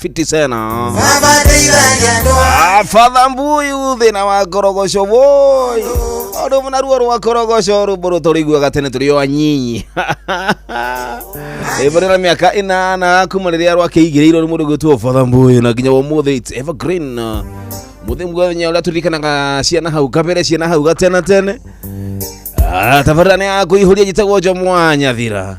Fiti sana. Father Mbuyu thina wa korogoco woi undu muna ruo rwa korogoco rwimbo rũtũrĩiguaga tene tũrĩ o anyinyi. Rwimbo rwĩna mĩaka 8 kuma rĩrĩa rwakĩigĩrĩirwo nĩ mũndũ gwĩtwo Father Mbuyu, na nginya ũmũthĩ it's evergreen. Mũthĩ mũthenya ũrĩa tũririkanaga ciana hau kabere, ciana hau gatene tene. Tabarĩra nĩ ya kũihũria, njĩtagwo Njomwa Nyathira,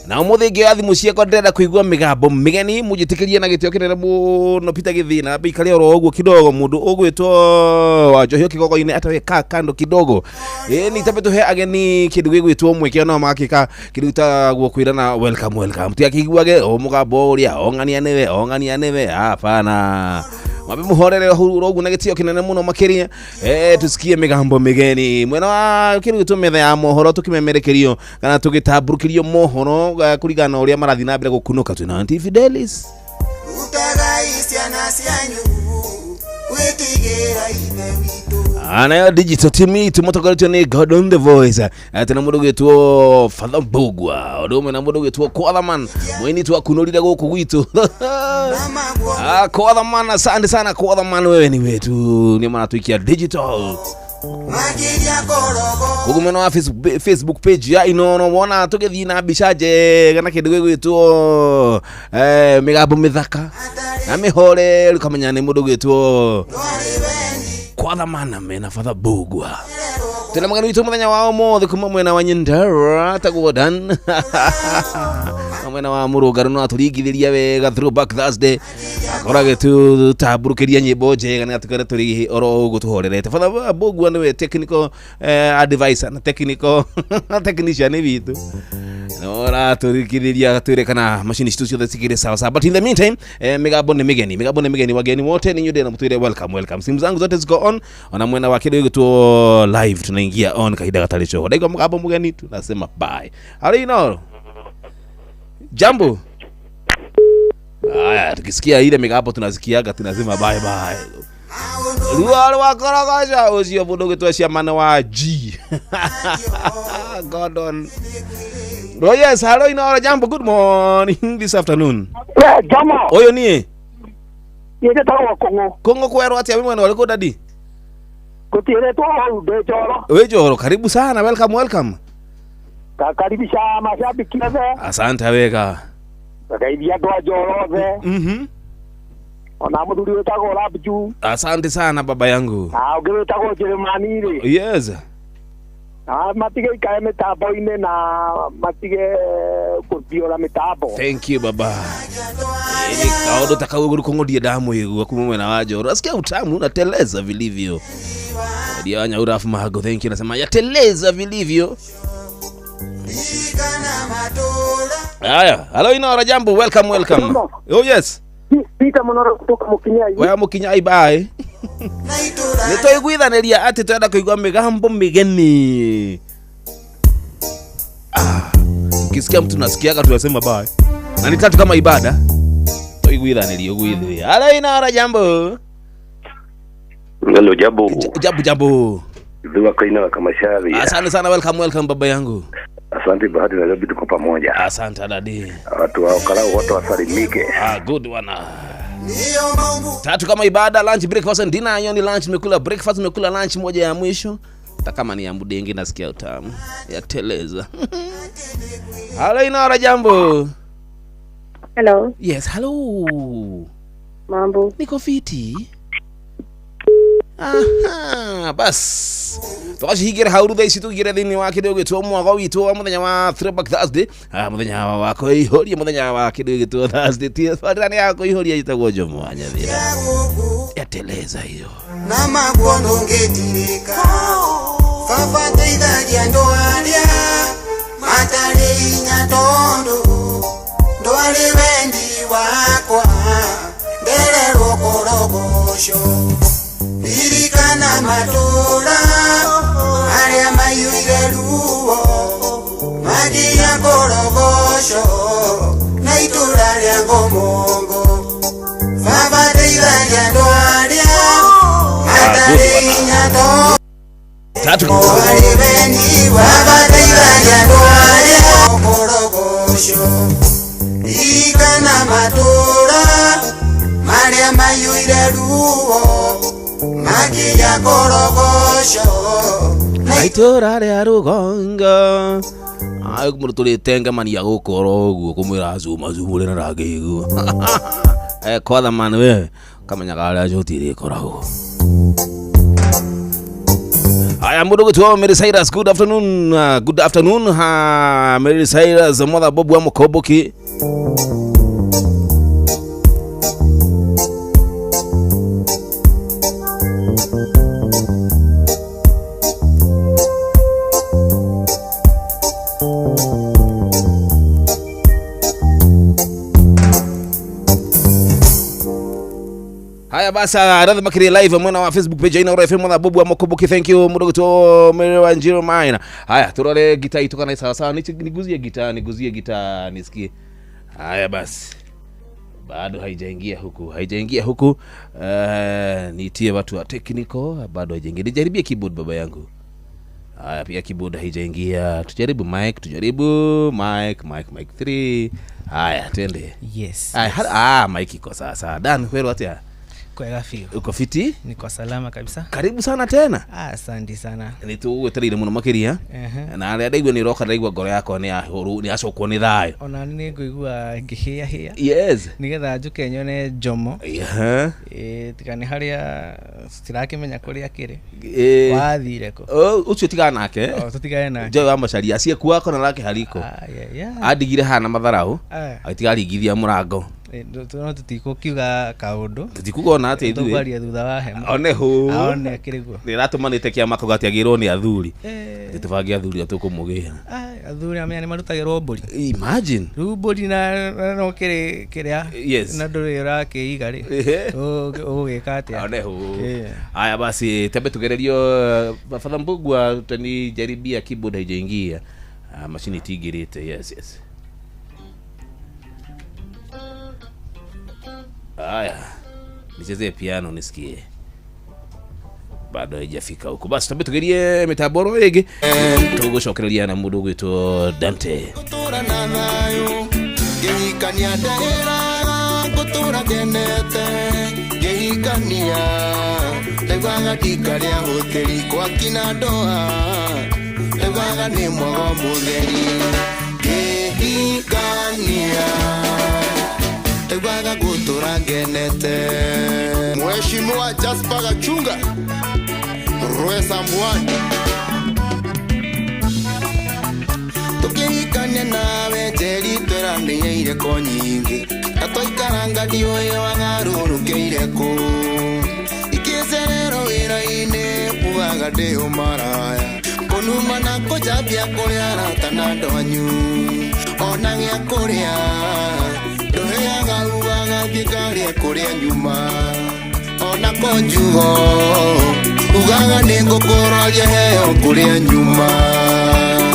na ũmũthĩ ngĩoya thimũ ciakwa ndĩrenda kũigua mĩgambo mĩgeni. Mũnjĩtĩkĩrie na gĩtĩo kĩnene mũno, Peter Gĩthĩna mbikare oro ũguo kidogo. Mũndũ ũgwĩtwo Wanjohi kĩgogo-inĩ ataweka kando kidogo. Ĩ ni tambe tũhe ageni kĩndũ gĩgwĩtwo mweke, ona magakĩka kĩndũ gĩtagwo kwĩrana welcome, welcome. Tigakĩiguage o mũgambo ũrĩa o ng'ania nĩwe, o ng'ania nĩwe. Hapana, mwambe mũhorere oro ũguo na gĩtĩo kĩnene mũno makĩria. Tusikie mĩgambo mĩgeni mwena wa kĩndũ gĩtwo metha ya mohoro, tũkĩmemerekerio kana tũgĩtambũrũkĩrio mohoro kũringana na ũrĩa marathiĩ na mbere gũkunũka. Twĩna Aunty Fidelis. Rutagai ciana cianyu gwĩtigĩra Ithe witũ. Nayo digital team itũ mũtongoretio nĩ Gordon the Voice, tena mũndũ ũgwĩtwo Father Mbugua, ũndũ ũmwe na mũndũ ũgwĩtwo Kwathaman, mũini twakunũrire gũkũ gwitũ. Kwathaman, asante sana Kwathaman, wewe ni wetu, nĩ maratũikia digital. Makĩria korogo. Koguo mwena wa Facebook page ya Inooro wona tũgĩthiĩ na mbica njega na kĩndũ gĩgwĩtwo mĩgambo mĩthaka na mĩhoreru, kamenya nĩ mũndũ ũgwĩtwo Ndwarĩ wendi. Kwathamana mena Father Mbugua. Tena mũgeni witũ mũthenya wa ũmũthĩ kuma mwena wa Nyandarua tagwo Dan, na mwena wa Mũrũngarũ no atũringithĩria wega Throwback Thursday, akorage tũtambũrũkĩria nyĩmbo njega na atũkere tũrĩ oro ũguo tũhorerete. Father Mbugua nĩwe technical advisor na technical technician witũ, ũratũringithĩria twĩre kana macini citũ ciothe cikĩrĩ sawa sawa. But in the meantime, mĩgambo nĩ mĩgeni, mĩgambo nĩ mĩgeni, wageni wote ni nyude na mtwĩre welcome, welcome. Simu zangu zote ziko on, ona mwena wa kĩndũ gĩgwĩtwo live tunaingia on kahinda gatarĩ coho. Ndaigua mũgambo mũgeni tunasema bye. Halo Inooro, jambo. Haya, tukisikia ile migambo tunasikiaga tunasema bye bye. Ruo rwa korogoco ũcio mũndũ ũgĩtwo ciamana wa G Gordon. Oh yes, hello Inooro, jambo, good morning this afternoon. We Jama. Ũyũ niĩ. Njĩtagwo Kũng'ũ. Kũng'ũ, kwerwo atĩa? Wĩ mwena ũrĩkũ, daddy? Gũtiĩrĩtwo hau, ndĩ Njoro. Wĩ Njoro, karibu sana, welcome, welcome. Kakaribisha mashabiki othe. Asante wega. Ngageithia andũ a Njoro othe. Ona mũthuri wĩtagwo Rabju. Asante sana, baba yangu. Na ũngĩ wĩtagwo Jeremani rĩ. Na matige ikare mĩtambo-inĩ na matige kũthiũra mĩtambo. Thank you, baba. Ni kaũndũ ta kau ũguo kũng'ũ ndiĩ ndamũigua kuma mwena wa Njoro. Nasikia utamu unateleza vilivyo. Ndio Nyaura afu Mahago, thank you, nasema yateleza vilivyo. Ririkana matũũra. Haya, hello Inooro, jambo, welcome, welcome. Jambo. Oh yes. Peter Monoro kutoka Mũkinyai. Wewe Mũkinyai, bye. Na itũũra. Nĩ twaiguithanĩria atĩ twenda kũigua mĩgambo mĩgeni. Ukisikia mtu nasikiaga tunasema bye. Na ni tatu kama ibada. Twaiguithanĩria ũguo ithuĩ. Hello Inooro, jambo. Hello, jambo. Jambo, jambo. Dhua kaina wa Kamashari. Asante sana, welcome, welcome, baba yangu. Asante Bahati, Nairobi tuko pamoja. Asante, daddy. Watu wa Karau wote wasalimike. Ah, good one. Niyo maumbu. Tatu kama ibada, lunch, breakfast and dinner. Hiyo ni lunch, nimekula breakfast, nimekula lunch moja ya mwisho. Hata kama ni ya mudenge nasikia utamu. Yateleza. Hello Inooro, jambo. Hello. Yes, hello. Mambo. Niko fiti. Aha, bas twacihingĩra hau rutha ici tũingĩre thĩinĩ wa kĩndũ gĩtwo mwago witũ wa mũthenya wa Throwback Thursday, mũthenya wa kũihũria, mũthenya wa kĩndũ gĩtwo Thursday ti barĩra nĩ ya kũihũria, ĩtagwo Njomo wa Nyathira. Yateleza hiyo. Na maguo ndũngĩtirĩka. Baba teithagia andũ arĩa matarĩ hinya tondũ ndwarĩ wendi wakwa ndererwo korogoco. Ririkana matũũra marĩa maiyũire ruo magia korogoco na itũũra rĩa Ngomongo. Baba teithagia andũ arĩa matarĩ hinya tondũ Tatu. ndwarĩ wendi. Baba teithagia andũ arĩa korogoco. Ririkana matũũra. Arĩa maiyũire ruo makinya korogoco na itũra rĩa rũgongo. Ayo mũndũ tũrĩtengemania gũkũ oro ũguo kũmwĩra zuma zuma ũrĩa ndangĩigua. Kwatha man we kamenyaga harĩa njũti ĩrĩkoragwo. Aya mũndũ gwĩtwo Mary Cyrus, good afternoon. Good afternoon. Ha, Mary Cyrus, mother Bob wa Mukomboki. Haya basi, rather makiri live mwena wa Facebook page ina FM mother Bob wa Mukomboki. Thank you mũndũ gwĩtwo Mary Wanjiru Maina. Haya turore gita itu kana sawa sawa, niguzie gita, niguzie gita nisikie. Haya basi, bado haijaingia huku, haijaingia huku. Nitie watu wa technical, bado haijaingia. Nijaribie keyboard baba yangu. Haya pia keyboard haijaingia. Tujaribu mic, tujaribu mic, mic, mic 3. Haya twende. Yes. Haya, Yes. Mic iko sawa sawa. Dan kweli atia? Kwega fio. Uko fiti? Niko salama kabisa. Karibu sana tena. Asante sana. Nitugwetereire muno makiria. Na aria ndaigua ni roka ndaigua ngoro yakwa ni ahuru ni acokwo ni thayo. Ona ni ngũigua ngĩhĩa hĩa. Yes. Nigetha njuke nyone Jomo. Yeah. Tiga nĩ harĩa tutirakĩmenya kũrĩa kĩrĩ. Wathire kũ? Ucio tigana nake. Tutigane nake. Joy wa Macharia acie kuwako na lake hariko. Yeah. Andigire hana matharau. Agĩtiga mũrango. No tũtikũkiuga kaũndũ. Tũtikuga ona atĩa ithuĩ. Tũkwaria thutha wa hema. One hũ. Aone akĩrĩ guo. Nĩ ĩratũmanĩte kĩama kau gatiagĩrwo nĩ athuri. Tũbange athuri tũkũmũgĩra. Athuri amenya nĩ marutagĩrwo mbũri. Imagine. Rĩu mbũri na no kĩrĩ kĩrĩa. Yes. Na ndũrĩ ũrakĩiga rĩ. Ũgũgĩka atĩa? One hũ. Haya basi tembe tugererio Father Mbugua tutanijaribia keyboard haijaingia. Mashini tigirite. Yes, yes. Haya, nichezee piano nisikie. Bado haijafika huko. Basi tambe tugerie mitaboro ĩngĩ. Tũgũcokereria na mũndũ ũgwĩtwo Dante. Gũtũra na thayũ ngĩhikania ndeĩraga ngũtũra ngenete ngĩhikania ndaiguaga ndikarĩa hoteri gwakina ndoa ndaiguaga nĩ mwago mũtheri ngĩhikania ndaiguaga gũtũra ngenete. Mheshimiwa Jasper Gachunga Rwesa Mbwani tukihikania nawe Njeri tweranĩire ko nyingĩ na twaikaranga ndiũĩ wagarũrũkĩire kũ ikĩcererwo wĩra-inĩ ugaga ndĩ ũmaraya kũnuma na kũnjambia kũrĩa arata na andũ anyu ona gĩa kũrĩa ndũheaga ugaga thiĩ ngarĩe kũrĩa nyuma ona konjugo ugaga nĩ ngũkũroria heo kũrĩa nyuma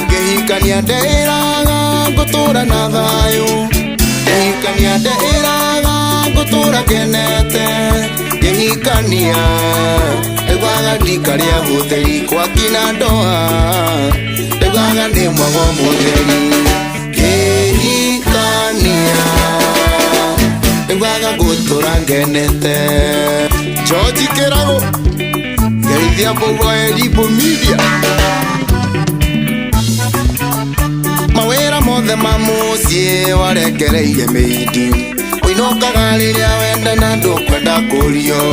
ngĩhikania ndeĩraga ngũtũra na thayũ ngĩhikania ndeĩraga ngũtũra ngenete ngĩhikania ndaiguaga ndikarĩa hoteri gwakina ndoa ndaiguaga nĩ mwago mũtheri ngĩhikania ndaiguaga ngũtũra ngenete. George Kerago Geithia Mbugua Elimu Media mawĩra mothe ma mũciĩ warekereirie mĩindi ũinũkaga rĩrĩa wenda na ndũkwenda kũrio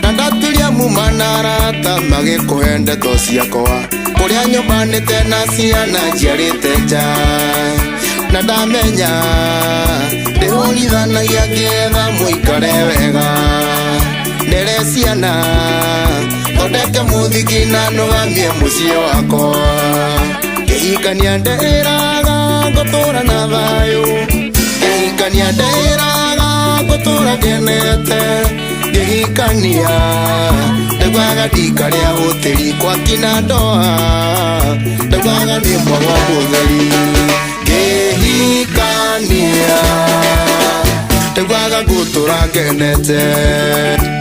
na ndaturia muma na arata magĩkũhe ndeto ciakwa kũrĩa nyũmbanĩte na ciana njiarĩte nja na ndamenya ndĩhũrithanagia ngĩetha mũikare wega ndere ciana thondeke mũthiki na nũgamie mũciĩ wakwa ngĩhikania ndeĩraga ngũtũra na thayũ ngĩhikania ndeĩraga ngũtũra ngenete ngĩhikania ndaiguaga ndikarĩa hoteri gwakina ndoa ndaiguaga nĩ mwago mũtheri ngĩhikania ndaiguaga ngũtũra ngenete.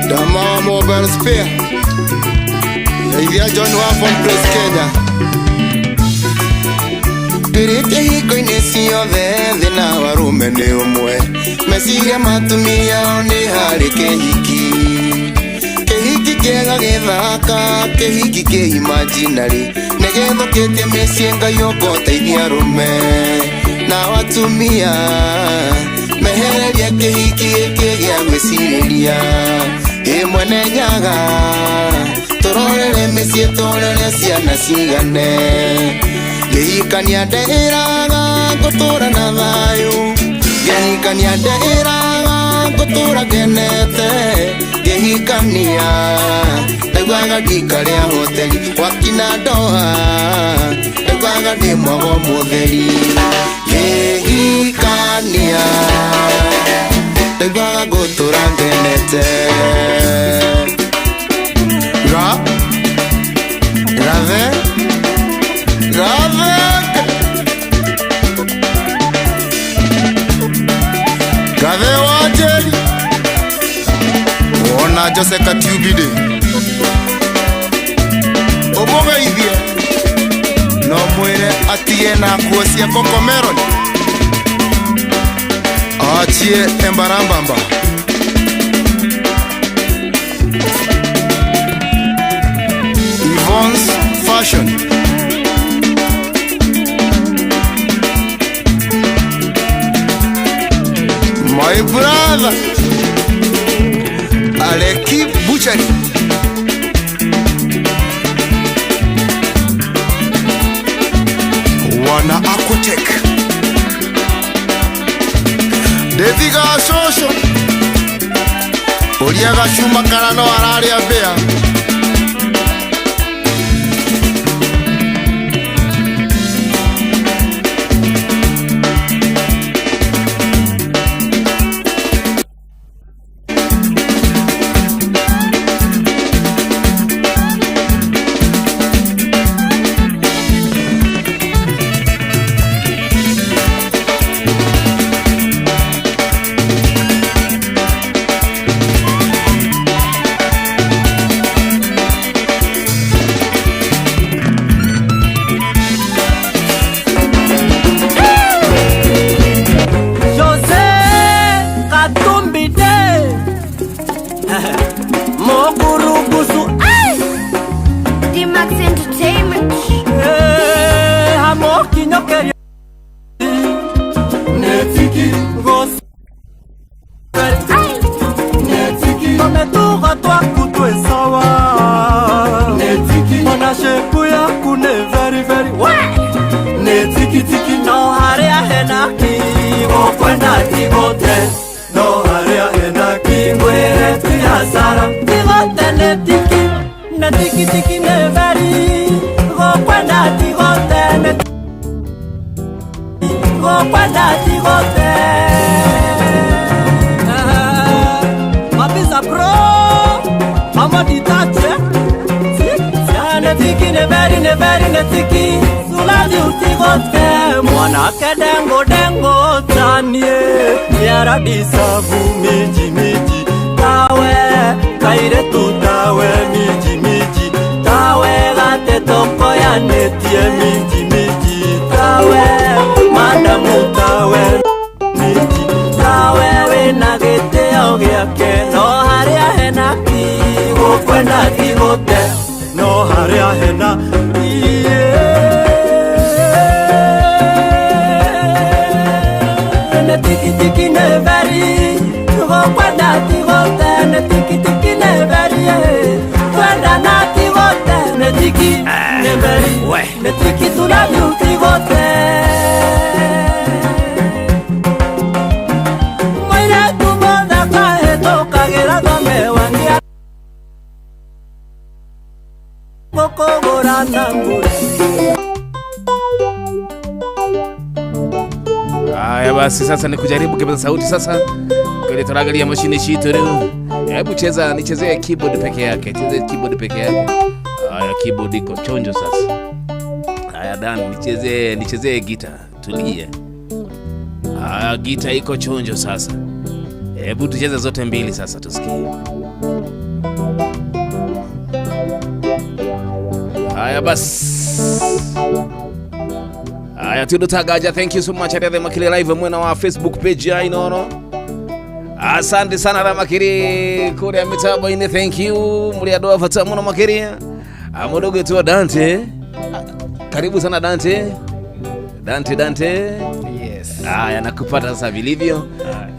Dama Mobile Spare Geithia John wa Phone Place Kenya Ndĩrĩte hingo-inĩ ciothe thĩ na warũme nĩ ũmwe meciria matumia nĩ Harĩ kĩhiki kĩhiki kĩega gĩthaka kĩhiki kĩ imaginary nĩgĩthũkĩtie mĩciĩ Ngai ũkoteithia arũme na atumia mehererie kĩhiki gĩkĩ gĩa gwĩcirĩria ĩ mwene nyaga tũrorere mĩciĩ tũrere ciana cigane ngĩhikania ndeĩraga ngũtũra na thayũ ngĩhikania ndeĩraga ngũtũra ngenete ngĩhikania ndaiguaga ndikarĩa hoteli gwakina ndoa ndaiguaga ndĩ mwago mũtheri ngĩhikania ndaiguaga ngũtũra ngenete Ga Gave Gave Gave wa Njeri Wona Jose Katubide Ũmũgeithie no mwĩre atige na nguo cia Cocomelon achie embarambamba Yvonne's Fashion My brother Aleki Butchery Wana Aquatech Ndethiga cũcũ ũria gacuma kana no ararĩa mbĩa Haya basi, sasa ni kujaribu kipaza sauti sasa. Kile tunaangalia mashine shitu leo. Hebu cheza, nichezee keyboard peke yake. Cheze keyboard peke yake. Haya, keyboard iko chonjo sasa. Haya Dan, nichezee guitar. Tulie. Haya, guitar iko chonjo sasa. Hebu tucheze zote mbili sasa tusikie. Haya basi. Haya tudo tagaja, thank you so much. Ariadhe Makile live mwena wa Facebook page ya inono. Asante sana Ramakiri kuria mitambo-inĩ, thank you muri andũ a bata mũno makĩria. Mũndũ ũgwĩtwo Dante, karibu sana Dante. Dante, Dante. Yes. Aya, nakupata sasa vilivyo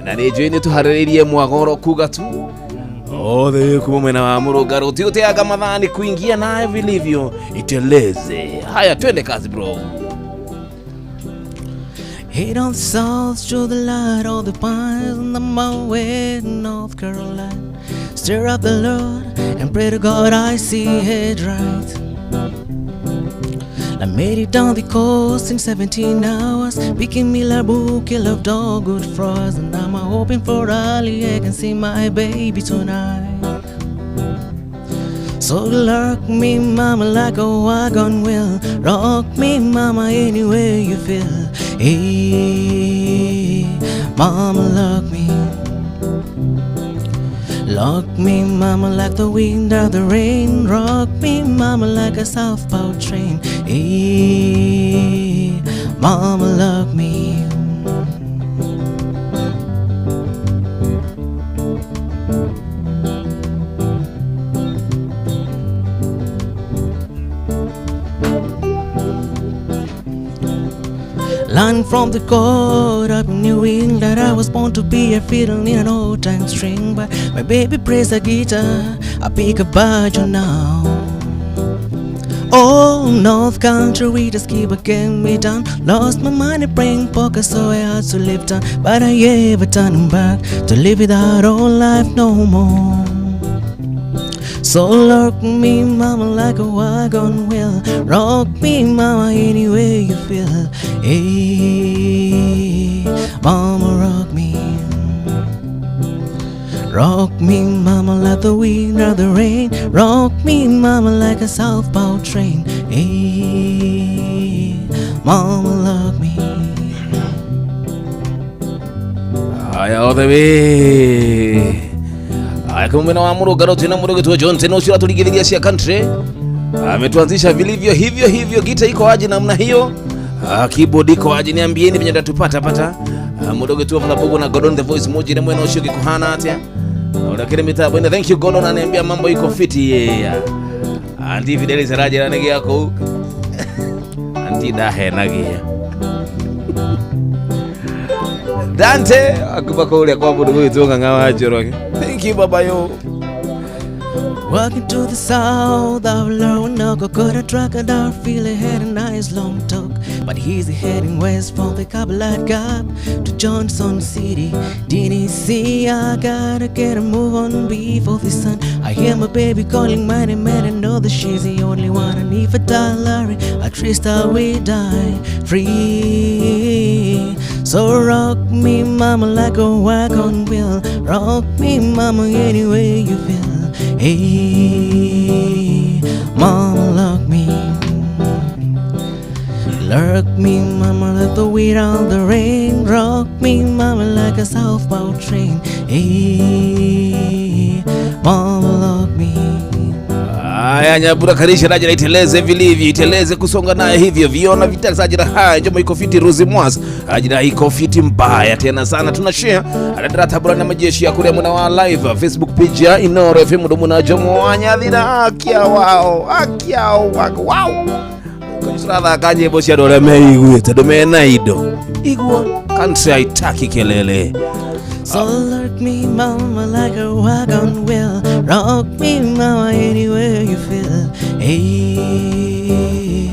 na nĩ njũĩ nĩ tũharĩrĩirie mwagoro kuga tu othe kuma mwena wa Mũrũngarũ ti ũteanga mathani kuingia nayo vilivyo iteleze. Haya, twende kazi bro. Head on the south to the light of the pines and the my North Carolina. Stir up the Lord and pray to God I see it right. I made it down the coast in 17 hours, picking me a bouquet of dogwood flowers, and I'm hoping for Raleigh I can see my baby tonight. So rock me, mama, like a wagon wheel. Rock me, mama, any way you feel. Hey, mama, lock me. Lock me, mama, like the wind or the rain. Rock me, mama, like a southbound train. Hey, mama, lock me. Learn from the God up in New England. I was born to be a fiddle in an old time string, but my baby plays a guitar. I pick a banjo now. Oh, North Country, we just keep getting me down. Lost my money playing poker, so I had to live down. But I ever turn back to live without old life no more. So rock me, mama, like a wagon wheel. Rock me, mama, any way you feel. Hey, mama, rock me. Rock me, mama, like the wind or the rain. Rock me, mama, like a southbound train. Hey, mama, rock me. Haya, all the way. Aya, kama mwena wa Mũrũngarũ twĩna mũndũ ũgwĩtwo Johnson ũcio ũratũringithĩria cia country. Ametuanzisha vilivyo hivyo hivyo, gita iko aje namna hiyo? Keyboard iko aje? Niambieni venye ndatupata pata. Mũndũ ũgwĩtwo Father na Gordon the voice moja na mwena ũcio gĩkũhana atĩa? Ũrakĩrĩ mitambo-inĩ. Thank you Gordon, ananiambia mambo iko fiti yeah. Anti Fidelis arajĩra nĩ gĩa kũu. Anti ndahenagia. Dante akuba kũrĩa kwa mũndũ ũgwĩtwo Ng'ang'a wa Njoroge. Thank you baba yo. Walking to the south of Lonoco, could I track a dark feel he had a nice long talk. But he's heading west from the Cumberland Gap to Johnson City. Didn't see I gotta get a move on before the sun. I hear my baby calling my name and I know that she's the only one. And if I die, Larry, at least I will die free. So rock me, mama, like a wagon wheel. Rock me, mama, any way you feel. Hey, mama, lock me. Lurk me, mama, like the wind on the rain. Rock me, mama, like a southbound train. Hey, mama, lock me. Aya, Nyabura Karisha rajira iteleze vilivyo, iteleze kusonga naye hivyo viona vitasa ajira haya njomo iko fiti Ruzi Mwas ajira iko fiti mbaya tena sana tunashare aradra tabura na majeshi ya kuria muna wa live Facebook page ya Inoro FM ndo muna jomo wanyathira akia wao akia wao kanyisura kanye bosi adore meiguite ndo mena indo igua country haitaki kelele. So lurk me, mama, like a wagon wheel. Rock me, mama, anywhere you feel. Hey,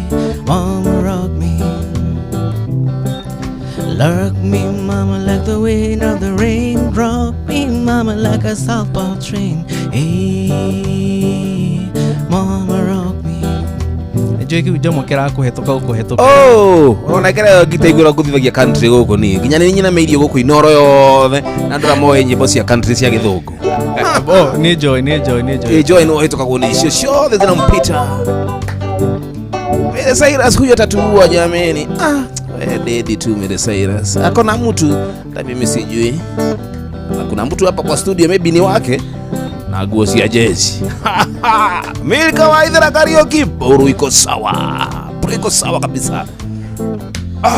mama, rock me. Lurk me, mama, like the wind or the rain. Rock me, mama, like a southbound train. Hey, mama, rock me. Njũĩ njomo kĩrakũhetũka ũkũhetũka. Oh, ona kĩrĩa ngitaigũra ngũthithagia country gũkũ niĩ nginya nĩ nyinamĩirio gũkũ Inoro yothe na andũ arĩa moĩ nyĩmbo cia country cia gĩthũngũ. Oh, nĩ joy, nĩ joy, nĩ joy. Joy nĩ ũhĩtũkagwo nĩ icio ciothe zinampita. Miley Cyrus huyo atatuua jameni. Ah, we dedi tu Miley Cyrus. Akona mtu hata mimi sijui. Na kuna mtu hapa kwa studio maybe ni wake na nguo cia jezi. Milka Waithera karaoke boru iko sawa. Boru iko sawa kabisa. Ah.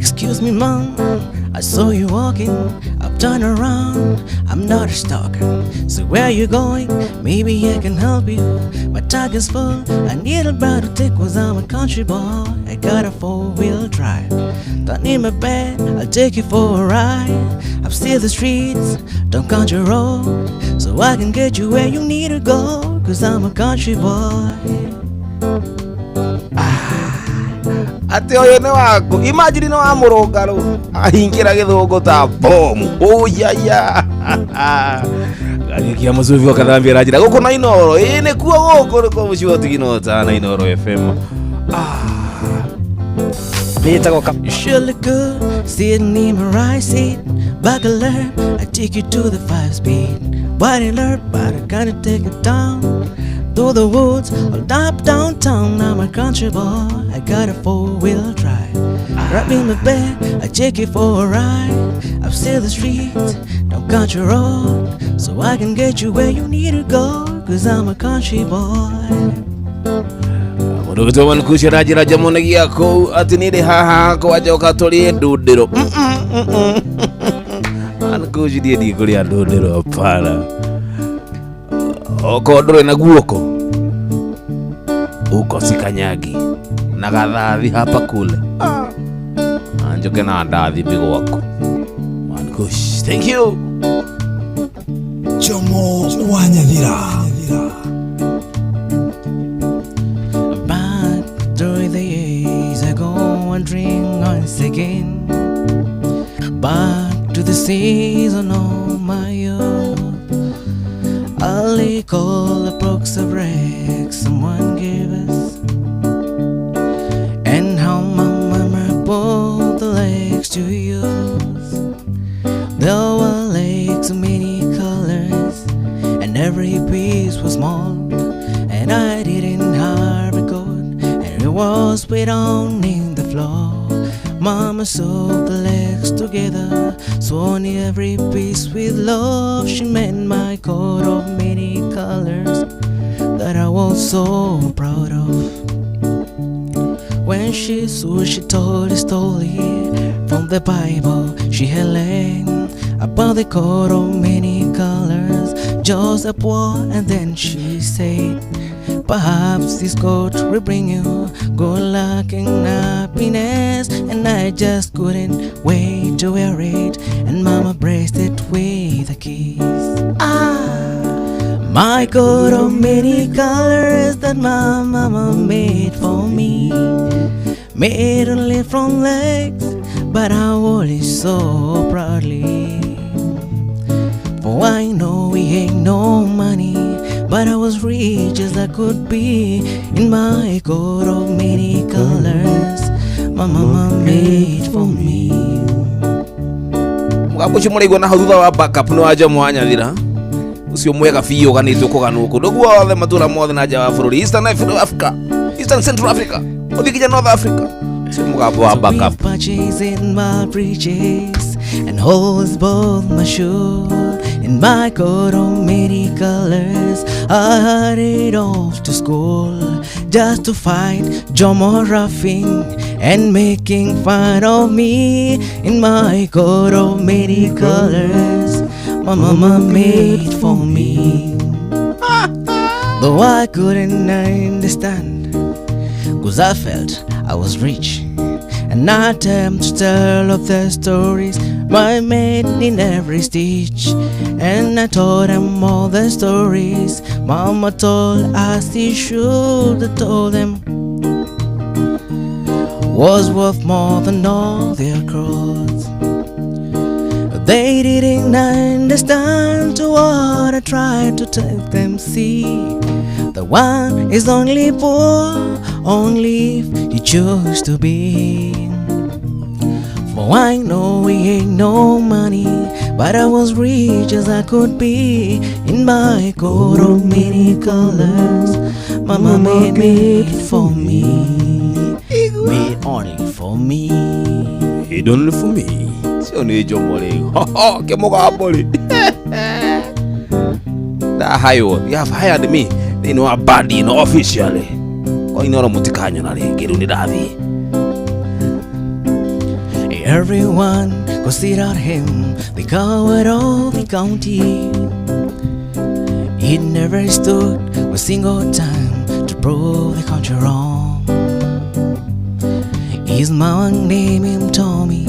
Excuse me, mom, I saw you walking. I've turned around, I'm not a stalker. So where you going? Maybe I can help you. My tag is full, I need a bride to take, 'cause I'm a country boy. I got a four-wheel drive. Don't need my bed, I'll take you for a ride. I've seen the streets, don't country road, so I can get you where you need to go, 'cause I'm a country boy. Atä å yå nä waku imagine nä wa må rå ahingä ra gä thå ngå ta bomu åyaya gagä må cubi okathambia ranjä ra gå kå na Inoro ä nä kuo gå kå nä kuo må ciwo tiginota na Inoro FM. You sure look good sitting in my right seat. Buckle up, I take you to the 5 speed. Body alert, but I gotta take it down. Through the woods, I'll up downtown. I'm a country boy, I got a four-wheel drive. Grab me my bed, I take you for a ride. I've seen the streets, down country road, so I can get you where you need to go, 'cause I'm a country boy. Må ndå gä mankucio ranjä ra njamonagia kå atä nä rä haha kwanjoka tå rä ndå ro ankuci ndiä ndikå rä a ndå ro para okorwo ndå rä na guoko uko sikanyagi na gathathi hapa kule anjoke na ndathi bigwaku. Mankush, thank you. Jomo wa Nyathira. Back through the years I go wandering once again, back to the season of my youth. I'll recall the box of rags someone gave us, and how my mama bought the legs to use. There were legs of many colors, and every piece was small, and I didn't have a coat, and it was put on in the floor. Mama sewed the legs together, sworn every piece with love. She made my coat of many colors that I was so proud of. When she saw, she told a story from the Bible she had learned about the coat of many colors Joseph wore, and then she said, "Perhaps this coat will bring you good luck and happiness." And I just couldn't wait to wear it, and Mama braced it with a kiss. Ah, my coat of many colors that my mama made for me, made only from legs, but I wore it so proudly. For I know we ain't no money, but I was rich as I could be in my coat of many colors my mama made for me. Mũgambo ũcio mũraigua na hau thutha wa backup nĩ wa Jomo wa Nyathira ũcio mwega biũ ũganĩtwo kũganwo kũndũ guothe matũra mothe na nja wa bũrũri, Eastern Africa, Eastern Central Africa, ũthiĩ nginya North Africa, ũcio mũgambo wa So backup. with patches in my breeches and holes both my shoes, in my coat of many colors, I hurried off to school just to find Jomo laughing and making fun of me in my coat of many colors my mama made for me. Though I couldn't understand, 'cause I felt I was rich, and I attempt to tell of the stories my made in every stitch. And I told them all the stories Mama told us he should have told them was worth more than all their crowds. They didn't understand to what I tried to tell them. See, the one is only poor, only if you choose to be. For I know we ain't no money, but I was rich as I could be in my coat of many colors my mama made for me, made only for me. Made only for me. Cio nĩ Jomo rĩu kĩmũgambo rĩ ndahaywo. You have hired me thĩinĩ wa bandi ĩno officially kwa Inoro mũtikanyona rĩngĩ rĩu nĩ ndathiĩ. Everyone considered him the coward of the county. He never stood a single time to prove the country wrong. His mom named him Tommy,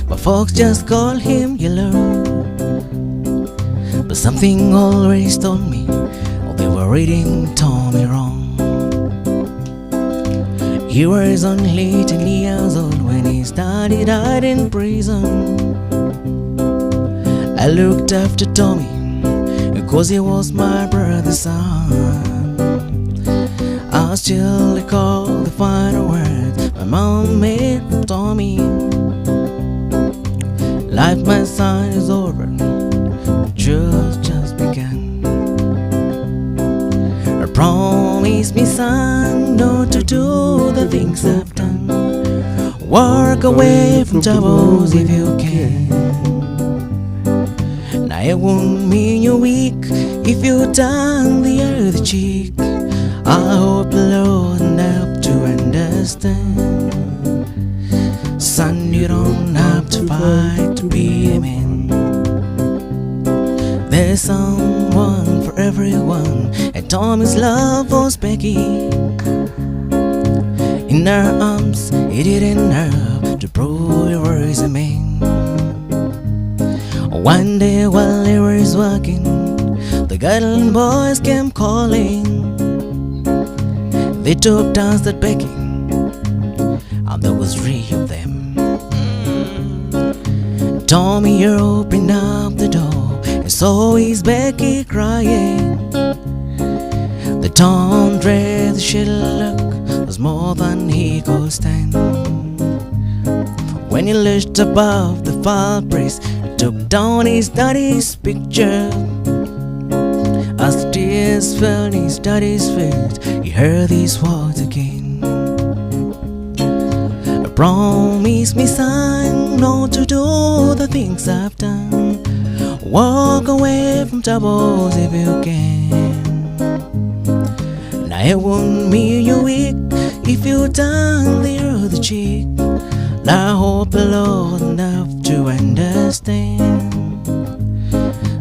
but folks just call him Yellow. But something always told me they were reading Tommy wrong. He was only 10 years old when his daddy died in prison. I looked after Tommy because he was my brother's son. I still recall the final words my mom made for Tommy. Life, my son, is over, just began. Promise me, son, not to do the things I've done. Walk away from troubles if you can. Now it won't mean you're weak if you turn the other cheek. I hope you learn enough to understand. Son, you don't have to fight to be a man. There's someone for everyone, and Tommy's love was Becky. In her arms, he didn't have to prove he was a man. One day while he was walking, the garden boys came calling. They took dance at Becky, and there was three of them. Tommy opened up the door and saw his Becky crying. The torn dress she looked was more than he could stand. When he looked above the fireplace, he took down his daddy's picture. As the tears fell in his daddy's face, he heard these words again. Promise me, son, not to do the things I've done. Walk away from troubles if you can. Now it won't mean you're weak if you turn the other cheek. I hope you learn enough to understand.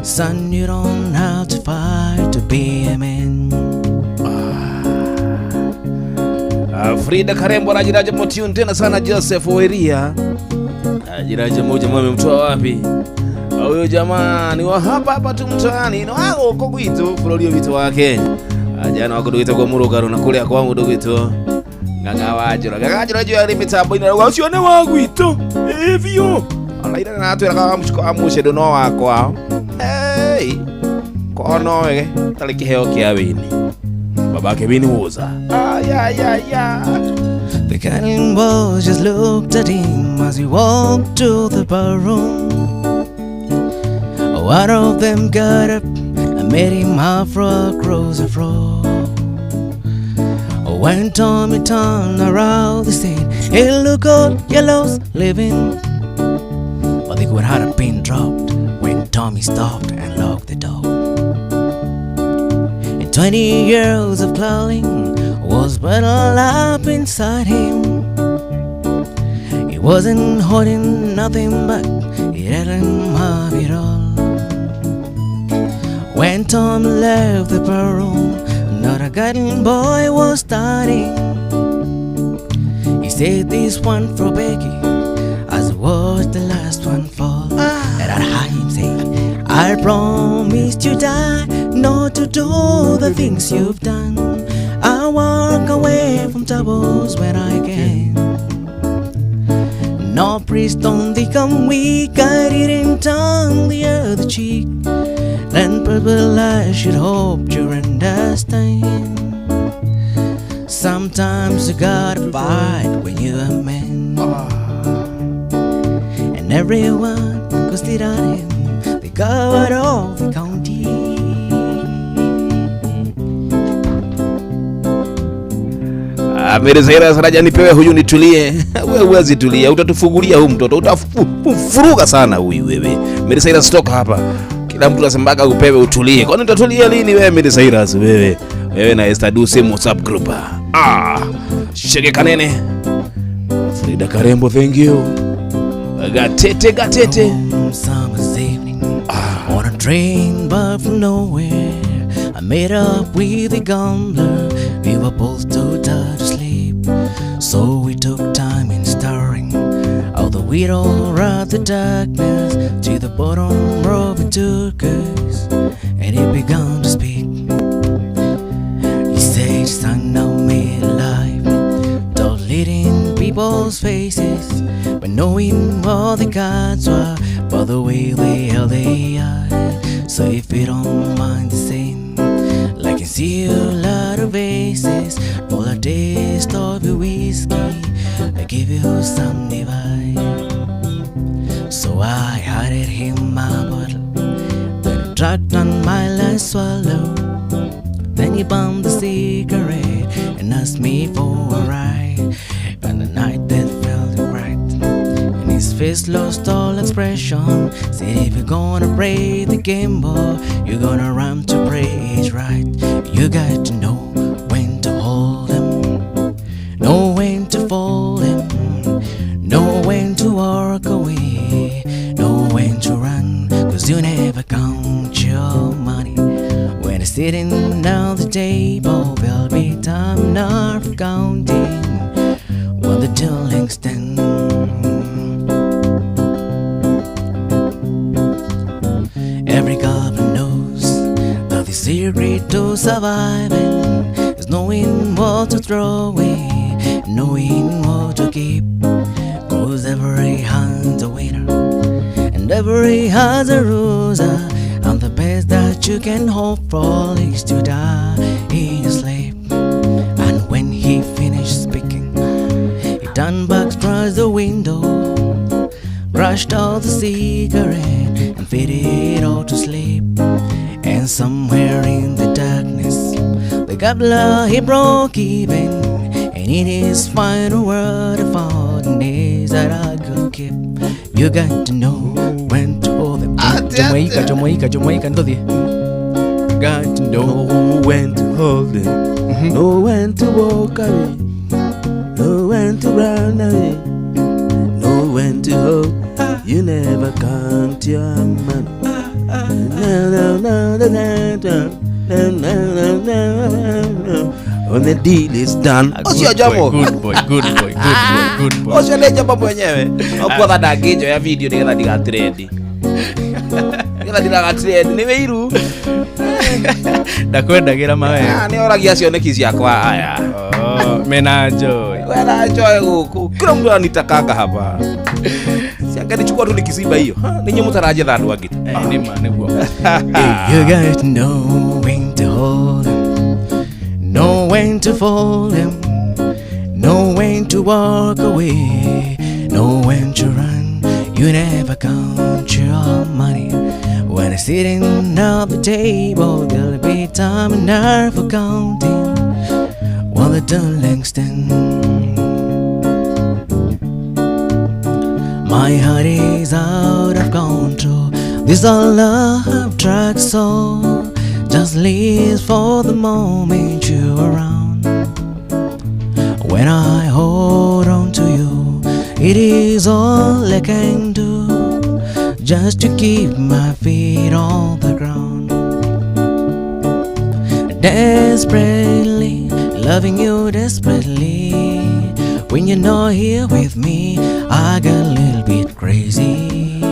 Son, you don't have to fight to be a man. Frida Karembo anajiraje motune tena sana Joseph Weria. Ajiraje moja mwe amemtoa wapi? Huyo jamaa ni wa hapa hapa tu mtaani. No wao uko kwitu fulolio vitu wake. Jana wako dogito kwa Murugaro na kule kwa wangu dogito. Nganga wajura. Nganga wajura juu ya mitambo ina usione wangu ito. Evio. Alaira na atwira kama mshiko amushe dono wako hao. Hey. Kono we tali kiheo kia wini. Babake wini woza. Ah yeah yeah yeah. The cunning boy just looked at him as he walked to the barroom. One of them got up and made him half across the floor. When Tommy turned around, they said, "Hey, look out, Yellow's leaving." But they could have been dropped when Tommy stopped and locked the door. And 20 years of plowing was bottled up inside him. He wasn't holding nothing back, he didn't have it all. When Tom left the barroom, another garden boy was starting. He said this one for Becky as he watched the last one fall. And I heard him say, "I promised you die not to do the things you've done. I walk away from troubles when I can. No priest on the come weak, I didn't turn the other cheek. Then people I should hope you understand. Sometimes you gotta fight when you're a man." And everyone considered him the god of the county. Amerezera saraja nipewe huyu nitulie. Wewe huwezi tulia, utatufugulia huyu mtoto, utafuruga sana huyu wewe. Merezera stoka hapa. Kila mtu anasemaga upewe utulie. Kwani utatulia lini wewe Merezera wewe? Wewe na Esther Duse WhatsApp group. Ah, shege kanene. Frida Karembo, thank you. Gatete gatete. Summer's evening on a train but from nowhere I met up with a gambler. We were both too tired to sleep, so we took time in staring out the window at the darkness to the bottom of it took us, and he began to speak. He said, "Son, I made life, don't lead in people's faces, but knowing all the gods were by the way they held they are. So if you don't mind the same, like I see a lot of faces, for a taste of your whiskey, I give you some divine." So I handed him my bottle, then I dragged down my last swallow. Then he bummed the cigarette and asked me for a ride. And the night that felt right, and his face lost all expression. Said, "If you're gonna play the game, boy, you're gonna run to play it right. You got to know when to hold 'em, know when to fold 'em, know when to walk away, know when to run, 'cause you never count your money. When it's sitting down the table, there'll be time enough for counting when the dealing's done." Every goblin knows that the secret to surviving is knowing what to throw away, knowing what to keep. 'Cause every hand's a winner and every hand's a loser, and the best that you can hope for is to die in your sleep. And when he finished speaking, he turned back towards the window, brushed out the cigarette and faded all to sleep. And somewhere in the darkness, the gambler he broke even, and in his final word of all the days that I could keep. You got to know when to hold them. Jamaica, Jamaica, Jamaica, ndothi. Got to know when to hold it, know when to walk away, know when to run away, know when to hold. You never count your money. No, no, no, no, no, no, no, no, no, no. When the deal is done. Ũcio Jomo. Good boy, good boy, good boy, good boy. Ũcio nĩ Jomo mwenyewe. Okwatha ndangĩnjoya video nĩgetha ndigatrendi. Nĩgetha ndigatrendi nĩ wĩiru. Ndakwendagĩra mawega. Ah, nĩ oragia cioneki ciakwa aya. Oh, mena joy. Wena joy gũkũ. Kila mtu ananitakanga hapa. Siangenichukua tu nikisiba hiyo. Ninyi mũtaranjetha andũ angĩ. Eh, nĩ ma nĩguo. You got to know when to hold 'em, know when to fold 'em, know when to walk away, know when to run. You never count your money. When it's sitting at the table, there'll be time enough for counting while the dealing's done. My heart is out of control. This all love track, so just live for the moment you're around. When I hold on to you, it is all I can do just to keep my feet on the ground. Desperately loving you desperately. When you're not here with me, I get a little bit crazy.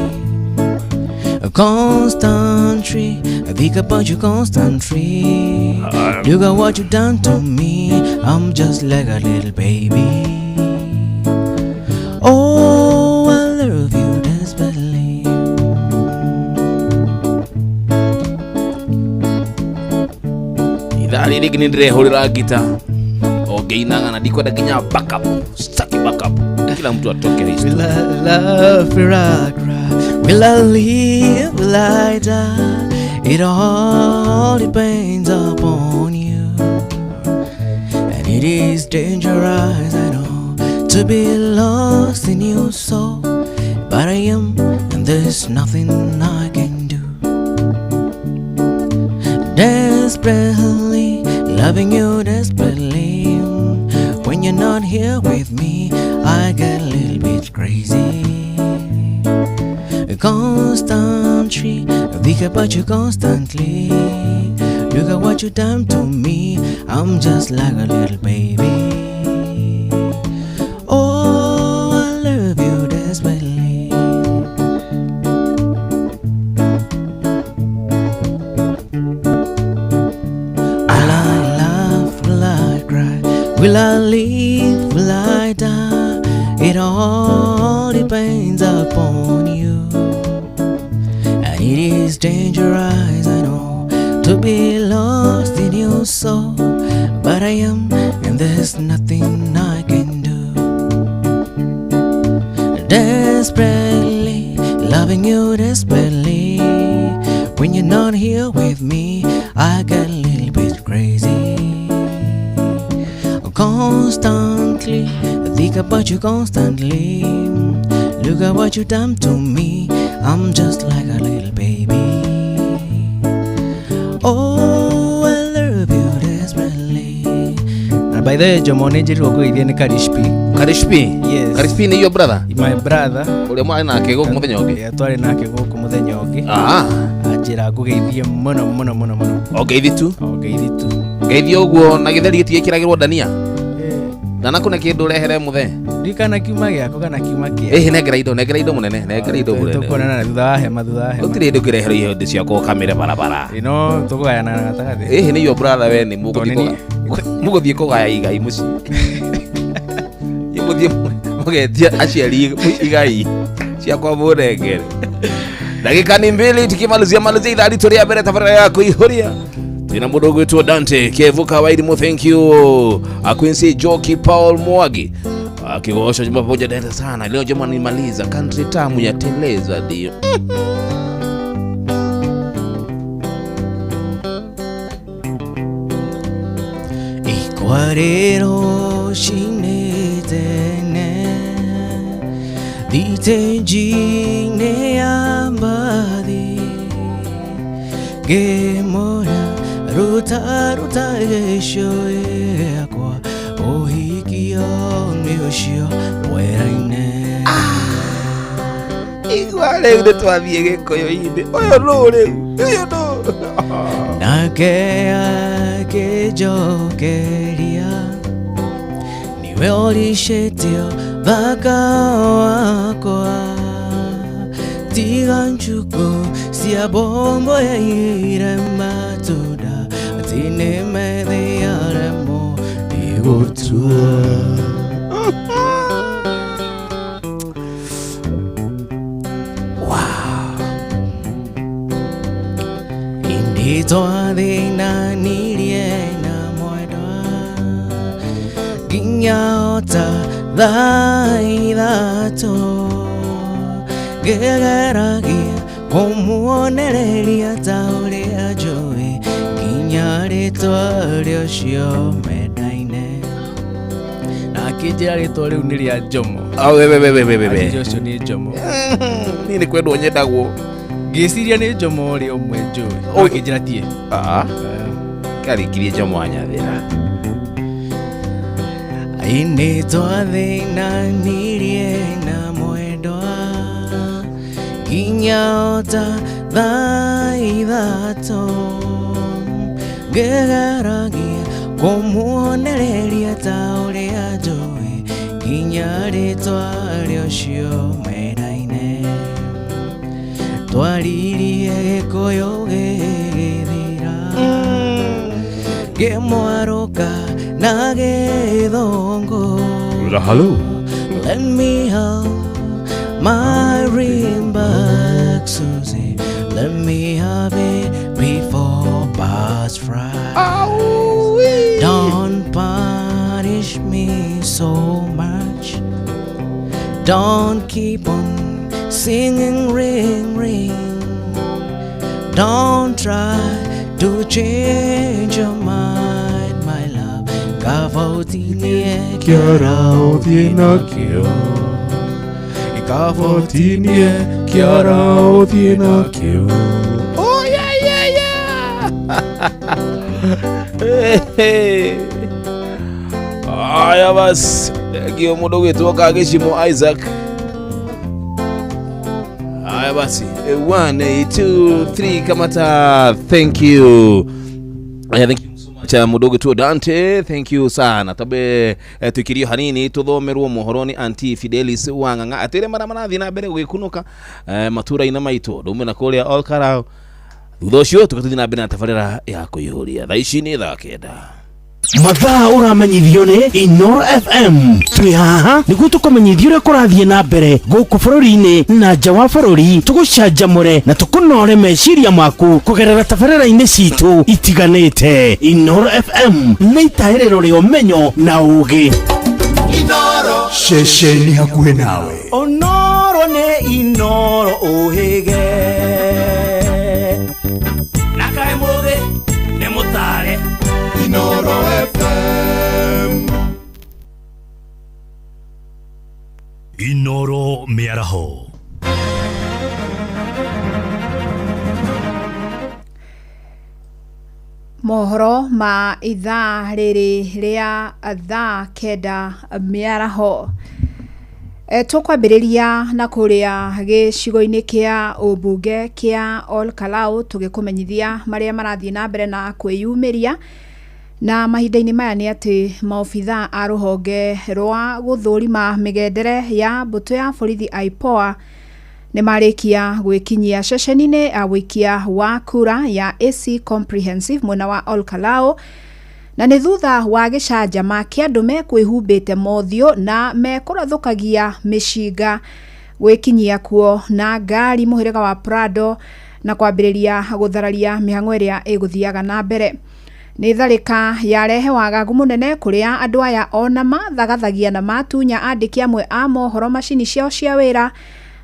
Constantly, I think about you constantly. Look at what you done to me. I'm just like a little baby. Oh, I love you desperately. Ithaa rĩrĩ rĩngĩ nĩ ndĩrehũrĩra ngita o ngĩinaga na ndikwenda nginya backup, sitaki backup, kila mtu atoke hii Will I love, will I cry? Will I live, will I die? It all depends upon you. And it is dangerous, I know, to be lost in your soul. But I am, and there's nothing I can do. Desperately, loving you desperately. When you're not here with me, I get a little bit crazy. Constantly, I think about you constantly. Look at what you done to me. I'm just like a little baby. Oh, I love you desperately. Will I laugh? Will I cry? Will I live? Will I die? It all depends upon you. And it is dangerous, I know, to be lost in your soul. But I am, and there's nothing I can do. Desperately, loving you desperately. When you're not here with me, I get a little bit crazy. Constantly, I think about you constantly. Look at what you done to me. I'm just like a little baby. Oh, I love you desperately. Na by the way, Jomo nĩ njĩrirwo ngũgeithie nĩ Karishpi. Karishpi? Yes. Karishpi nĩ your brother? My brother. Ũrĩa mwarĩ nake gũkũ mũthenya ũngĩ? Yeah, twarĩ nake gũkũ mũthenya ũngĩ. Ah. Anjĩra ngũgeithie mũno mũno mũno mũno. O ngeithi tu? O ngeithi tu. Ngeithi ũguo na gĩtheri gĩtigĩkĩragĩrwo ndania? Na nakũ nĩ kĩndũ ũrehere mũthee? Ndirikana kiuma gĩaku kana kiuma kĩa. Ĩhĩ nengera indo, nengera indo mũnene, nengera indo mũnene. Tũkuonana thutha wa hema, thutha wa hema. Gũtirĩ hĩndĩ ũngĩreherwo indo ciakwa ũkamĩre barabara. Ĩno tũkũgayana na gatagatĩ. Ĩhĩ nĩ your brother we nĩ Tondũ nĩ mũgũthiĩ kũgaya igai mũciĩ. Mũthiĩ mũgetia aciari igai ciakwa mũnengere. Dakika ni mbili tukimalizia malizia idhaa ritũ rĩa mbere tabarĩra ya kũihũria. Twĩna mũndũ ũgwĩtwo Dante Kevuka Wairimu, thank you. Quincy Joki Paul Mwagi akigosha juma pamoja dada sana leo. Juma nimaliza country tamu ya teleza ndio. Ikwarero shinetene Ditenjine ambadi Gemora ruta ruta gesho ekwa Ohikio ni ucio weraine. Igua rĩu nĩ twathiĩ gĩkũyũ-inĩ. Ũyũ nũ rĩu? Ũyũ nũ? Nake akĩnjokeria, niwe ũricĩtio thaka wakwa, tiga njukũ cia bombo yaire matunda, atĩ nĩmethiaremo nĩgũtua. Twathinanirie na mwendwa nginya ota thaa ithatũ, ngĩgeragia kũmuonereria ta ũrĩa njũĩ nginya rĩtwa rĩa ũcio mendaine. Na akĩnjĩra rĩtwa rĩu nĩ rĩa Jomo. We. Akĩnjĩra ũcio nĩ Jomo. Niĩ nĩ kwendwo nyendagwo. Ngĩciria nĩ Jomo ũrĩa ũmwe njũĩ. Akĩnjĩra tie. Karĩkirie Jomo anyathĩra. Nĩ twathinanirie na mwendwa nginya ota thaa ithatũ, ngĩgeragia kũmuonereria ta ũrĩa njũĩ nginya rĩtwa rĩa ũcio mendaine. Twaririe gĩkũyũ gĩgĩthira, ngĩmwarũka na gĩthũngũ. Hello. Let me have my ring back, Susie. Let me have it before birds fry. Don't punish me so much. Don't keep on singing ring ring. Don't try to change your mind, my love. Kavotinie kiara ũthiĩ nakĩo. Kavotinie kiara ũthiĩ nakĩo. Oh yeah yeah yeah. Hey. Aya basi, ngio mũndũ ũgwĩtwo Kagĩcimo Isaac. Haya basi, 1 2 3 kamata. Thank you. Thank you so much mudogo tu Dante, thank you sana. Tabe tukirio hanini tuthomerwo mohoro ni Auntie Fidelis Wang'ang'a atire mara marathi na mbere gwikunuka matura-inĩ maitũ ndume na kũrĩa Olkarau. Thutha ũcio tũgathiĩ na mbere na tabarĩra ya kwĩyũria. Thaa ici nĩ thaa 9. Mathaa ũramenyithio nĩ Inoro FM. Twĩ haha nĩguo tũkũmenyithia ũrĩa kũrathiĩ na mbere gũkũ bũrũri-inĩ na nja wa bũrũri, tũgũcanjamũre na tũkũnore meciria maku kũgerera tabarĩra-inĩ citũ itiganĩte. Inoro FM nĩ itaĩrĩro rĩa ũmenyo na ũgĩ. Inoro ceceni hakuhĩ nawe. Onoro nĩ Inoro ũhĩge na kaĩ mũthĩ nĩ mũtare. Inoro FM. Inoro mĩaraho. Mohoro ma ithaa rĩrĩ rĩa thaa 9 mĩaraho. Tũkwambĩrĩria na kũrĩa gĩcigo-inĩ kĩa ũmbunge kĩa Olkalau tũgĩkũmenyithia marĩa marathiĩ na mbere na kwĩyumĩria na mahinda-inĩ maya nĩ atĩ maobithaa a rũhonge rwa gũthũrima mĩgendere ya mbũtũ ya borithi IPOA nĩ marĩkia gwĩkinyia ceceni-inĩ ya wũikia wa kura ya AC Comprehensive mwena wa Olkalau, na nĩ thutha wa gĩcanjama kĩa andũ mekwĩhumbĩte mothiũ na mekũrathũkagia mĩcinga gwĩkinyia kuo na ngari mũhĩrĩga wa Prado na kwambĩrĩria gũthararia mĩhang'o ĩrĩa ĩgũthiaga na mbere. Nĩ tharĩka yarehe wagagu mũnene kũrĩa andũ aya ona mathagathagia na matunya andĩki amwe a mohoro macini ciao cia wĩra,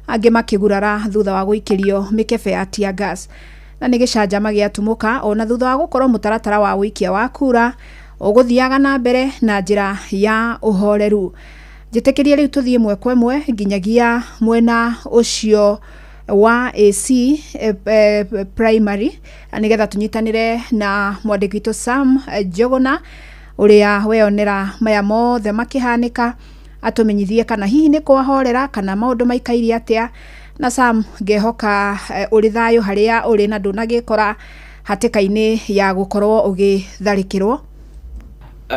angĩ makĩgurara thutha wa gũikĩrio mĩkebe ya tear gas. Na nĩ gĩcanjama gĩatumũka ona thutha wa gũkorwo mũtaratara wa wũikia wa kura ũgũthiaga na mbere na njĩra ya ũhoreru. Njĩtĩkĩrie rĩu tũthiĩ ĩmwe kwa ĩmwe nginyagia mwena ũcio wa AC primary nĩgetha tũnyitanĩre na mwandĩki witũ Sam Njuguna ũrĩa weyonera maya mothe makĩhanĩka, atũmenyithie kana hihi nĩ kwahorera kana maũndũ maikaire atĩa. Na Sam, ngehoka ũrĩ thayũ harĩa ũrĩ na ndũnagĩkora hatĩka-inĩ ya gũkorwo ũgĩtharĩkĩrwo.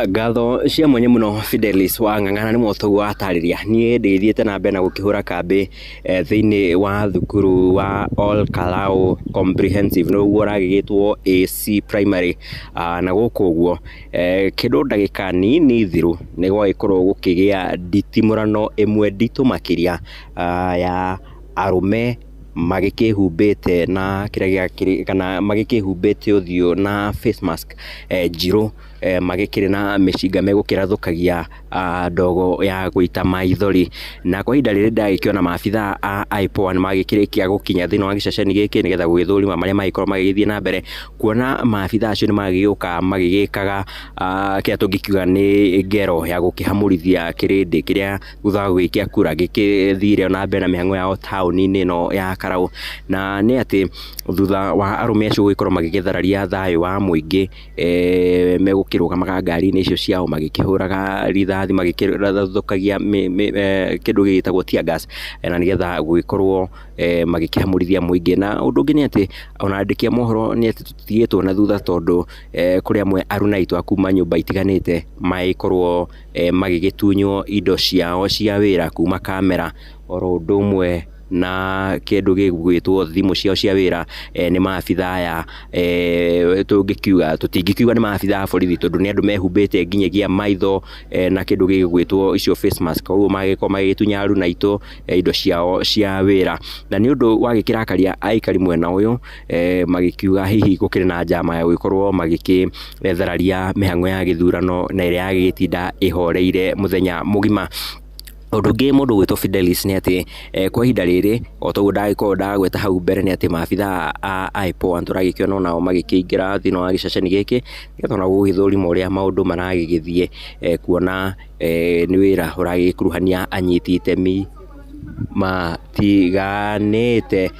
Ngatho cia mwanya mũno Fidelis wa Ng'ang'ana nĩ motoguo watarĩria. Niĩ ndĩgĩthiĩte na mbere na gũkĩhũra kambĩ thĩinĩ wa thukuru wa Olkalau Comprehensive nĩguo ũragĩgĩtwo AC Primary, na gũkũ ũguo kĩndũ ndagĩka nini thiru nĩ gwagĩkorwo gũkĩgĩa nditimũrano ĩmwe nditũ makĩria ya arũme magĩkĩhumbĩte na kĩrĩa gĩakĩrĩ kana magĩkĩhumbĩte ũthiũ na face mask njirũ, magĩkĩrĩ na mĩcinga megũkĩrathũkagia ndogo ya gũita maithori. Na kwa ihinda rĩrĩ ndagĩkĩona maabithaa a IPOA nĩ magĩkĩrĩkia gũkinya thĩinĩ wa gĩceceni gĩkĩ nĩgetha gũgĩthũrima marĩa magĩkorwo magĩgĩthiĩ na mbere, kuona maabithaa acio nĩ magĩgĩũka magĩgĩkaga kĩrĩa tũngĩkiuga nĩ ngero ya gũkĩhamũrithia kĩrĩndĩ kĩrĩa thutha wa gũgĩikia kura gĩkĩthire na mbere na mĩhang'o yao taũni-inĩ ĩno ya Karau. Na nĩ atĩ thutha wa arũme acio gũgĩkorwo magĩgĩthararia thayũ wa mũingĩ, megũkĩrũgamaga ngari-inĩ icio ciao magĩkĩhũraga rithathi magĩkĩrathũkagia kĩndũ gĩgĩtagwo tear gas, na nĩgetha gũgĩkorwo magĩkĩhamũrithia mũingĩ. Na ũndũ ũngĩ nĩ atĩ ona andĩki a mohoro nĩ atĩ tũtigĩtwo na thutha, tondũ kũrĩ amwe aruna aitũ a kuma nyũmba itiganĩte magĩkorwo magĩgĩtunywo indo ciao cia wĩra kuma kamera oro ũndũ ũmwe na kĩndũ gĩgwĩtwo thimũ ciao cia wĩra. Nĩ maabithaa aya, tũngĩkiuga tũtingĩkiuga nĩ maabithaa a borithi tondũ nĩ andũ mehumbĩte nginyagia maitho na kĩndũ gĩgwĩtwo icio face mask, koguo magĩkorwo magĩgĩtunya aruna aitũ indo ciao cia wĩra. Na nĩ ũndũ wagĩkĩrakaria aikari mwena ũyũ, magĩkiuga hihi gũkĩrĩ na njama ya gũgĩkorwo magĩkĩthararia mĩhang'o ya gĩthurano na ĩrĩa yagĩgĩtinda ĩhoreire mũthenya mũgima. Ũndũ ũngĩ mũndũ ũgwĩtwo Fidelis nĩ atĩ kwa ihinda rĩrĩ o toguo ndagĩkorwo ndagweta hau mbere nĩ atĩ maabithaa a IPOA nĩtũragĩkĩona onao magĩkĩingĩra thĩinĩ wa gĩceceni gĩkĩ nĩgetha ona gũgĩthũrima ũrĩa maũndũ maragĩgĩthiĩ, kuona nĩ wĩra ũragĩkuruhania anyiti itemi matiganĩte.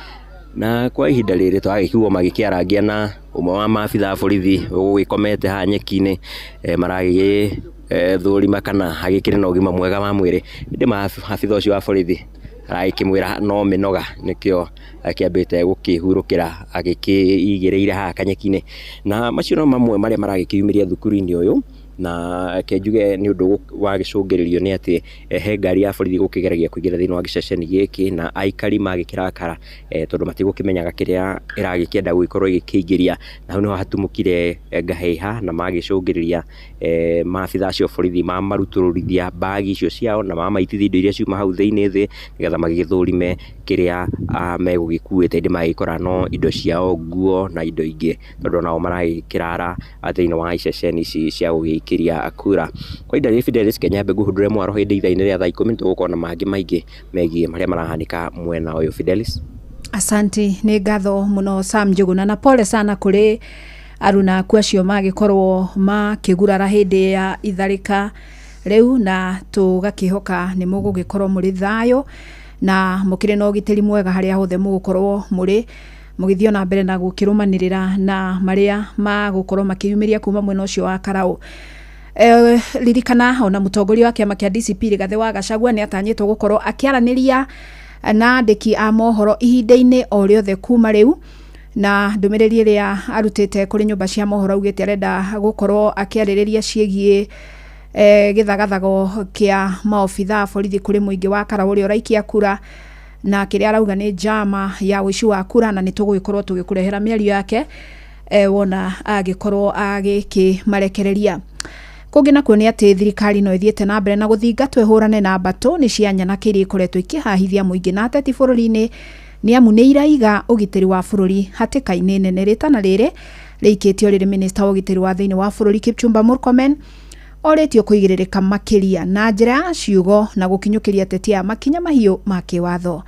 Na kwa ihinda rĩrĩ tũragĩkiuga magĩkĩarangia na ũmwe wa maabithaa a borithi ũgũgĩkomete haha nyeki-inĩ, maragĩgĩ thũrima kana hagĩkĩrĩ na ũgima mwega wa mwĩrĩ, ĩndĩ maabitha ũcio wa borithi Aragĩkĩmwĩra no mĩnoga nĩkĩo akĩambĩte gũkĩhurũkĩra agĩkĩigĩrĩire haha kanyeki-inĩ. Na macio no mamwe marĩa maragĩkĩyumĩria thukuru-inĩ ũyũ, na reke njuge nĩ ũndũ wagĩcũngĩrĩrio nĩ atĩ he ngari ya borithi gũkĩgeragia kũingĩra thĩinĩ wa gĩceceni gĩkĩ, na aikari magĩkĩrakara tondũ matigũkĩmenyaga kĩrĩa ĩragĩkĩenda gũgĩkorwo ĩgĩkĩingĩria, na hau nĩho hatumũkire ngahĩha na magĩcũngĩrĩria maabitha acio borithi mamarutũrũrithia mbagi icio ciao na mamaitithia indo iria ciuma hau thĩinĩ thĩ, nĩgetha magĩgĩthũrime kĩrĩa megũgĩkuĩte, ĩndĩ magĩkora no indo ciao, nguo na indo ingĩ, tondũ onao maragĩkĩrara thĩinĩ wa iceceni ici cia gũgĩikĩria kura. Kwa ihinda rĩrĩ Fidelis Kenyambe ngũhundũre mwaro hĩndĩ ithaa-inĩ rĩa thaa 10 nĩtũgũkorwo na mangĩ maingĩ megiĩ marĩa marahanĩka mwena ũyũ. Fidelis. Asanti, nĩ ngatho mũno Sam Njuguna, na pole sana kũrĩ aruna aku acio magĩkorwo makĩgurara hĩndĩ ya itharĩka rĩu, na tũgakĩhoka nĩ mũgũgĩkorwo mũrĩ thayũ na mũkĩrĩ na ũgitĩri mwega harĩa hothe mũgũkorwo mũrĩ, mũgĩthiĩ ona mbere na gũkĩrũmanĩrĩra na marĩa magũkorwo makĩyumĩria kuma mwena ũcio wa Karau. Ririkana ona mũtongoria wa kĩama kĩa DCP Rigathĩ wa Gachagua nĩ atanyĩtwo gũkorwo akĩaranĩria na andĩki a mohoro ihinda-inĩ o rĩothe kuma rĩu, na ndũmĩrĩri ĩrĩa arutĩte kũrĩ nyũmba cia mohoro augĩte arenda gũkorwo akĩarĩrĩria ciĩgiĩ gĩthagathago kĩa maobitha a borithi kũrĩ mũingĩ wa Karau ũrĩa ũraikia kura, na kĩrĩa arauga nĩ njama ya ũici wa kura, na nĩ tũgũgĩkorwo tũgĩkũrehera mĩario yake wona agĩkorwo agĩkĩmarekereria. Kũngĩ nakuo nĩ atĩ thirikari no ĩthiĩte na mbere na gũthingatwo ĩhũrane na mbatũ nĩ cia nyanake iria ikoretwo ikĩhahithia mũingĩ na ateti bũrũri-inĩ, nĩ amu nĩ iraiga ũgitĩri wa bũrũri hatĩka-inĩ nene. Rĩtana rĩrĩ rĩikĩtio rĩrĩ minista wa ũgitĩri wa thĩinĩ wa bũrũri Kipchumba Murkomen orĩtio kũigĩrĩrĩka makĩria na njĩra ya ciugo na gũkinyũkĩria ateti aya makinya mahiũ ma kĩwatho.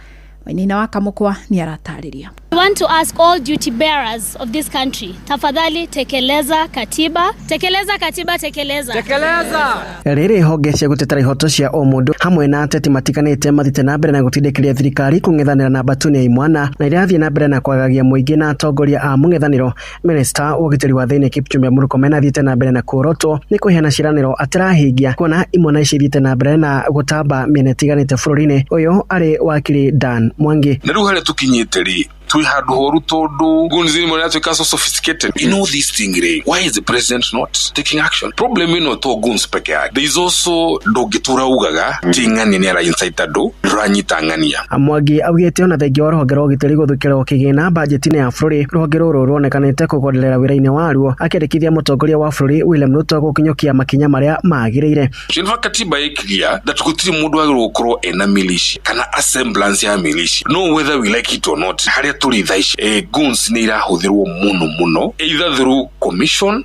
Wainaina wa Kamũkwa nĩ aratarĩria. We want to ask all duty bearers of this country, tafadhali tekeleza katiba, tekeleza katiba, tekeleza. Tekeleza. Rĩrĩ honge cia gũtetera ihoto cia ũmũndũ hamwe na ateti matiganĩte mathiĩte na mbere na gũtindĩkĩrĩria thirikari kũng'ethanĩra na mbatũ ya imwana na irathiĩ na mbere na kwagagia mũingĩ na atongoria a mũng'ethanĩro. Minista wa ũgitĩri wa thĩinĩ Kipchumba Murkomen athiĩte na mbere na kuorotwo nĩ kũheana ciĩranĩro atarahingia, kuona imwana ici ithiĩte na mbere na gũtamba mĩena ĩtiganĩte bũrũri-inĩ ũyũ. Arĩ wakiri Dan Mwangi. Na rĩu harĩa tũkinyĩte rĩ, twĩ handũ horu tondũ goons nĩ maratuĩka so sophisticated. You know this thing rĩ, why is the president not taking action? Problem ĩno to goons peke yake, there is also ndũngĩtũra ugaga ti ng'ania nĩ ara incite andũ, ndũranyita ng'ania. Mwangi augĩte ona thengia wa rũhonge rwa ũgitĩri gũthukĩrwo kĩgĩna bajeti-inĩ ya bũrũri, rũhonge rũrũ ruonekanĩte kũgonderera wĩra-inĩ waruo, akĩandĩkithia mũtongoria wa bũrũri William Ruto gũkinyũkia makinya marĩa magĩrĩire. In fact, katiba ĩ clear that gũtirĩ mũndũ wagĩrĩirwo gũkorwo ena militia kana a semblance ya militia, no whether we like it or not, harĩa tũrĩ thaa ici goons nĩ irahũthĩrwo mũno mũno either through commission.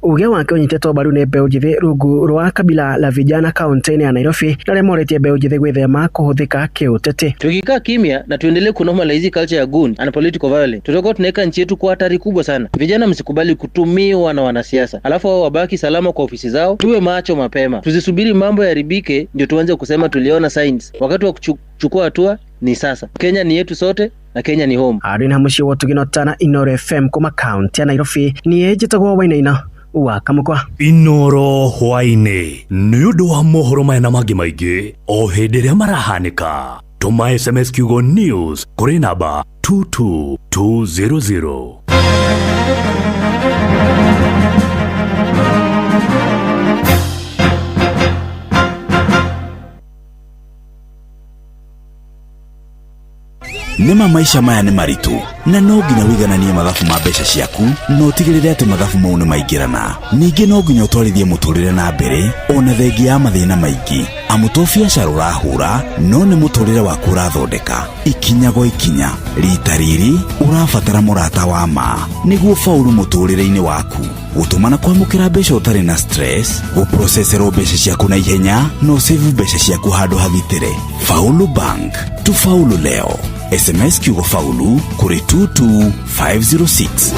Uge wake ũnyitĩtwo mbaru nĩ mbeũ njĩthĩ rungu rwa kabila la vijana kaunti-inĩ ya Nairobi, na arĩa morĩtie mbeũ njĩthĩ gwĩthema kũhũthĩka kĩũteti. Tukikaa kimya na tuendelee kunormalize culture ya goon and political violence, tutakuwa tunaweka nchi yetu kwa hatari kubwa sana. Vijana, msikubali kutumiwa na wanasiasa alafu wao wabaki salama kwa ofisi zao. Tuwe macho mapema, tusisubiri mambo yaharibike ndio tuanze kusema tuliona signs. Wakati wa kuchukua hatua ni sasa. Kenya ni yetu sote na Kenya ni home. Arĩ na mũciĩ wa Ũtugino Tana Inooro FM kuma kaunti ya Nairobi, niĩ njĩtagwo Wainaina wa Kamũkwa. Inooro hwaĩ-inĩ nĩ ũndũ wa mohoro maya na mangĩ maingĩ o hĩndĩ ĩrĩa marahanĩka. Tũma SMS kiugo news kũrĩ namba 22200. Nĩma maica maya nĩ maritũ na no nginya wĩigananie mathabu ma mbeca ciaku na ũtigĩrĩre atĩ mathabu mau nĩ maingĩrana. Ningĩ no nginya ũtwarithie mũtũrĩre na mbere ona thengia ya mathĩna maingĩ, amu to biacara ũrahũra no nĩ mũtũrĩre waku ũrathondeka ikinya gwa ikinya. Rita rĩrĩ ũrabatara mũrata wa ma nĩguo faulu mũtũrĩre-inĩ waku, gũtũma na kwamũkĩra mbeca ũtarĩ na stress, gũproceserwo mbeca ciaku na ihenya na ũsave mbeca ciaku handũ hagitĩre. Faulu Bank, tufaulu leo. SMS kiugo faulu kuri 22506.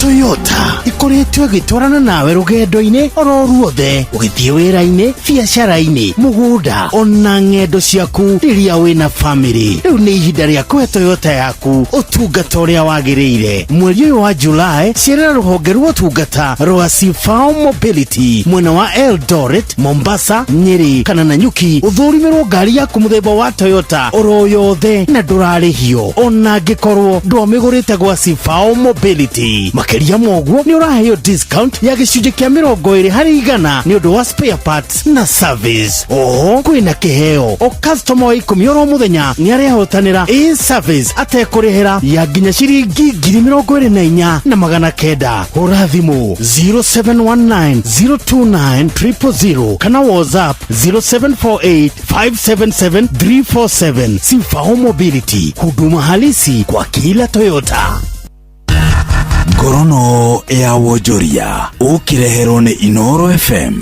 Toyota ikoretwo ĩgĩtwarana nawe rũgendo-inĩ oro ruothe, ũgĩthiĩ wĩra-inĩ, biacara-inĩ, mũgũnda ona ng'endo ciaku rĩrĩa wĩna famĩlĩ. Rĩu nĩ ihinda rĩa kũhe Toyota yaku ũtungata ũrĩa wagĩrĩire. Mweri ũyũ wa Julai, cerera rũhonge rwa ũtungata rwa Sifao Mobility mwena wa Eldoret, Mombasa, Nyeri kana Nanyuki, ũthũrimĩrwo ngari yaku mũthemba wa Toyota oro yothe na ndũrarĩhio ona angĩkorwo ndwamĩgũrĩte gwa Sifao Mobility. Makĩria ma ũguo, nĩ ũraheo discount ya gĩcunjĩ kĩa 20% nĩ ũndũ wa spare parts na service. Oho kwĩna kĩheo o customer wa 10 oro mũthenya nĩ arehotanĩra a service atekũrĩhĩra ya nginya ciringi 24,900. Hũra thimũ 0719 029 000 kana WhatsApp 0748 577 347. Sifao Mobility, huduma halisi kwa kila Toyota. Ngorono ya wonjoria ũkĩreherwo nĩ Inoro FM.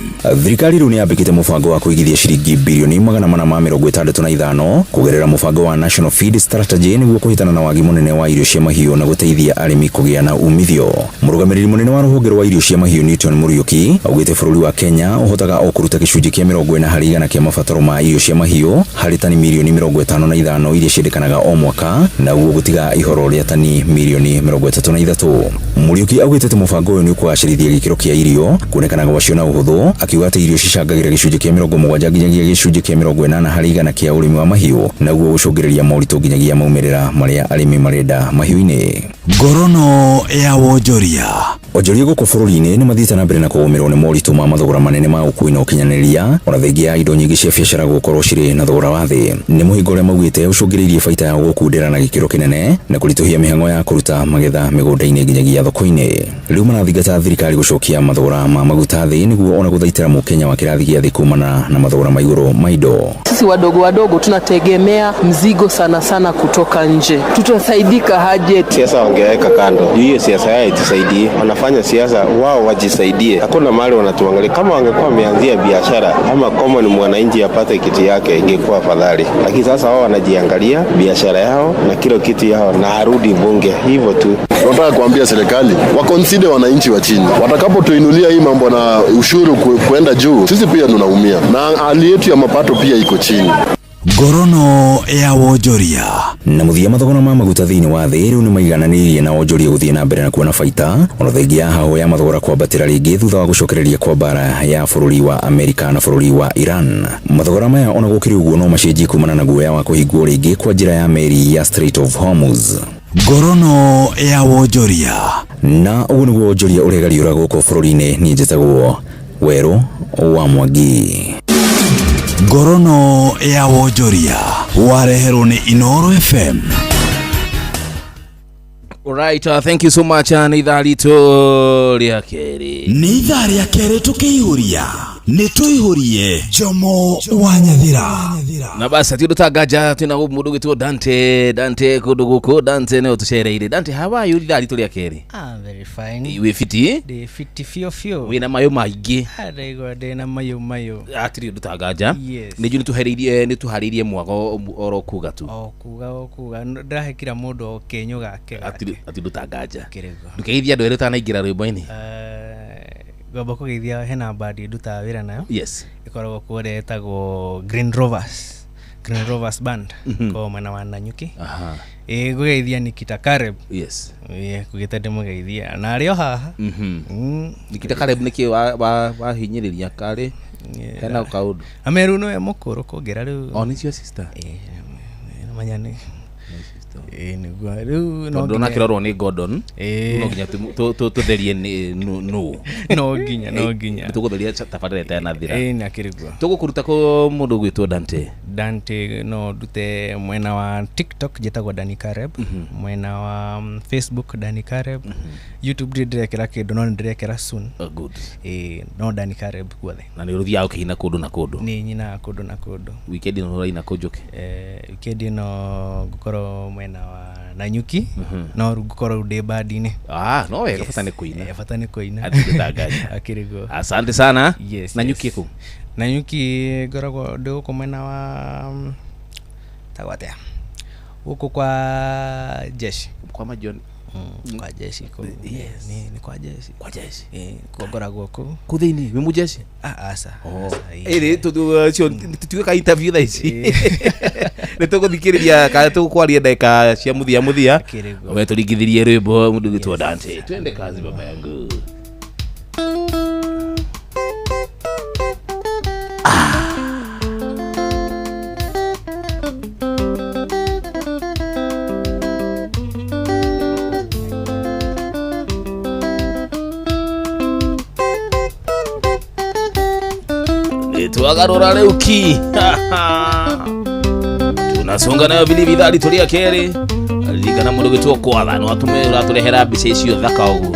Thirikari rĩu nĩ yambĩkĩte mũbango wa kũigithia ciringi birioni 465 kũgerera mũbango wa National Feed Strategy nĩguo kũhĩtana na wagi mũnene wa irio cia mahiũ na gũteithia arĩmi kũgĩa na umithio. Mũrũgamĩrĩri mũnene wa rũhonge rwa irio cia mahiũ Newton Mũriũki augĩte bũrũri wa Kenya ũhotaga o kũruta gĩcunjĩ kĩa 40% kĩa mabataro ma irio cia mahiũ harĩ tani mirioni 55 iria ciendekanaga o mwaka, na ũguo gũtiga ihoro rĩa tani mirioni 33. Mũriũki augĩte atĩ mũbango ũyũ nĩ ũkũgacĩrithia gĩkĩro kĩa irio kuonekana gwacio na ũhũthũ, akiuga atĩ irio cicangagĩra gĩcunjĩ kĩa 70 nginyagia gĩcunjĩ kĩa 80% kĩa ũrĩmi wa mahiũ, naguo gũcũngĩrĩria moritũ nginyagia maumĩrĩra marĩa arĩmi marenda mahiũ-inĩ. Ngorono ya wonjoria. Onjoria gũkũ bũrũri-inĩ nĩ mathiĩte na mbere na kũgũmĩrwo nĩ moritũ ma mathogora manene ma ũkui na ũkinyanĩria, ona thengia ya indo nyingĩ cia biacara gũkorwo cirĩ na thogora wa thĩ. Nĩ mũhingo ũrĩa maugĩte ũcũngĩrĩirie baita yao gũkundera na gĩkĩro kĩnene na kũritũhia mĩhang'o ya kũruta magetha mĩgũnda-inĩ nginyagia thoko-inĩ. Rĩu marathingata thirikari gũcokia mathogora ma maguta thĩ nĩguo ona gũthaitĩra mũkenya wa kĩrathi gĩa thĩ kumana na mathogora ma igũrũ ma indo. Sisi wadogo wadogo tunategemea mzigo sana sana kutoka nje, tutasaidika aje? Siasa wangeweka kando, hiyo siasa yao itusaidie. Wanafanya siasa wao wajisaidie, hakuna mahali wanatuangalia. Kama wangekuwa wameanzia biashara ama common mwananchi apate kitu yake ingekuwa afadhali, lakini sasa wao wanajiangalia biashara yao na kila kitu yao na arudi bunge hivyo tu. Tunataka kuambia serikali wakonside wananchi wa chini, watakapotuinulia hii mambo na ushuru kuenda juu, sisi pia tunaumia na hali yetu ya mapato pia iko chini. Ngorono ya wonjoria. Na mũthia mathogora ma maguta thĩinĩ wa thĩ rĩu nĩ maigananĩirie na wonjoria gũthiĩ na mbere na kuona baita, ona thengia ya hahũ ya mathogora kwambatĩra rĩngĩ thutha wa gũcokereria kwa mbara ya bũrũri wa Amerika na bũrũri wa Iran. Mathogora maya ona gũkĩrĩ ũguo no macenjie kumana na guoya wa kũhingwo rĩngĩ kwa njĩra ya meri ya Strait of Hormuz. Ngorono ya wonjoria. Na ũguo nĩguo wonjoria ũregariũra gũkũ bũrũri-inĩ. Niĩ njĩtagwo Werũ wa Mwangi. Ngorono ya wonjoria wareherwo nĩ Inoro FM. Alright, thank you so much. Nĩ ithaa ritũ rĩa kerĩ. Nĩ ithaa rĩa kerĩ tũkĩihũria, nĩ tũihũrie Jomo wa Nyathira. Na basi ati ndutanganja twina mũndũ ũgĩtwo Dante, Dante kũndũ gũkũ, Dante nĩwe tũcereire. Dante, how are you ithaa ritũ rĩa kerĩ? I'm very fine. Wĩ fiti? Ndĩ fiti fio fio. Wĩna mayũ maingĩ. Ndaigua ndĩna mayũ mayũ. Atirĩ ndutanganja. Yes. Nĩ njũĩ nĩtũharĩirie, nĩtũharĩirie mwago oro kuga tu. O kuga o kuga, ndĩrahe kila mũndũ o kĩnyũ gake. Ati ndutanganja. Ndũkeithia andũ erĩ ũtanaingĩra rwĩmbo-inĩ. Ngwamba kũgeithia hena bandi ndutaga wĩra nayo. Yes. Ĩkoragwo kũrĩa ĩtagwo Green Rovers. Green Rovers Band. Ko mwena wa Nanyuki. Ĩ ngũgeithia Nikita Kareb. Yes. Ĩ kugĩte ndĩmũgeithia na arĩ o haha. Nikita Kareb nĩkĩ wahinyĩrĩria karĩ hena kaũndũ. Ameru nĩwe mũkũrũ kũngĩra rĩu. O nĩcio sister. Ĩ manya nĩ ĩ nĩguo rĩu no tondũ nakĩrorwo nĩ Gordon no nginya tũtherie nũ no nginya no nginya tũgũtheria tabarĩra ĩtanathira. Ĩ nĩ akĩrĩ guo. Tũgũkũruta kũ mũndũ ũgwĩtwo Dante? Dante no ndute mwena wa TikTok njĩtagwo Danny Kareb, mwena wa Facebook Danny Kareb, YouTube ndirĩ ndĩrekĩra kĩndũ no nĩ ndĩrekĩra soon. Good. Ĩ no Danny Kareb guothe. Na nĩ ũrĩthiaga ũkĩina kũndũ na kũndũ? Nĩ nyinaga kũndũ na kũndũ. Weekend ĩno ũraina kũ Njũkĩ? Weekend ĩno ngũkorwo mwena wa Nanyuki, no rĩu ngũkorwo ndĩ bandi-inĩ. No wega, bata nĩ kũina. Bata nĩ kũina. Akĩrĩ guo. Asante sana. Yes. Nanyuki kũ? Nanyuki ngoragwo ndĩ gũkũ mwena wa tagwo atĩa gũkũ kwa jeshi kwa Majon. Kwa jeshi kũu. Yes. Nĩ kwa jeshi. Kwa jeshi. Ĩĩ, kuo ngoragwo kũu. Kũ thĩinĩ wĩ mũjeshi? Ah, aca. Oh. Aca, ĩĩ. Ĩrĩ tũcio tũtuĩka interview thaa ici nĩ tũgũthikĩrĩria kana tũkwaria ndagĩka cia mũthia mũthia Akĩrĩguo. we tũringithirie rwĩmbo mũndũ gwĩtwo Dante. Twende kazi baba yangu. Twagarũra rĩu ki tunasonga nayo vile tũrĩa kerĩ ririkana mũndũ gwĩtwo kwatha nĩ watũme ũratũrehera mbica icio thaka ũguo.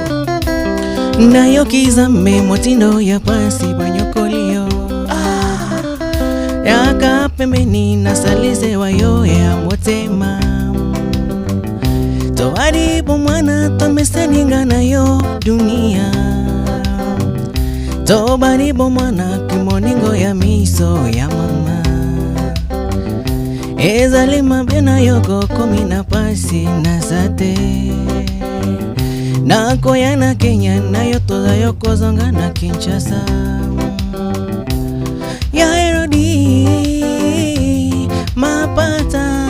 Nayokizame motindo ya pasi banyokolio yaka pembeni nasalize wayo ya motema toharibu mwana tomeseninga nayo dunia tobaribu mwana kimoningo ya miso ya mama ezali mabe na yo kokomi na pasi naza te nakoya na Kenya nayo toza yo kozonga na Kinshasa ya Herodi mapata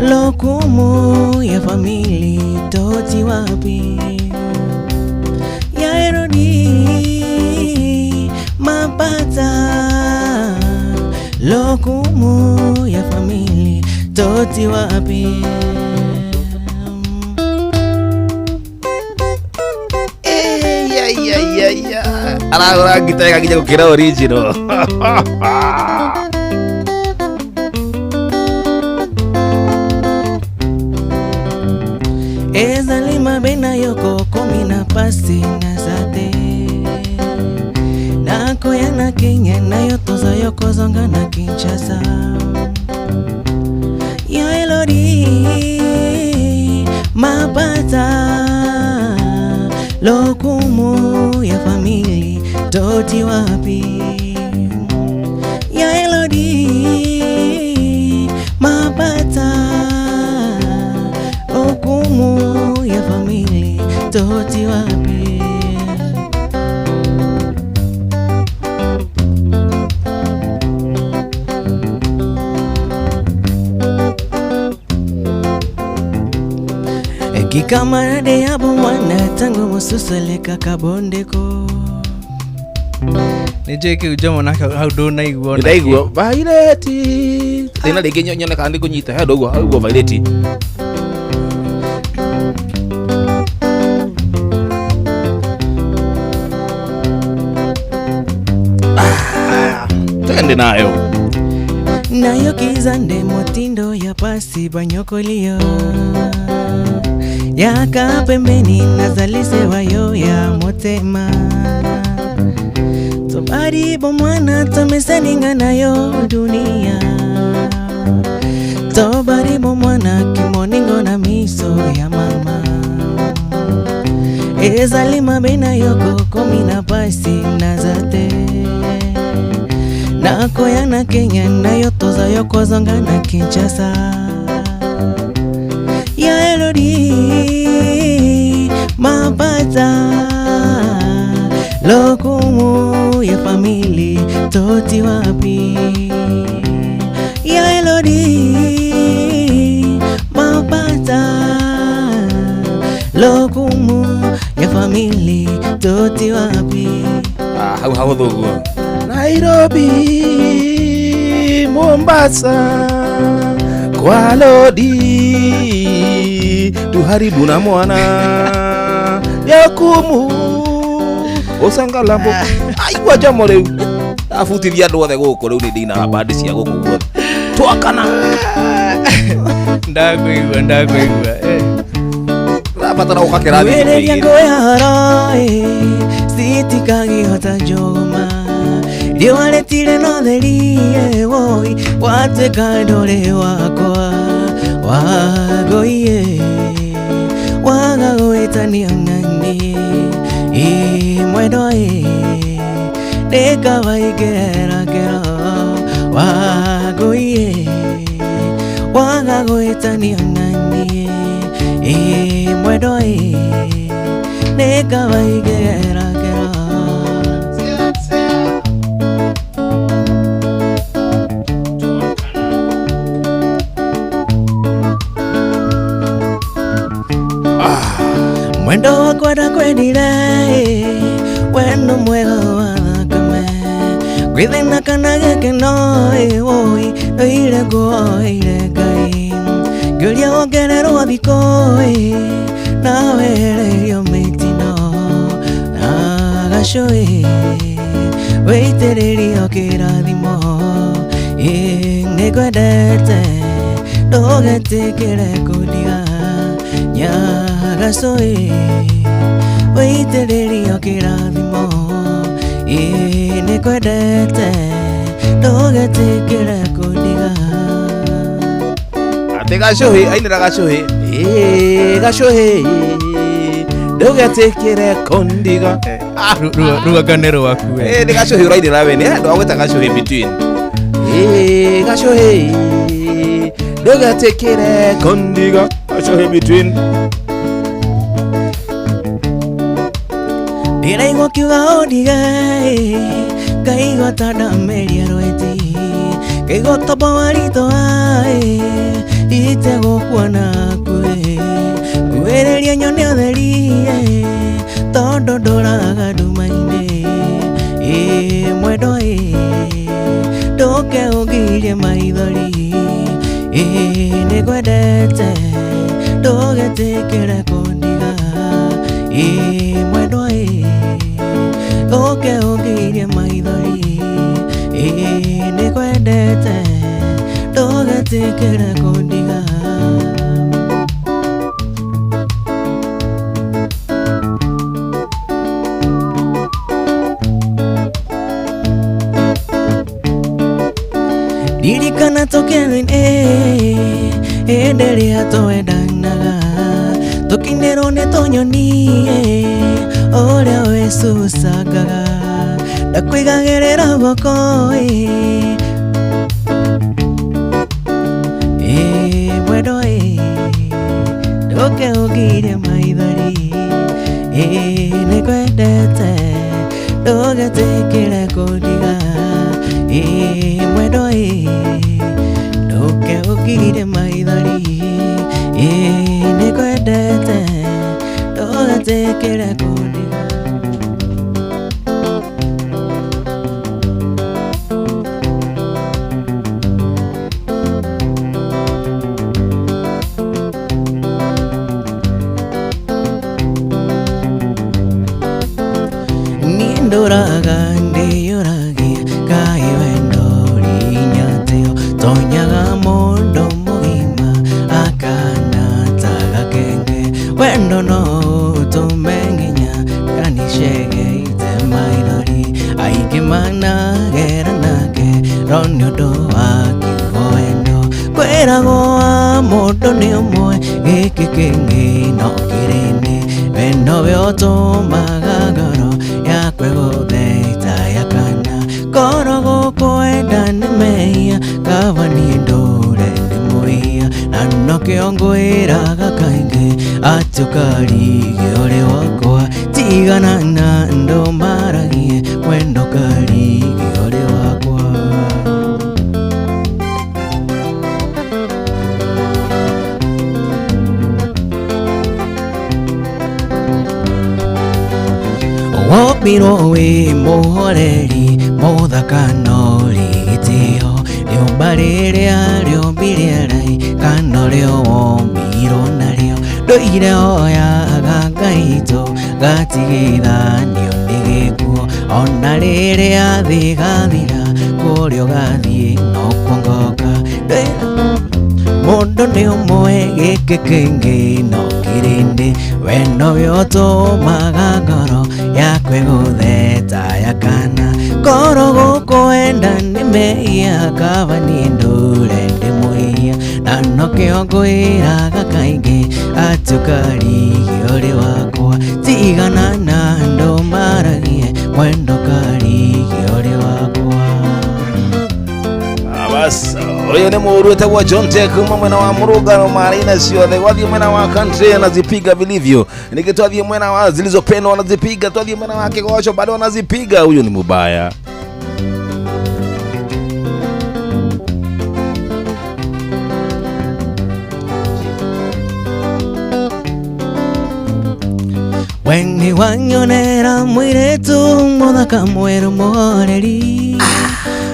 lokumu ya famili toti wapi ya Herodi mapata lokumu ya famili toti wapi. Aragũra ngita ĩgakinya gũkĩra original. Ezali mabe na yo kokomi na pasi naza te nakoya na Kenya nayo toza yo kozonga na Kinshasa ya Elodi mapata lokumu ya famili toti wapi ya Elodi mapata lokumu ya famili toti wapi. Kikamarade yabo mwana tangu mususeleka kabondeko Nĩ njũĩ kĩu Jomo nake hau ndũnaigua ona Ndaigua kĩ. Violet thĩna rĩngĩ nyone kana nĩngũnyita he ndũguo hau ũguo Violet. Twende nayo. Nayo kizande motindo ya pasi banyokolio yaka pembeni nazalisewa yo ya motema tobaribo mwana tomeseninga nayo dunia tobaribo mwana kimoningo na miso ya mama ezali mabe na yo kokomi na pasi naza te nakoya na Kenya nayo toza yo kozonga na Kinshasa ya Elodi mapata lokumu ya famili toti wapi ya Elodi mapata lokumu ya famili toti wapi. Ah, hau hau thũguo. Nairobi, Mombasa, kwa Lodi tuharibu na mwana yakumu usangalambo aigua Jomo rĩu abutithia andũ othe gũkũ rĩu nĩ ndĩinaga bandi cia gũkũ guothe twakana. Ndakũigua ndakũigua eh. Rabatara gũka kĩrathi Wĩrĩria ngũyaro sitikagihota njũgũma riũa rĩtirĩ na ũtheri woi watuĩka ndũrĩ wakwa wagoiye waga gwĩtania nani ĩ mwendwa ĩ nĩkaba ingĩhera ngero wagoiye waga gwĩtania nani Ĩ mwendwa ĩ nĩ kaba ingĩgeragera. Mwendo wakwa ndakwendire, wendo mwega wa thakame, gwĩthĩna kana gĩkeno ĩ wũi ndoire nguoire Ngai, ngĩũria wongererwo thikũ ĩ na wehererio mĩtino na gacũĩ wĩitĩrĩrio kĩrathimo ĩ nĩngwendete ndũgetĩkĩre kũndiga nyagacũĩ wĩitĩrĩrio kĩrathimo ĩ nĩngwendete ndũgetĩkĩre kũndiga. Atĩ gacũhĩ ainĩra gacũhĩ ĩ gacũhĩ ndũgetĩkĩre kũndiga. Rũganga nĩ rwaku we. Ĩ nĩ gacũhĩ ũrainĩra we nĩ handũ wagwĩta gacũhĩ between ĩ gacũhĩ ndũgetĩkĩre kũndiga gacũhĩ between. Ndĩraigua ũkiuga ũndige ngaigua ta ndameria rweti ngaigua tombo waritũha itegũkuona hakuhĩ kuhĩrĩria nyone ũtheri tondũ ndũraga nduma-inĩ ĩ mwendwa ĩ ndũke ũngirie maithori ĩ nĩngwendete ndũgetĩkĩre kũndiga ĩ mwendwa ĩ ũke ũngirie maithori ĩ nĩngwendete ndũgetĩkĩre kũndiga. Ririkana tũkĩrĩ-inĩ hĩndĩ ĩrĩa twendanaga tũkiinĩrwo nĩ tũnyoni ũrĩa wĩcucangaga ndakwĩgagĩrĩra guoko ĩ mwendwa ĩ ndũke ũngirie maithori ĩ nĩngwendete ndũgetĩkĩre kũndiga ĩ mwendwa ĩ ndũke ũngirie maithori ĩ nĩngwendete ndũgetĩkĩre kũndiga. Niĩ ndũraga ndĩyũragia kaĩ wendo ũrĩnyatĩo tonyaga mũndũ mũgima akana ta gakenge wendo no ũtũme nginya kanicege ite maithori aingĩ managera nake ro nĩ ũndũ wa kiugo wendo kwĩragwo wa mũndũ nĩ ũmwe gĩkĩ kĩngĩ no kĩrĩndĩ wendo we ũtũmaga ngoro yakwe gũtheita yakana korwo gũkwenda nĩ mehia kaba niĩ ndũre ndĩ mũhia na nokĩo ngwĩraga kaingĩ atĩ ũkarige ũrĩ wakwa tigana na andũ maragie mwendo karige ũrĩ wakwa. Wombirwo wĩ mũhoreri mũthaka no ũrĩ gĩtĩo rĩũmba rĩrĩa rĩombire araika norĩo wombirwo narĩo ndũire oyaga Ngai witũ gatigithanio nĩ gĩkuũ ona rĩrĩa thĩ ĩgathira kũrĩa ũgathiĩ nokuo ngoka mũndũ nĩ ũmwe gĩkĩ kĩngĩ no kĩrĩndĩ wendo we ũtũmaga ngoro yakwe gũtheta yakana korwo gũkwenda nĩ mehia kaba niĩ ndũre ndĩ mũhia na nokĩo ngwĩraga kaingĩ atĩ ũkarige ũrĩ wakwa tigana na andũ maragie mwendo karige ũrĩ wakwa. Bas Ũyũ nĩ mũru wĩtagwo John Tech kuma mwena wa Murugano marina ciothe, wathiĩ mwena wa country anazipiga vilivyo, ningĩ twathiĩ mwena wa zilizopendwa anazipiga, twathiĩ mwena wa Kigosho bado anazipiga. Huyu ni mubaya. Weni wanyonera mwiretu muthaka mweru moreri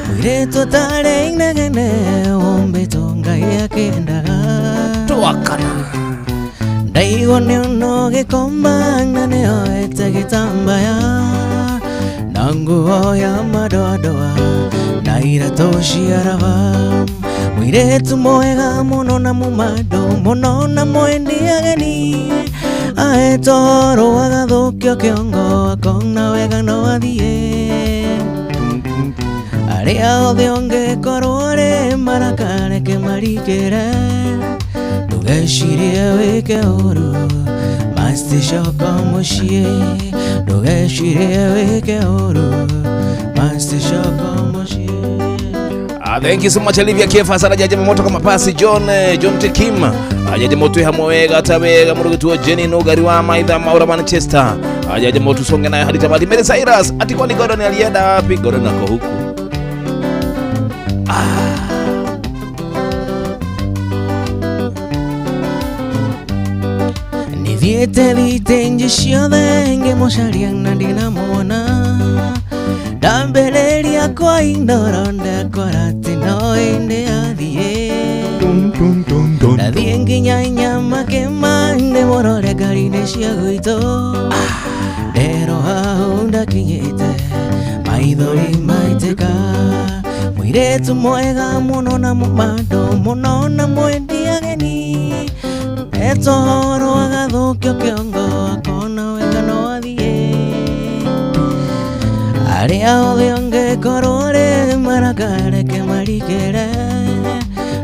mwiretu atarĩ inegene wombĩtwo Ngai akĩendaga twakana ndaigua nĩ ũnogĩkomba na nĩoete gĩtambaya na nguo ya madoadoa na iratũ cia raba mwiretu mwega mũno na mũmando mũno na mwendi ageni aetoro agathũkio kĩongo akona wega no athiĩ arĩa othe ũngĩkorwo rĩ marakareke marikĩre ndũgecirie wĩke ũru masticoka mũciĩ ndũgecirie wĩke ũru masticoka mũciĩ. Thank you so much Olivia Kefa sana jaje moto kama pasi John John Tekim ajaje moto hamwe wega tawega murugitu Jenny no gari wa maitha Maura Manchester ajaje moto songe naye hadi tamati. Mary Cyrus ati kwani Gordon alienda wapi? Gordon ako huku. Nithiĩte thitenji ciothe ngĩmũcaria na ndinamuona ndambĩrĩria kwa indoro ndakora atĩ no ĩndĩ athiĩ ndathiĩ nginya nyama kĩma ndĩmũrore ngari-inĩ cia gwitũ ndero hau ndakinyĩte maithori maitĩka mũirĩtu mwega mũno na mũmando mũno na mwendi ageni etoro agathũkio kĩongo akona wega no athiĩ arĩa othe ũngĩkorwo rĩ marakareke marikĩre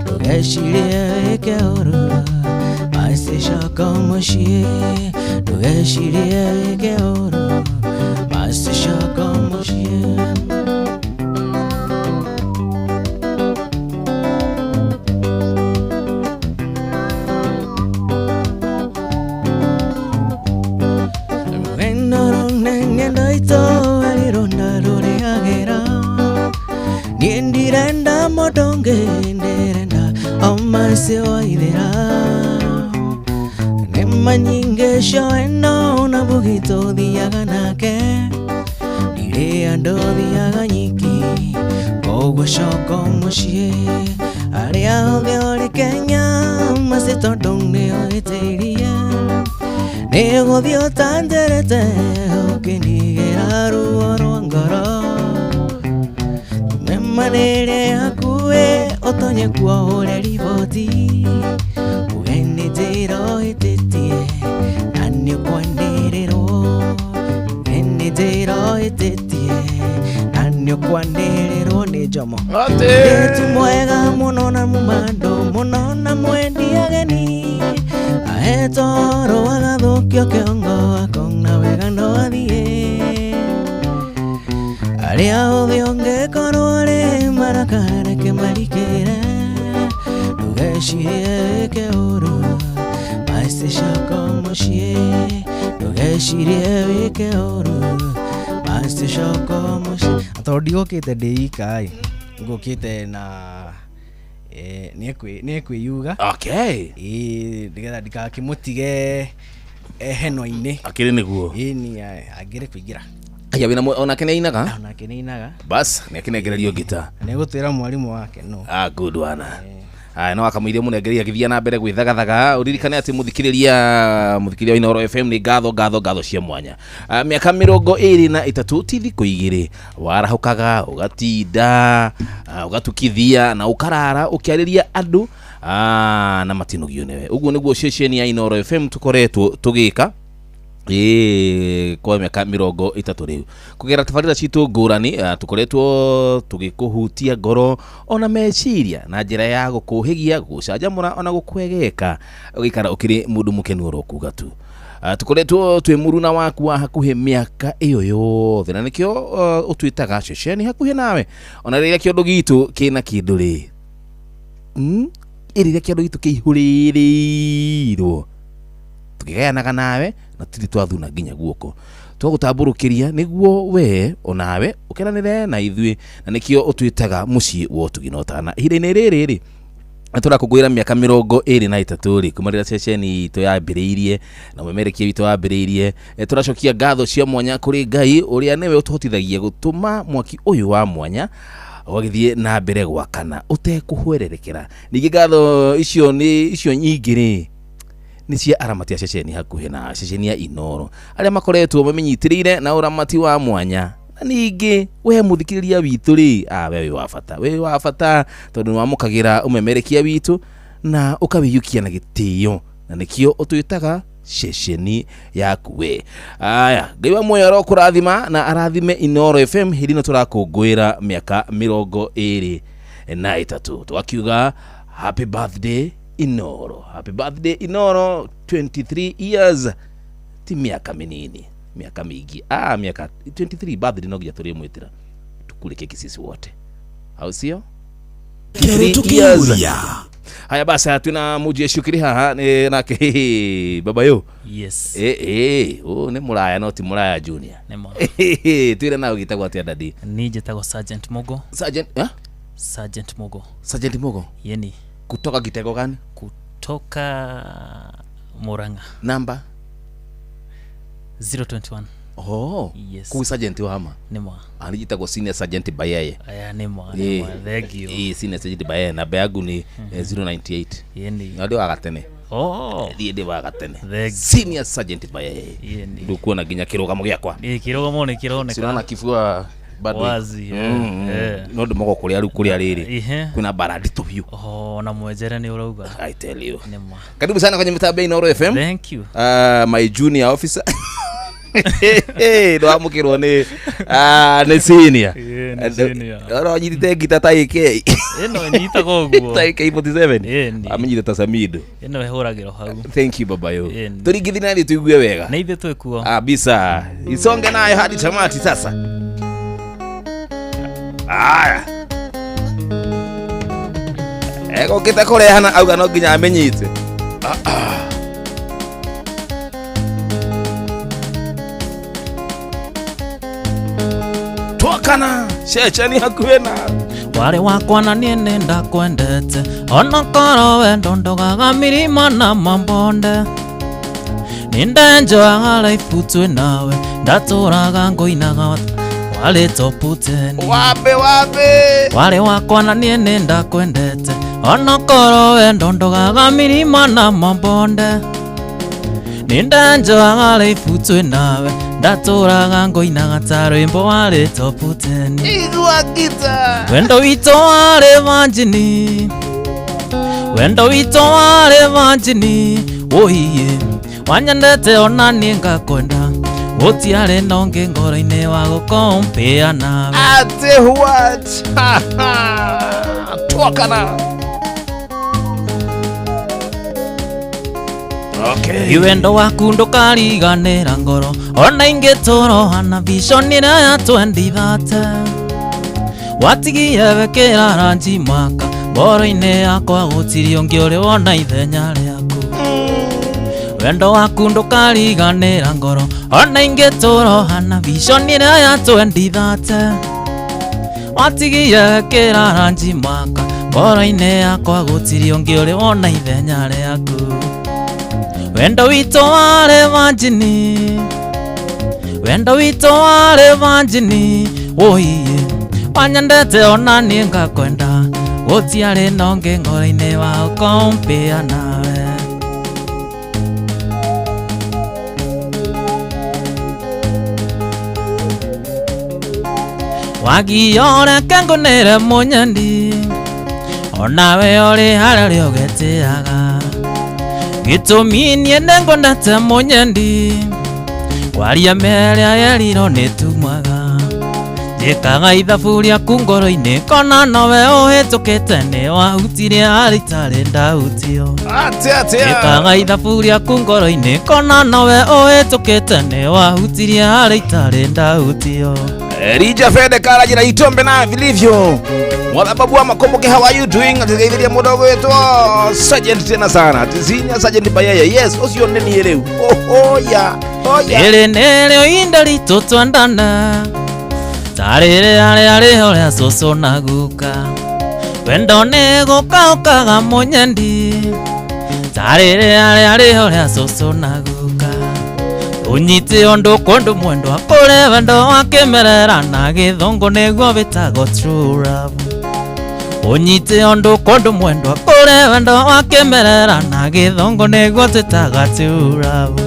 ndũgecirie wĩke ũru macicoka mũciĩ ndũgecirie wĩke ũru macicoka mũciĩ. Ndirenda modonge ndirenda omase waithera nemanyinge shoeno na bugito thiaga nake ndirĩ andũ thiaga nyiki koguo coka mũciĩ arĩa othe ũrĩ Kenya maci tondũ nĩũhĩtĩirie nĩgũthiĩ ũtanjerete ũkĩndigĩra ruo rwa ngoro manere akuwe otonye kuo ure riboti ugeni njĩra ũhĩtĩtie na nĩũkwanĩrĩrwo ugeni njĩra ũhĩtĩtie na nĩũkwanĩrĩrwo nĩ Njomo mũirĩtu mwega mũno na mũmando mũno na mwendi ageni aetoro agathũkio kĩongo akona wega no athiĩ arĩa othe ũngĩkorwo rĩ marakareke marikĩre ndũgecirie wĩke ũru macicoka mũciĩ ndũgecirie wĩke ũru macicoka mũciĩ. Tondũ ndigũkĩte ndĩ ika ĩ ngũkĩte na nĩekwĩyuga okay ĩ nĩgetha ndikakĩmũtige heno-inĩ akĩrĩ nĩguo ĩni angĩrĩ kũingĩra. Aya wina onake nĩainaga? Onake nĩainaga. Bas nĩakĩnengererio ngita. Nĩegũtwĩra mwarimũ wake no. Ah, good one. Aya no akamũiria mũnengeria agĩthiĩ na mbere gwĩthagathaga ũririkane atĩ mũthikĩrĩria wa Inooro FM nĩ ngatho cia mwanya. Mĩaka 23 ti thikũ igĩrĩ warahũkaga ũgatinda ũgatukithia na ũkarara ũkĩarĩria andũ na matinũgio nĩwe. Ũguo nĩguo ceceni ya Inooro FM tũkoretwo tũgĩka kwa mĩaka 30 rĩu kũgera tabarĩra citũ ngũrani tũkoretwo tũgĩkũhutia ngoro ona meciria na njĩra ya gũkũhĩgia gũgũcanjamũra ona gũkwegeka ũgĩikara ũkĩrĩ mũndũ mũkenu oro kuga tu. Tũkoretwo twĩ mũruna waku wa hakuhĩ mĩaka ĩyo yothe na nĩkĩo ũtwĩtaga ceceni hakuhĩ nawe ona rĩrĩa kĩondo gitũ kĩna kĩndũ rĩ Ĩrĩrĩa kĩondo gitũ kĩihũrĩrĩirwo tũkĩgayanaga nawe na tũtirĩ twathuna nginya guoko twagũtambũrũkĩria nĩguo we onawe ũkenanĩre na ithuĩ, na nĩkĩo ũtwĩtaga mũciĩ wa ũtugi na ũtana. Ihinda-inĩ rĩrĩ rĩ tũrakũngũĩra mĩaka 23 rĩ kuma rĩrĩa ceceni itũ yambĩrĩirie na mũmerekia witũ wambĩrĩirie. Tũracokia ngatho cia mwanya kũrĩ Ngai ũrĩa nĩwe ũtũhotithagia gũtũma mwaki ũyũ wa mwanya ũgagĩthiĩ na mbere gwakana ũtekũhwererekera. Ningĩ ngatho icio nĩ icio nyingĩ rĩ nĩ cia aramati a ceceni hakuhĩ na ceceni ya Inoro arĩa makoretwo mamenyitĩrĩire na ũramati wa mwanya. Na ningĩ we mũthikĩrĩria witũ rĩ, we wĩ wa bata, wĩ wa bata tondũ nĩ wamũkagĩra ũmemerekia witũ na ũkawĩiyũkia na gĩtĩo, na nĩkĩo ũtwĩtaga ceceni yaku we. Aya, Ngai wa muoyo arokũrathima na arathime Inoro FM hĩndĩ ĩno tũrakũngũĩra mĩaka 23. Twakiuga happy birthday Inoro, happy birthday Inoro, 23 years ti mĩaka mĩnini, mĩaka mĩingĩ. Mĩaka 23 birthday no nginya tũrĩmwĩtĩra tukule keki sisi wote, au sio? Kere tukĩũria. Haya basi, twina mujeshi ukiri haha nĩ nake baba yo. Yes. Ũyũ nĩ mũraya no ti mũraya junior. Nĩ ma. Twĩre nawe ũgĩtagwo atĩa daddy? Niĩ njĩtagwo Sergeant Mugo. Sergeant, eh? Sergeant Mugo. Sergeant Mugo? Yeni. Kutoka kitengo gani? Kutoka Murang'a. Namba? 021. Oh. Yes. Kuu sergeant wa hama? Nĩ ma. Niĩ njĩtagwo senior sergeant Bayeye. Aya, nĩ ma, nĩ ma. Thank you. Senior sergeant Bayeye, namba yangu ni 098. Yeni. Na ndĩ wa gatene. Oh. Thiĩ ndĩ wa gatene. Thank you. Senior sergeant Bayeye. Yeni. Ndũkuona nginya kĩrũgamo gĩakwa. Kĩrũgamo nĩ kĩroneka. Sinaona kifua bado. Wazi, No ndũmogo kũrĩa rĩu kũrĩa rĩrĩ. Ihe. Kwĩna mbara nditũ biũ. Oh, na mwenjere nĩ ũrauga. I tell you. Nĩ ma. Karibu sana kwenye mitambo ya Inoro FM. Thank you. My junior officer. Ndwamũkĩrwo nĩ nĩ senior. Ĩĩ, nĩ senior. Ũronyitĩte ngita ta AK. Ĩno nyitaga ũguo. Ta AK47. Ĩni. Amenyire ta Samido. Ĩno ĩhũragĩrwo hau. Thank you baba yo. Ĩni. Tũringithie nani tuigue wega. Na ithuĩ twĩ kuo. Bisa. Isonge nayo hadi tamati sasa. Aya. Egũkĩte kũrehana auga no nginya amenyite. Twakana ceceni hakuhĩ na warĩ wakwa na niĩ nĩ ndakwendete ona korwo wendo ndogaga mĩrima na mabonde nĩ ndenjoaga raibu twĩ nawe ndatũraga ngũinaga warĩ toputeni wabe wabe warĩ wakwa na niĩ nĩ ndakwendete ona korwo wendo ndogaga mĩrima na mabonde nĩ ndenjoaga raibu twĩ nawe ndatũraga ngũinaga ta rwĩmbo warĩ toputeni igua gita wendo witũ warĩ manjini wendo witũ warĩ manjini ũiye wanyendete ona niĩ ngakwenda gũtiarĩ na ũngĩ ngoro-inĩ wa gũkompea nawe ate what twakana. Okay. Wendo waku ndũkariganĩra ngoro ona ingĩtũrohana vision ĩrĩa ya 2030 watigire wekĩra ranji mwaka ngoro-inĩ yakwa gũtirĩ ũngĩ ũrĩ wona ithenya rĩaku wendo waku ndũkariganĩra ngoro ona ingĩtũrohana vision ĩrĩa ya 2030 watigire wekĩra ranji mwaka ngoro-inĩ yakwa gũtirĩ ũngĩ ũrĩ wona ithenya rĩaku wendo witũ warĩ manjini wendo witũ warĩ manjini ũiye wanyendete ona niĩ ngakwenda gũtiarĩ na ũngĩ ngoro-inĩ wa ũkompea nawe. Wagio reke ngũnĩre mũnyendi onawe ũrĩ harĩa ũrĩ ũgetĩaga gĩtũmi niĩ nĩngwendete mũnyendi kwaria merĩa yerirwo nĩ tumaga njĩkaga ithabu rĩaku ngoro-inĩ kona nowe ũhĩtũkĩte nĩ wahutirie harĩa itarĩ ndahutio njĩkaga ithabu rĩaku ngoro-inĩ kona nowe ũhĩtũkĩte nĩ wahutirie harĩa itarĩ ndahutio. Rija Fede Karajira itombe na vilivyo. Mwathababu wa Makomboke, how are you doing? Atigeithiria mũndũ ũgwĩtwo Sergeant tena sana. Ati senior Sergeant Bayeye. Yes, ũcio nĩ niĩ rĩu. Oh, oya. Oya. Rĩrĩ nĩrĩo ihinda ritũ twendane ta rĩrĩa rĩarĩ ũrĩa cũcũ na guka wendo nĩ gũka ũkaga mũnyendi ta rĩrĩa rĩarĩ ũrĩa cũcũ na guka ũnyite ũndũ kũndũ mwendwa kũrĩ wendo wa kĩmerera na gĩthũngũ nĩguo wĩtagwo true love ũnyite ũndũ kũndũ mwendwa kũrĩ wendo wa kĩmerera na gĩthũngũ nĩguo twĩtaga true love.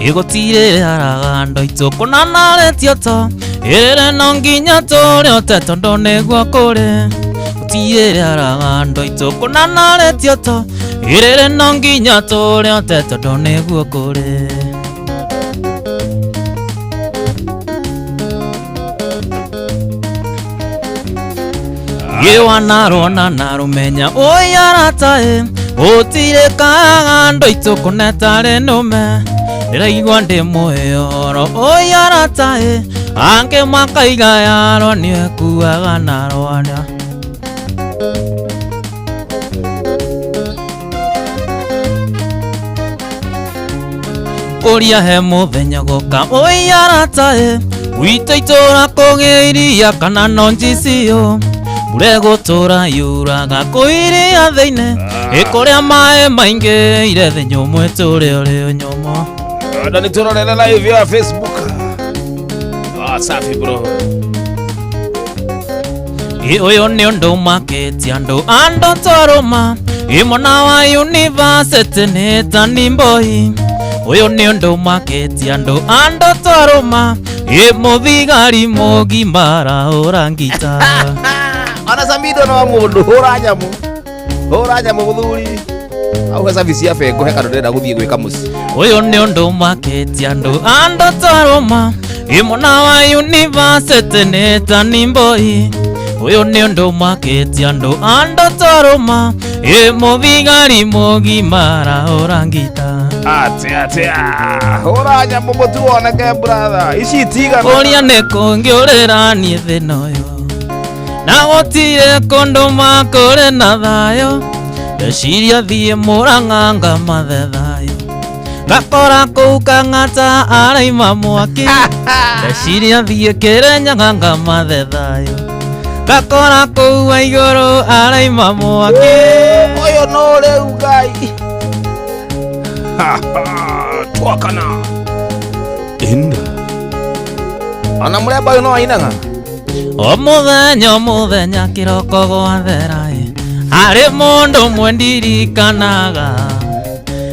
Igũtirĩharaga andũ aitũ kũnanaretio to ĩrĩrĩ no nginya tũrĩ ote tondũ nĩguo kũrĩ gũtirĩharaga andũ aitũ kũnanaretio to ĩrĩrĩ no nginya tũrĩ ote tondũ nĩguo kũrĩ. Gĩwanarona narũmenya ũyarataĩ gũtirĩkaga andũ aitũ kũnetarĩ nũme ndĩraigua ndĩ mũhoro ũyarataĩ angĩ makaiga yarwo nĩekuaga na rwana. Kũria he mũthenya gũka ũyarataĩ gwitũ itũra kũgĩa iria kana no njicio mbura ĩgũtũra yuraga kũ iria thĩinĩ ĩkũrĩa maĩ maingĩ ire thĩ nyũmũ ĩtũre ũrĩ nyũmũ. Na nitũrorere live ya Facebook. Ah, safi bro. Ĩ ũyũ nĩ ũndũ makĩtie andũ andũ twarũma ĩ mwena wa university nĩ tani mboi ũyũ nĩ ũndũ makĩtie andũ andũ twarũma ĩ mũthigari mũgima arahũra ngita. Ona Samido no mũndũ hũra nyamũ. Hũra nyamũ mũthuri. Au he service ya bengo he kandũ ndĩrenda gũthiĩ gwĩka mũciĩ. Ũyũ nĩ ũndũ makĩtie andũ andũ twarũma ĩ mwena wa university nĩ tani mboi ũyũ nĩ ũndũ makĩtie andũ andũ twarũma ĩ mũthigari mũgima arahũra ngita. Atia atia. Hũra nyamũ mũtu woneke brother. Ici itigana. Ũrĩa nĩ kũngĩũrĩra niĩ thĩna ũyũ na gũtirĩ kũndũ makũrĩ na thayũ ndeciria thiĩ Mũrang'a ngamathe thayũ ngakora kũu Kang'ata araima mwaki ndeciria thiĩ Kĩrĩnyaga ngamathe thayũ ngakora kũu Waigũrũ araima mwaki. Ũyũ no rĩu Ngai. Twakana. Inda. Ona mũremba ũyũ no ainaga. O mũthenya o mũthenya kĩroko gwathera ĩ harĩ mũndũ ũmwe ndirikanaga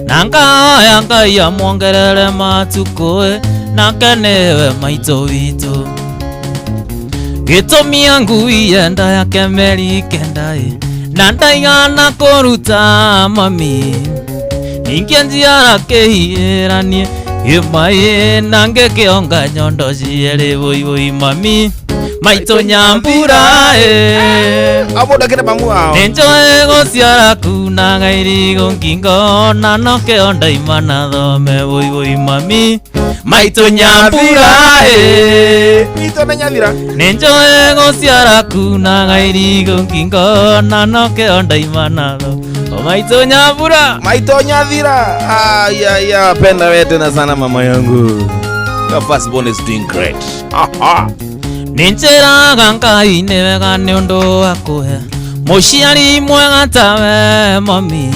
na ngahoya Ngai amuongerere matukũ ĩ nake nĩwe maitũ witũ gĩtũmia ngui yenda yake meri kenda ĩ na ndaigana kũruta mami ningĩ njiara kĩhiranie ĩmaĩ na ngĩkĩonga nyondo cierĩ wũi wũi mami maitũ nyambura ĩ Abo ndakĩre mamu wao. Nĩnjũĩ gũciara kunaga irigũ ngingo na nokĩo ndaima na thome wũi wũi mami maitũ nyambura ĩ Itũ nĩ nyathira. Nĩnjũĩ gũciara kunaga irigũ ngingo na nokĩo ndaima na thome o maitũ nyambura. Maitũ nyathira. Aya ya penda wewe tena sana mama yangu. Your first born is doing great. Aha. Nĩnjĩraga Ngai nĩ wega nĩ ũndũ wa kũhe mũciari mwega tawe mami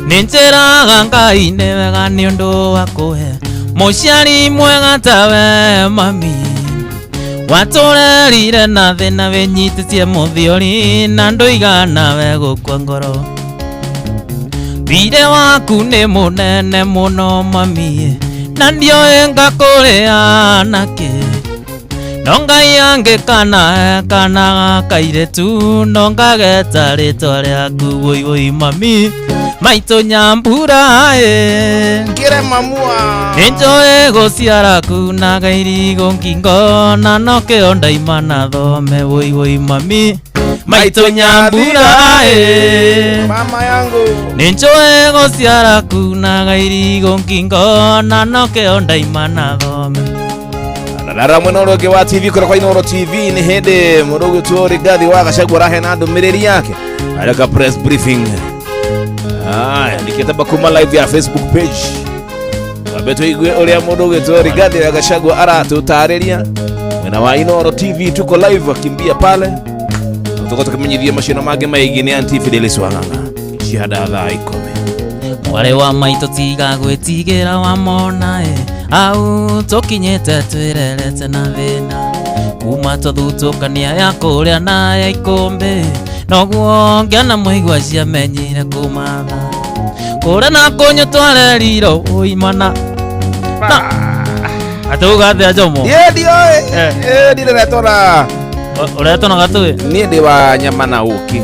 Nĩnjĩraga Ngai nĩ wega nĩ ũndũ wa kũhe mũciari mwega tawe mami watũrerire na thĩna wĩnyitĩtie mũthiori na ndũigana we gũkua ngoro thirĩ waku nĩ mũnene mũno mami na ndiũĩ ngakũrĩa nakĩ no Ngai angĩkana kana kairĩtu no ngageta rĩtwa rĩaku wũi wũi mami Maitũ Nyambura ĩ Kĩre mamua Nĩnjũĩ gũciara kunaga irigo ngingo na nokĩo ndaima na thome woi woi mami Maitũ Nyambura ĩ Mama yangu Nĩnjũĩ gũciara kunaga irigo ngingo na nokĩo ndaima na thome. Rara mwena ũrĩa ũngĩ wa TV kũrĩa kwa Inooro TV nĩ hĩndĩ mũndũ ũgwĩtwo Rigathi wa Gachagua araheana ndũmĩrĩri yake areka press briefing. Aya, ndikĩtamba kuma live ya Facebook page wambe tũigue ũrĩa mũndũ ũgwĩtwo Rigathi wa Gachagua aratũtarĩria mwena wa Inooro TV. Tuko live, akimbia pale tuko tũkĩmenyithia macio na mangĩ maingĩ nĩ Auntie Fidelis Wang'ang'a cianda thaa 10. Mwarĩ wa maitũ tiga gwĩtigĩra wamona ĩ au tũkinyĩte twĩrerete na thĩna kuma twathutũkania ya kũrĩa na ya ikũmbĩ noguo ngĩona mũigua ciamenyire kũmatha kũrĩa na kũnyũ twarerirwo ũimana atauga atĩa Jomo? Niĩ ndioĩ, ndirĩ ũretwo na gatũĩ. Niĩ ndĩ wa nyama na ũkĩ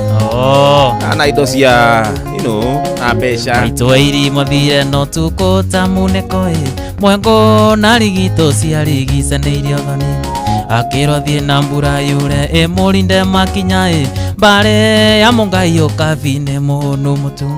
na indo cia you know, na mbeca. Maitũ airimo thire no tukũ ta munĩko ĩ mwengo na rigitũ ciarigicanĩirio thoni akĩrwo thiĩ na mbura yure ĩmũrinde makinya ĩ mbarĩ ya mũngai ũkabi-inĩ mũhũnu mũtu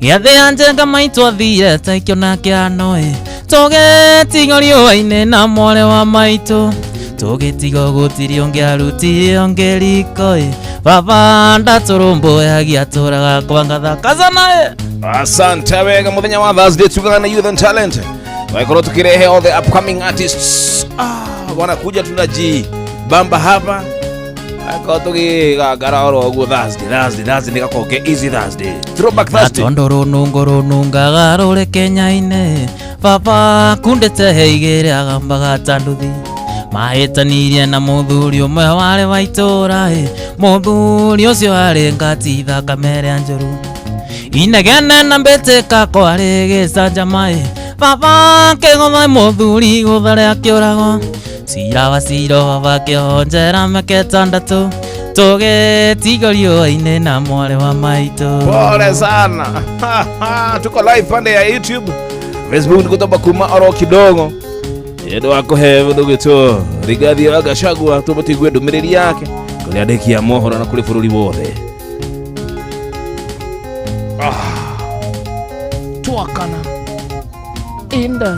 gĩathĩ ya njenga maitũ athire ta ikĩona kĩano ĩ tũgĩtigo riũa-inĩ na mwarĩ wa maitũ tũgĩtigo gũtirĩ ũngĩ arutire ũngĩ riko ĩ baba ndatũrũmbũyagia tũraga kwa ngatha kazana ĩ. Asante wega muthenya wa Thursday tugaga na Youth and Talent wakorwo tukirehe all the upcoming artists wanakuja tunajibamba hapa akorwo tugigangara oro ũguo Thursday Thursday Thursday nĩgakorwo ke easy Thursday throwback na Thursday. tondũ rũnungo rũnungaga rũrĩ Kenya-inĩ baba kundĩte he igĩrĩ agambaga ta nduthi mahĩtanirie na mũthuri ũmwe warĩ wa itũũra ĩ mũthuri ũcio arĩ ngati thakame ĩrĩa njũru inegene na mbĩtĩka kwarĩ gĩcanjama ĩ baba kĩgũtha mũthuri gũthare akĩũragwo cira wa ciro baba kĩoho njera mĩaka ĩtandatũ tũgĩtigo riũa-inĩ na mwarĩ wa maitũ. Pole sana. Tuko live pande ya YouTube, Facebook nikutoba kuma oro kidogo ndo wakuhe mũndũ ũgwĩtwo Rigathi wa Gachagua tũmũtigue ndũmĩrĩri yake kũrĩ andĩki a mohoro na kũrĩ bũrũri wothe. Twakana inda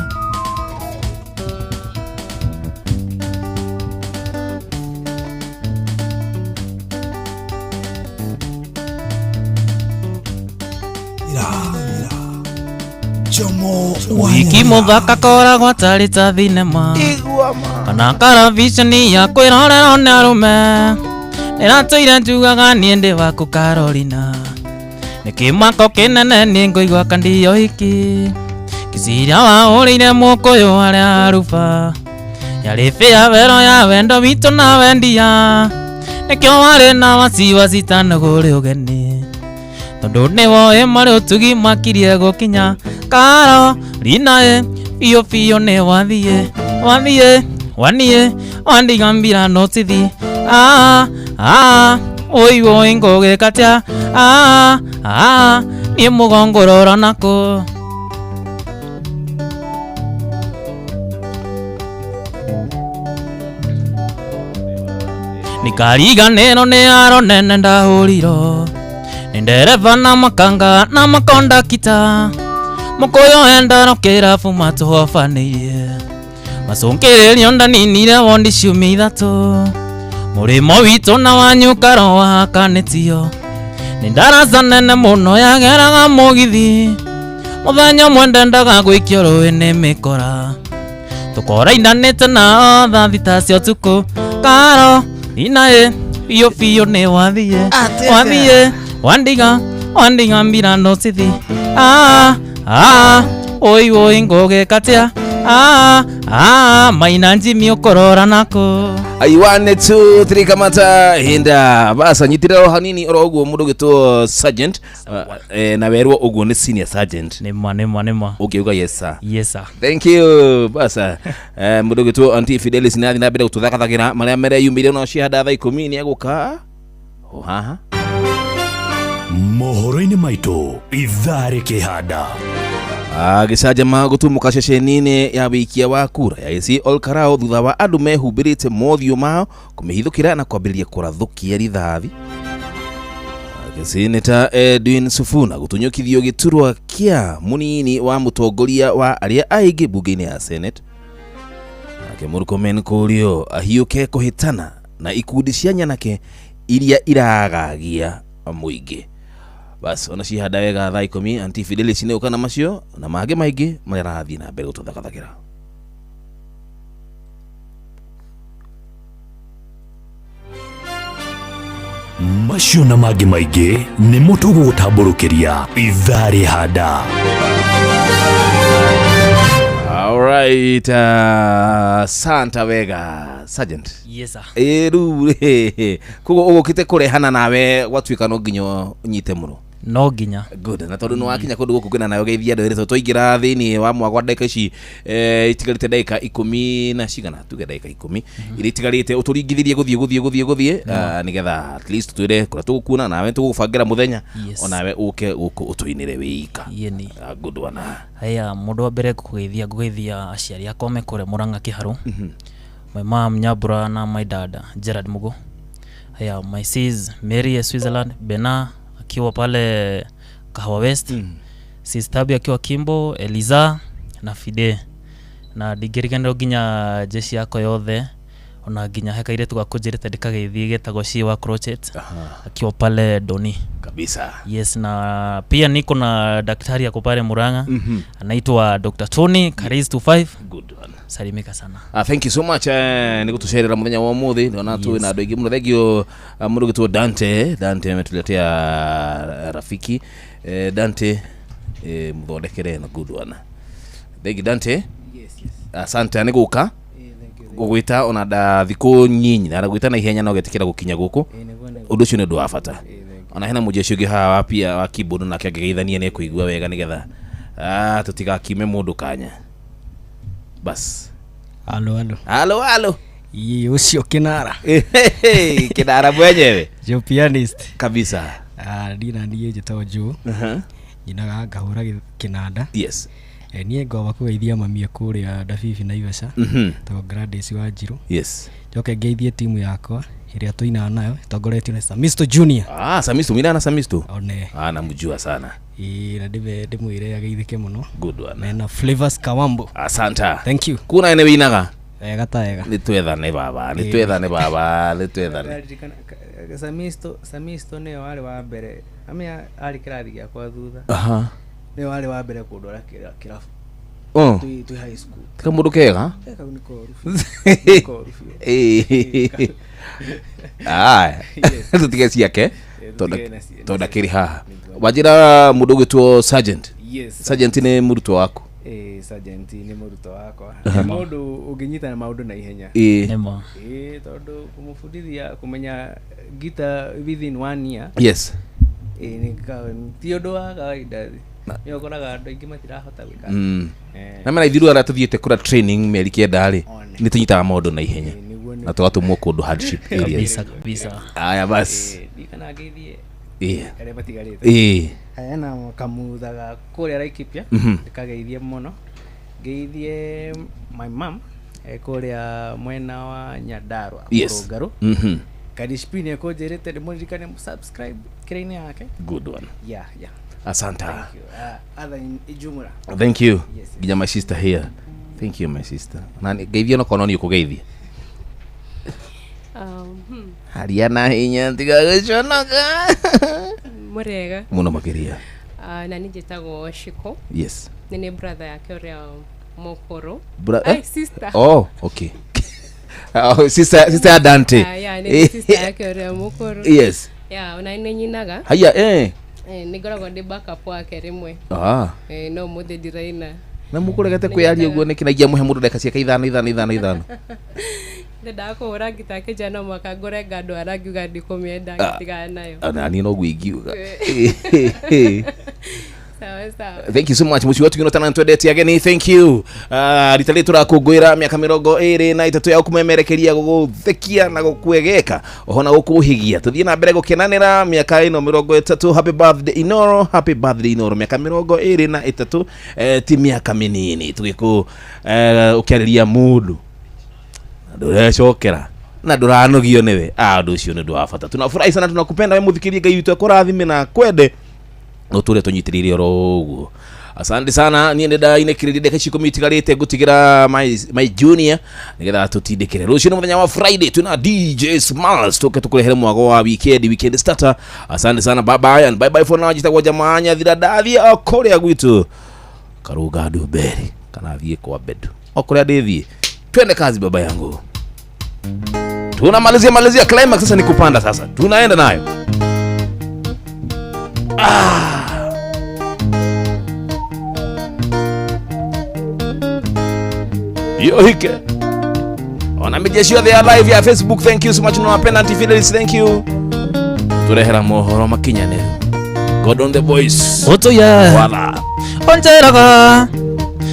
Jomo wa Wiki mũthaka koragwo atarĩ ta thinema kana karaviceni ya kwĩrorerwo nĩ arũme nĩratũire njugaga niĩ ndĩ waku Carolina nĩ kĩmako kĩnene niĩ ngũigua kandio iki kĩciria wahũrĩire mũkũyũ harĩa aruba yarĩ bĩa wero ya wendo witũ na wendia nĩkĩo warĩ na waciwaci tanũgũrĩ ũgeni tondũ nĩwoĩ marĩ ũtugi makirie gũkinya Karo Lina ĩ biũ biũ nĩ wathiĩ wathiĩ waniĩ wandiga mbira notithi ah ah oi oi ngũgĩka atĩa ah ah niĩ mũgongo ũrora nakũ. Nikariganĩrwo nĩ aro nene ndahũrirwo nĩ ndereba na makanga na makondakita mũkũyũ endaro kĩrabu matũhobanĩirie macũngĩrĩrio ndaninire wondi ciumia ithatũ mũrĩmo witũ na wanyu karo wahakanĩtio nĩ ndaraca nene mũno yageraga mũgithi mũthenya ũmwe ndendaga gwĩkio rũĩ nĩ mĩkora tũkoraindanĩte nao thaa thita cia ũtukũ Karo Lina ĩ biũ biũ nĩ wathiĩ wathiĩ wandiga wandiga mbira nocithi ah ah oi oi ngũgĩka atĩa ah ah maina njimi ũkũrora nakũ. Ai 1 2 3 kamata hinda basa nyitĩrĩra o hanini oro ũguo mũndũ ũgĩtwo sergeant na werwo ũguo nĩ senior sergeant. Nĩma nĩma nĩma ũngĩuga yes sir. Yes sir. Thank you basa. Mũndũ ũgĩtwo Auntie Fidelis nĩ athiĩ na mbere gũtũthakathakĩra marĩa mereyumĩire no ciahanda thaa 10 nĩ egũka o haha. Mohoro-inĩ maitũ ithaa rĩkĩhanda. Gĩcanjama gũtumũka ceceni-inĩ ya wĩikia wa kura ya AC Olkarao thutha wa andũ mehumbĩrĩte mothiũ mao kũmĩhithũkĩra na kwambĩrĩria kũrathũkia rithathi. Seneta Edwin Sifuna gũtunyũkithio gĩturwa kĩa mũnini wa mũtongoria wa arĩa aingĩ mbunge-inĩ ya Senate. Nake Murkomen kũrio ahiũke kũhĩtana na ikundi cia nyanake iria iragagia mũingĩ. Bas ona cihanda wega thaa 10 Auntie Fidelis nĩ ũka na macio na mangĩ maingĩ marĩa arathiĩ na mbere gũtũthagathagĩra. Macio na mangĩ maingĩ nĩmo tũgũgũtambũrũkĩria ithaa rĩhanda. All right, Santa wega Sergeant. Yes sir. Rĩu koguo ũgũkĩte kũrehana nawe gwatuĩka no nginya ũnyite mũno. No nginya. Good. Na tondũ nĩ wakinya kũndũ gũkũ kwĩna nawe geithia andũ erĩ twaingĩra thĩinĩ wa mwagwa ndagĩka ici itigarĩte ndagĩka 10 na cigana tuge ndagĩka 10 iria itigarĩte ũtũringithirie gũthiĩ nĩgetha at least twĩre kũrĩa tũgũkuona nawe tũgũbangĩra mũthenya onawe ũke gũkũ ũtũinĩre wĩika. Good one. Haya mũndũ wa mbere ngũgeithia aciari akwa me kũrĩa Murang'a Kĩharũ. My mom Nyambura na my dad Gerard Mugo. Haya my sis Mary ya Switzerland, Bena akiwa pale Kahawa West, sis Tabi akiwa Kimbo, Eliza na Fide. Na ndingĩriganĩrwo nginya jeshi yakwa yothe ona nginya he kairĩtu gakũnjĩrĩte ndĩkageithie getagwo Shiwa Crochet akiwa pale Doni kabisa. Yes, na pia niko na daktari ako pale Murang'a anaitwa Dr. Tony Karis 25. Good one. Salimika sana. Thank you so much nĩ gũtũcerera mũthenya wa ũmũthĩ ndona twĩ na andũ aingĩ mũno. Thank you mũndũ ũgĩtwo Dante ametuletea rafiki Dante mũthondekere na good one. Thank you Dante. Yes. Asante nĩ gũka gũgwĩta ona nda thikũ nyinyi na aragwĩta na ihenya na ũgetĩkĩra gũkinya gũkũ ũndũ ũcio nĩ ũndũ wa bata. Ona hena mũjeshi ũngĩ haha wa pia wa keyboard nake angĩgeithania nĩ ekũigua wega nĩgetha tũtigakime mũndũ kanya. Bas. Halo halo. Halo halo. Yeye ucio kinara. Kinara mwenyewe. Joe pianist. Kabisa. Ndina niĩ njĩtagwo Joe. Nyinaga ngahũra kinanda. Yes. Niĩ ngwamba kũgeithia mami kũrĩa Ndabibi Naivasha. Tagwo Gladys Wanjiru. Yes. Njoke ngeithie timu yakwa ĩrĩa tũinaga nayo ĩtongoretio nĩ Samisto Junior. Samisto, mimi na Samisto. One. Namjua sana. Na ndĩmwĩre ageithĩke mũno. Good one. Mena Flavors Kawambo. Asante. Thank you. Kuna ene winaga? Wega ta wega. Nĩ twethane baba, nĩ twethane baba, nĩ twethane. Samisto nĩwe warĩ wa mbere. Amĩa arĩ kĩrathi gĩakwa thutha. Nĩwe warĩ wa mbere kũndwara kĩrabu. Twĩ high school. Tika mũndũ kega? Kau nĩ koru biũ. Tũtige ciake tondũ akĩrĩ haha. Wanjĩra mũndũ ũgwĩtwo Sergeant. Yes. Sergeant nĩ mũrutwo waku? Sergeant nĩ mũrutwo wakwa. Nĩ mũndũ ũngĩnyitana maũndũ na ihenya. Tondũ kũmũbundithia kũmenya guitar within 1 year. Yes. Ti ũndũ wa kawaida. Nĩ ũkoraga andũ aingĩ matirahota gwĩka. Na mena ithuĩ arĩa tũthiĩte kũra training mĩeri 9 rĩ nĩ tũnyitaga maũndũ na ihenya na tũgatũmwo kũndũ hardship areas. Kabisa. Aya basi. Ndikana ngeithie arĩa matigarĩte. Hena kamutha ga kũrĩa Laikipia ndĩkageithie mũno. Ngeithie my mom kũrĩa mwena wa Nyandarua Mũrũngarũ. Kadishpi nĩ ekũnjĩrĩte ndĩmũririkane subscribe kĩrainĩ yake. Good one. Yeah. Asante. Thank you. Other in Ijumura. Thank you. Yes. Nginya my sister here. Thank you my sister. Na ngeithio no kono ni ũkũgeithia. Haria na hinya tiga gũconoka. Mũrega. Mũno makĩria. Na niĩ njĩtagwo Shiko. Yes. Nĩ brother yake ũrĩa mũkũrũ. Sister. Oh, okay. Sister Dante. Yeah, nĩ sister yake ũrĩa mũkũrũ. Yes. Yeah, ona nĩ nyinaga. Haya Nĩ ngoragwo ndĩ backup wake rĩmwe. No mũthĩ ndiraina. Na mũkũregete kwĩyaria ũguo nĩkĩ na ingĩamũhe mũndũ ndagĩka ciake 5 5 5 5? Ndendaga kũhũra ngita kĩnja no mwaka ngũre ngandwara ngiuga ndikũmĩenda ngĩtigana nayo. Ona niĩ noguo ingiuga. Sawa sawa. Thank you so much muciĩ wa tugino tana twendete ageni, thank you. Rita rĩrĩ tũrakũngũĩra mĩaka 23 ya gũkũmemerekeria, gũgũthekia na gũkwegeka oho na gũkũhigia. Tũthiĩ na mbere gũkenanĩra mĩaka ĩno 30. Happy birthday Inoro, happy birthday Inoro. Mĩaka 23 ti mĩaka mĩnini. Tũgĩkũ ũkĩarĩria mũndũ na ndũrecokera na ndũranogio nĩwe, ũndũ ũcio nĩ ũndũ wa bata. Tunafurahi sana, tunakupenda we mũthikĩria. Ngai witũ akũrathime na kwende ũtũre tũnyitĩrĩire oro ũguo. Asante sana. Niĩ nĩ ndainĩkĩrĩria ndagĩka ici 10 itigarĩte, ngũtigĩra my junior nĩgetha tũtindĩkĩre. Rũciũ nĩ mũthenya wa Friday, twĩna DJ Smalls, tũke tũkũrehere mwago wa weekend starter. Asante sana, bye bye and bye bye for now. Njĩtagwo Jamaa Nyathira, ndathiĩ o kũrĩa gwitũ Karũnga Ndumberi, kana thiĩ kwa Bedu, o kũrĩa ndĩthiĩ. Twende kazi baba yangu, tunamalizia malizia climax sasa, ni kupanda sasa, tunaenda nayo. Yo hike ona mijeshi yothe ya live ya Facebook, thank you so much. Nawapenda. Auntie Fidelis, thank you. Turehera mohoro makinyanĩru. God on the voice. Otoya. Wala. Onjeraga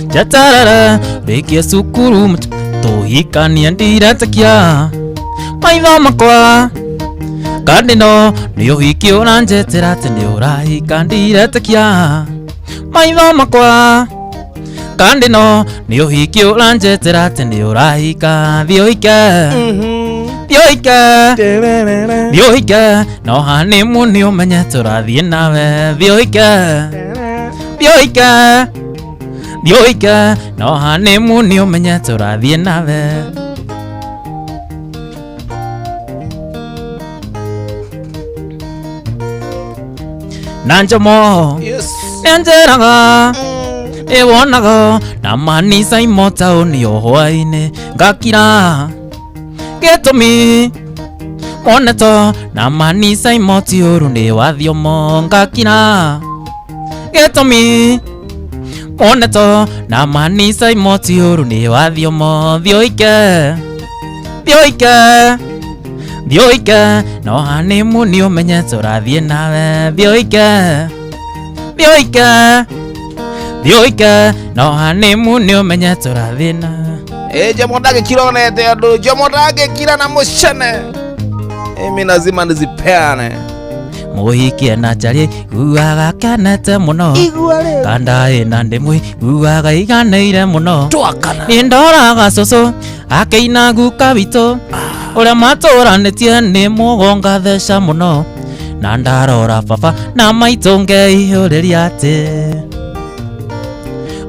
jatarara rikia cukuru tuhikania ndiretakia maitho makwa kandi no nĩ ũhiki ũranjĩtĩra atĩ nĩ ũrahika ndiretakia maitho makwa kandi no nĩ ũhiki ũranjĩtĩra atĩ nĩ ũrahika. Thiĩ ũhike, thiĩ ũhike, thiĩ ũhike, no honeymoon nĩ ũmenye tũrathiĩ nawe. Thiĩ ũhike, thiĩ ũhike, thiĩ ũhike, no honeymoon nĩ ũmenye tũrathiĩ nawe. Na njomo nĩanjĩraga ĩwonaga na manisa imotaũni o hwaĩ-inĩ ngakira gĩtũmi moneto na manisa imoti ũru nĩ wathiomo ngakira gĩtũmi moneto na manisa imoti ũru nĩ wathiomo. Thiĩ ũhike, thiĩ ũhike, thiĩ ũhike, no honeymoon nĩ ũmenye tũrathiĩ nawe. Thiĩ ũhike, thiĩ ũhike, thiĩ ũhike, no honeymoon nĩ ũmenye tũrathiĩ nawe. Jomo ndagĩkira onete andũ, Jomo ndagĩkira na mũcene. Mimi lazima nizipeane. Mũhiki ena njarĩ iguaga kenete mũno, kanda ĩna ndĩmwe iguaga iganĩire mũno. Nĩ ndoraga cũcũ akĩina guka witũ ũrĩa matũranĩtie nĩ mũgonga theca mũno, na ndarora baba na maitũ ngeihũrĩria atĩ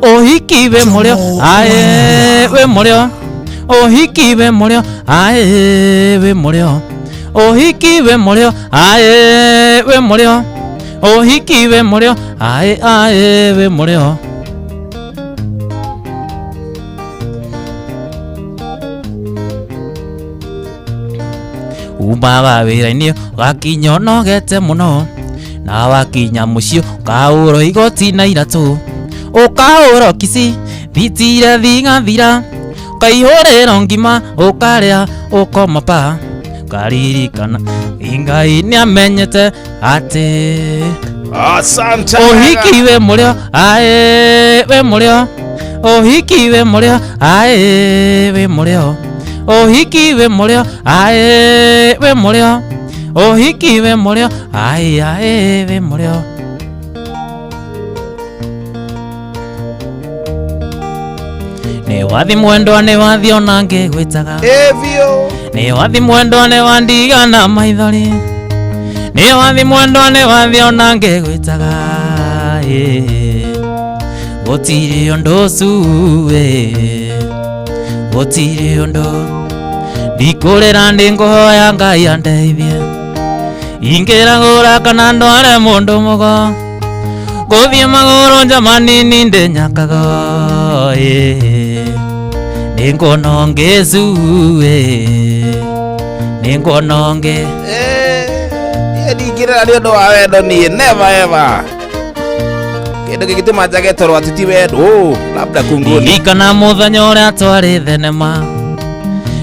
ũhiki wĩ mũrĩo, aĩ wĩ mũrĩo, ũhiki wĩ mũrĩo, aĩ wĩ mũrĩo, ũhiki wĩ mũrĩo, aĩ wĩ mũrĩo, ũhiki wĩ mũrĩo, aĩ aĩ wĩ mũrĩo. Umaga wĩra-inĩ ũgakinya ũnogete mũno, na wakinya mũciĩ ũkahũrwo igoti na iratũ, ũkahũrwo kici thitire thigathira, ũkaihũrĩrwo ngima ũkarĩa ũkoma pa, ũkaririkana Ngai nĩamenyete atĩ asante. Ũhiki wĩ mũrĩo, aĩ wĩ mũrĩo, ũhiki wĩ mũrĩo, aĩ wĩ mũrĩo, ũhiki wĩ mũrĩo, aĩ wĩ mũrĩo, ũhiki wĩ mũrĩo, aĩ aĩ wĩ mũrĩo. Nĩ wathi mwendwa, nĩ wathi ona ngĩgwĩtaga, nĩ wathi mwendwa, nĩ wandigana maithori, nĩ wathi mwendwa, nĩ wathi ona ngĩgwĩtaga, gũtirĩ ũndũ cuĩ, gũtirĩ ũndũ ndikũrĩra, ndĩngũhoya Ngai andeithie, ingĩragũra kana ndware mũndũ mũgo, ngũthiĩ magũrũ njamanini ndĩnyakaga, nĩnguona ũngĩ cuĩ, nĩnguona ũngĩ. Niĩ ndingĩrĩra nĩ ũndũ wa wendo niĩ, never ever. Kĩndũ gĩgĩtũma njage toro atĩ ti wendo, labda kunguni. Ndirikana mũthenya ũrĩa twarĩ thenema,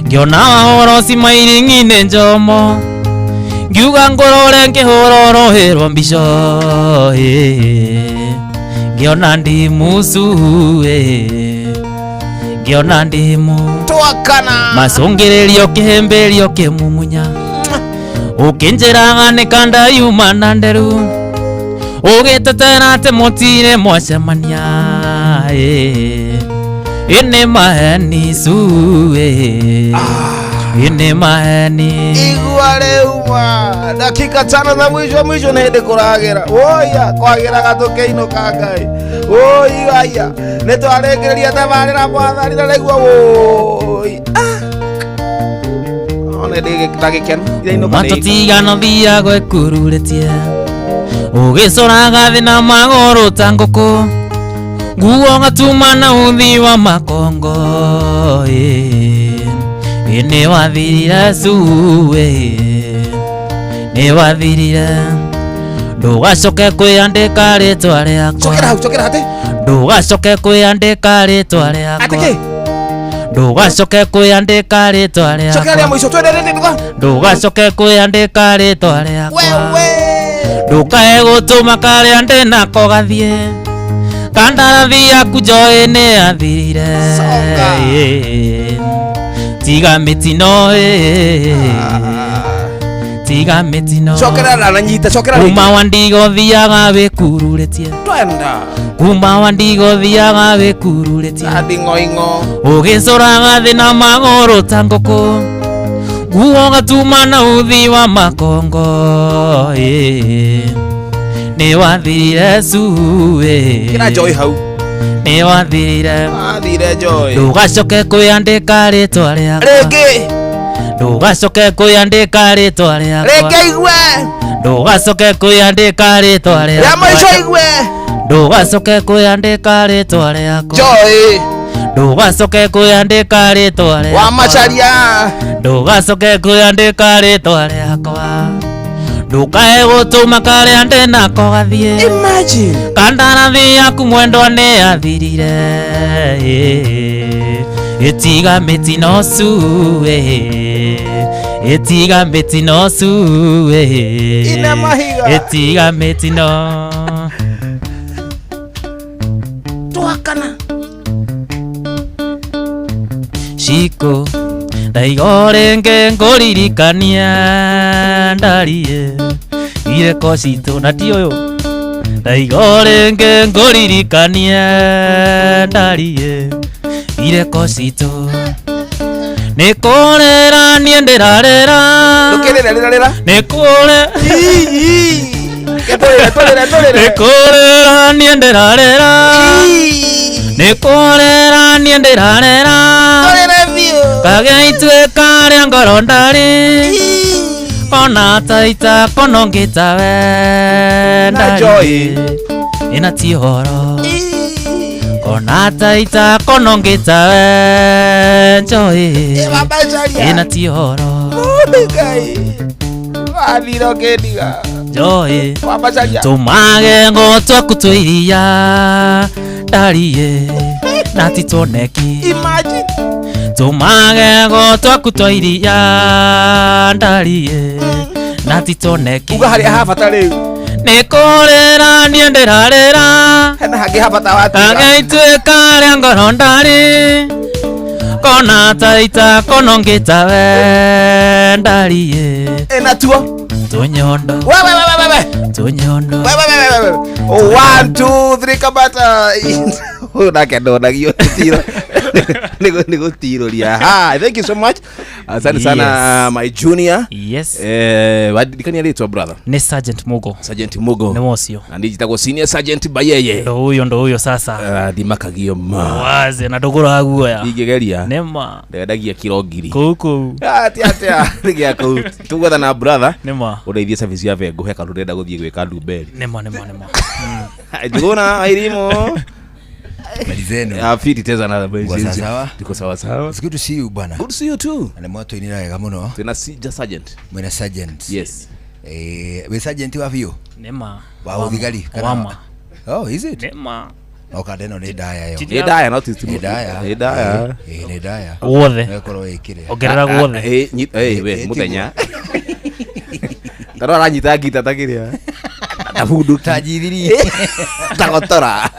ngĩona wahoro cimairing'i-inĩ njomo, ngiuga ngũrore ngĩhũra rũhĩ rwa mbico, Ngĩona ndimucuĩ, ngĩona ndimu Twakana. Macũngĩrĩrio kĩhĩmbĩrio kĩmumunya. Ũkĩnjĩraga nĩ kanda yuma na nderu. Ũgĩtetera atĩ mũtirĩ mwacemania ĩ nĩ maheni cuĩ, ĩ nĩ maheni. Igua rĩu ma dakika 5 za mwisho mwisho nĩ hĩndĩ kũragĩra. Woya kwagĩraga tũkĩinũka Ngai. Woi aya nĩ twarĩkĩrĩria tabarĩra mwathani na raigua woi. One ndĩ na gĩkeno. Irainũka nĩ Matũtigano thiago ĩkururĩtie. Ũgĩcoraga thĩ na magũrũ ta ngũkũ. Nguo gatuma na uthi wa makongo ĩ nĩ wathirire cuĩ, nĩ wathirire. Ndũgacoke kwĩyandĩka rĩtwa rĩakwa. Cokera hau, cokera hatĩ. Ndũgacoke kwĩyandĩka rĩtwa rĩakwa. Atĩ kĩ? Ndũgacoke kwĩyandĩka rĩtwa rĩakwa. Cokera rĩa mũico twende rĩndĩ nduga. Ndũgacoke kwĩyandĩka rĩtwa rĩakwa. Ndũkae gũtũma karĩa ndĩnako gathiĩ. Kandarathi yaku njoĩ nĩ yathirire. Tiga mĩtino ĩ, tiga mĩtino. Cokera na nyita, cokera rĩngĩ. Kuma wa ndigo thiaga wĩkururĩtie. Twenda. Kuma wa ndigo thiaga wĩkururĩtie. Andi ng'oing'o. Ũgĩcoraga thĩ na magũrũ ta ngũkũ. Nguo gatuma na uthi wa makongo ĩ nĩ wathirire cuĩ. Kĩra njoĩ hau. Nĩ wathirire. Wathire njoĩ. Ndũgacoke kwĩyandĩka rĩtwa rĩakwa. Rĩngĩ. Ndũgacoke kwĩyandĩka rĩtwa rĩakwa. Rĩngĩ igue. Ndũgacoke kwĩyandĩka rĩtwa Rĩa rĩakwa. mũico igue. Ndũgacoke kwĩyandĩka rĩtwa rĩakwa. Njoĩ. Ndũgacoke kwĩyandĩka rĩtwa rĩakwa. Wa Macharia. Ndũgacoke kwĩyandĩka rĩtwa rĩakwa. Ndũkae gũtũma karĩa ndĩnako gathiĩ. Imagine. Kandarathi yaku mwendwa nĩ yathirire. Ĩtiga mĩtino cuĩ, ĩtiga mĩtino cuĩ, Ina mahiga. ĩtiga mĩtino. Twakana. Shiko ndaigo rĩngĩ ngũririkania ndarie ireko citũ na ti ũyũ. Ndaigo rĩngĩ ngũririkania ndarie ireko citũ. Nĩ kũrĩra niĩ ndĩrarĩra. Ndũkĩrĩre rĩra rĩra. Nĩ kũrĩ. Tũrĩre tũrĩre tũrĩre. Nĩ kũrĩra niĩ ndĩrarĩra. Nĩ kũrĩra niĩ ndĩrarĩra. Tũrĩre biũ. Kagĩa ituĩka rĩa ngoro ndarĩ. Kona taita kono ngĩtawe Na joy. Ĩna ti ũhoro. Kona taita kono ngĩtawe joy. Ĩna ti ũhoro. Ngai. Wathire ũkĩndiga. Joy. Wa Macharia. Tũmagego twaku twĩ iria ndarie na ti tuoneki. Imagine. Tũmagego twaku twa iria ndarie na ti tuoneki. Uga harĩa ha bata rĩu. Nĩ kũrĩra niĩ ndĩrarĩra. Hena hangĩ ha bata watiga. Kagĩa ituĩka rĩa ngoro ndarĩ. Kona taita kono ngĩtawe ndarie. Ĩna tuo. Tunyondo. We we we we we. Tunyondo. We we we we we. 1 2 3 kabata. Ũyũ nake ndonagio tiro. Nĩ gũtirũria. Hi, thank you so much. Asante sana my junior. Yes. Wadirikania rĩtwa brother. Nĩ Sergeant Mugo. Sergeant Mugo. Nĩ wocio. Na niĩ njĩtagwo Senior Sergeant Bayeye. Ndo huyo ndo huyo sasa. Ndimakagio ma. Waze na ndũgũraga guoya. Ingĩgeria. Nĩma. Ndendagia kiro 1000. Kũu kũu. Atia atia. Nĩgĩa kũu. Tũgwetha na brother. Nĩma. Ũndeithie service ya bengo he kaũndũ ndĩrenda gũthiĩ gwĩka Ndumberi. Nĩma nĩma nĩma. Njuguna Irimo. Habari zenu? Fiti teza na habari Kwa zenu. sawa? Tuko sawa sawa. It's good to see you bwana. Good to see you too. Na mwato inira wega muno. Tuna si just sergeant. Mwena sergeant. Yes. We sergeant wa biũ? Nĩma. Wa uthigari kana? Wama. Oh, is it? Nĩma. No kanda ĩno nĩ ndaya yo. Nĩ ndaya no ti Nĩ ndaya. Nĩ ndaya. Nĩ ndaya. Guothe. No ĩkorwo ĩkĩrĩa. Ongerera guothe. We mũthenya. Taro aranyita ngita ta kĩrĩa. Ta bunduki. Ta G3. Ta gotora.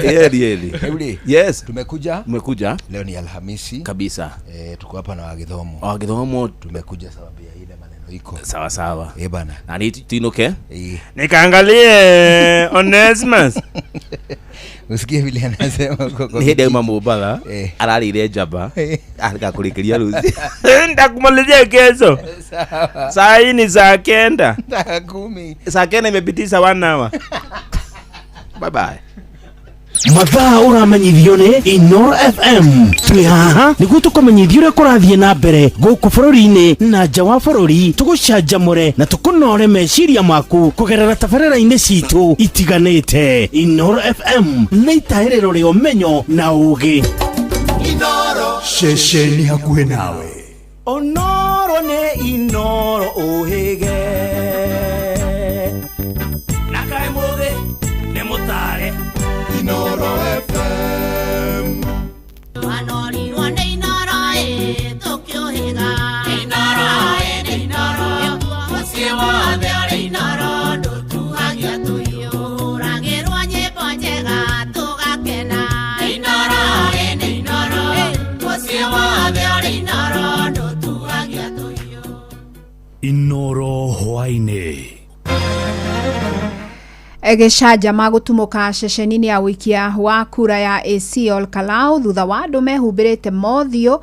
Yeli, yeli. Rĩu rĩ, Yes. Tumekuja. Tumekuja. Leo ni Alhamisi. Kabisa. Tuko hapa na Wagithomo. Wagithomo. Tumekuja sababu ya ile maneno iko. Sawa sawa. Bana. Na ni tuinuke? Nikaangalie Onesmus. Usikie vile anasema huko kwa Nĩ hĩndĩ auma vijiji. Mombatha ararĩire njamba agakũrĩkĩria rũciũ. Nitakumalizia kesho. Sawa. Saa hii ni saa 9. Saa 10. Saa 9 imepitisha 1 hour. Bye bye. Mathaa ũramenyithio nĩ Inoro FM. Twĩ haha nĩguo tũkũmenyithie ũrĩa kũrathiĩ na mbere gũkũ bũrũri-inĩ na nja wa bũrũri, tũgũcanjamũre na tũkũnore meciria maku kũgerera tabarĩra-inĩ citũ itiganĩte. Inoro FM nĩ itahĩrĩro rĩa ũmenyo na ũgĩ. Ceceni hakuhĩ nawe. Onoro nĩ Inoro ũhĩge. Na kaĩ mũthĩ nĩ mũtare. Inoro FM. Wanorirwo nĩ Inoro ĩ tũkĩũhĩga. Inoro ĩ nĩ Inoro. Mũciĩ wothe ũrĩ Inoro ndũtuhagia tũhiũ. Ũragĩrwo nyĩmbo njega tũgakena. Inoro ĩ nĩ Inoro. Mũciĩ wothe ũrĩ Inoro ndũtuhagia tũhiũ. Inoro hwaĩ-inĩ. Gĩcanjama gũtumũka ceceni-inĩ ya ũikia wa kura ya AC Olkalau thutha wa andũ mehumbĩrĩte mothiũ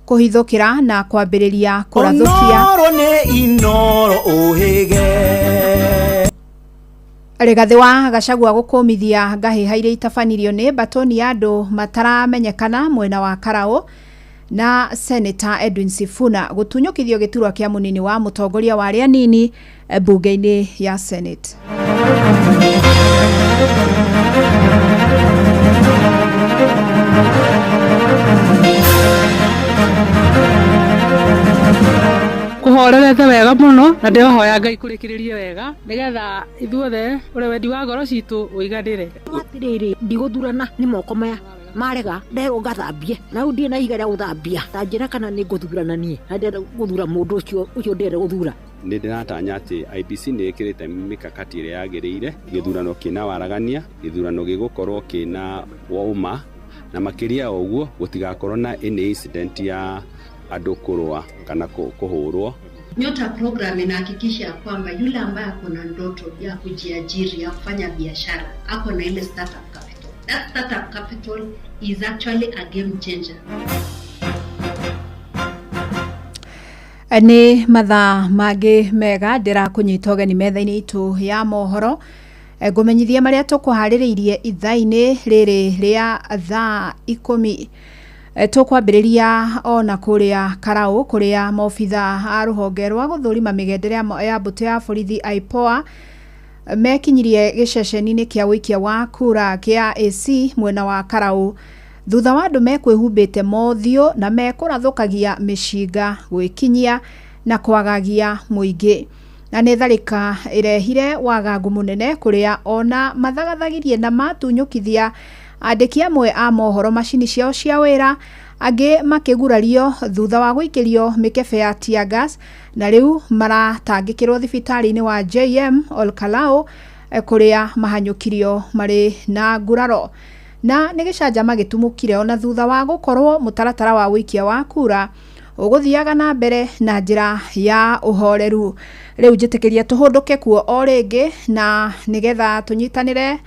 kũhithũkĩra na kwambĩrĩria kũrathũkia. Onoro nĩ Inoro ũhĩge. Rigathĩ wa Gachagua gũkũmithia ngahĩha iria itabanirio nĩ mbatoni ya andũ mataramenyekana mwena wa Karau na Senator Edwin Sifuna gũtunyũkithio gĩturwa kĩa mũnini wa mũtongoria wa arĩa anini mbunge-inĩ ya Senate. Kũhorerete wega mũno na ndĩrohoya Ngai kũrĩkĩrĩrie wega nĩgetha ithuothe ũrĩa wendi wa ngoro citũ ũiganĩre. Atirĩrĩ, ndigũthurana nĩ moko maya marega nderwo ngathambie na rĩu ndirĩ na ihiga rĩa gũthambia ta njĩra kana nĩ ngũthurana niĩ na ndĩrenda gũthura mũndũ ũcio ũcio ndĩrenda gũthura. Nĩ ndĩratanya atĩ IEBC nĩ ĩkĩrĩte mĩkakati ĩrĩa yagĩrĩire, gĩthurano kĩna waragania, gĩthurano gĩgũkorwo kĩna ũma, na makĩria ya ũguo gũtigakorwo na any incident ya andũ kũrũa kana kũhũrwo. Nyota program inahakikisha kwamba yule ambaye ako na ndoto ya kujiajiri, ya kufanya biashara, ako na ile startup capital. That startup capital is actually a game changer. Nĩ mathaa mangĩ mega ndĩrakũnyita ũgeni metha-inĩ itũ ya mohoro. Ngũmenyithie marĩa tũkũharĩrĩirie ithaa-inĩ rĩrĩ rĩa thaa 10. Tũkwambĩrĩria ona kũrĩa Karau kũrĩa maobitha a rũhonge rwa gũthũrima mĩgendere ya mbũtũ ya borithi IPOA mekinyirie gĩceceni-inĩ kĩa ũikia wa kura kĩa AC mwena wa Karau thutha wa andũ mekwĩhumbĩte mothiũ na mekũrathũkagia mĩcinga gwĩkinyia na kwagagia mũingĩ. Na nĩ tharĩka ĩrehire wagagu mũnene kũrĩa ona mathagathagirie na matunyũkithia andĩki amwe a mohoro macini ciao cia wĩra, angĩ makĩgurario thutha wa gũikĩrio mĩkebe ya tear gas na rĩu maratangĩkĩrwo thibitarĩ-inĩ wa JM Olkalau kũrĩa mahanyũkirio marĩ na nguraro. Na nĩ gĩcanjama gĩtumũkire ona thutha wa gũkorwo mũtaratara wa ũikia wa kura ũgũthiaga na mbere na njĩra ya ũhoreru. Rĩu njĩtĩkĩria tũhũndũke kuo o rĩngĩ na nĩgetha tũnyitanĩre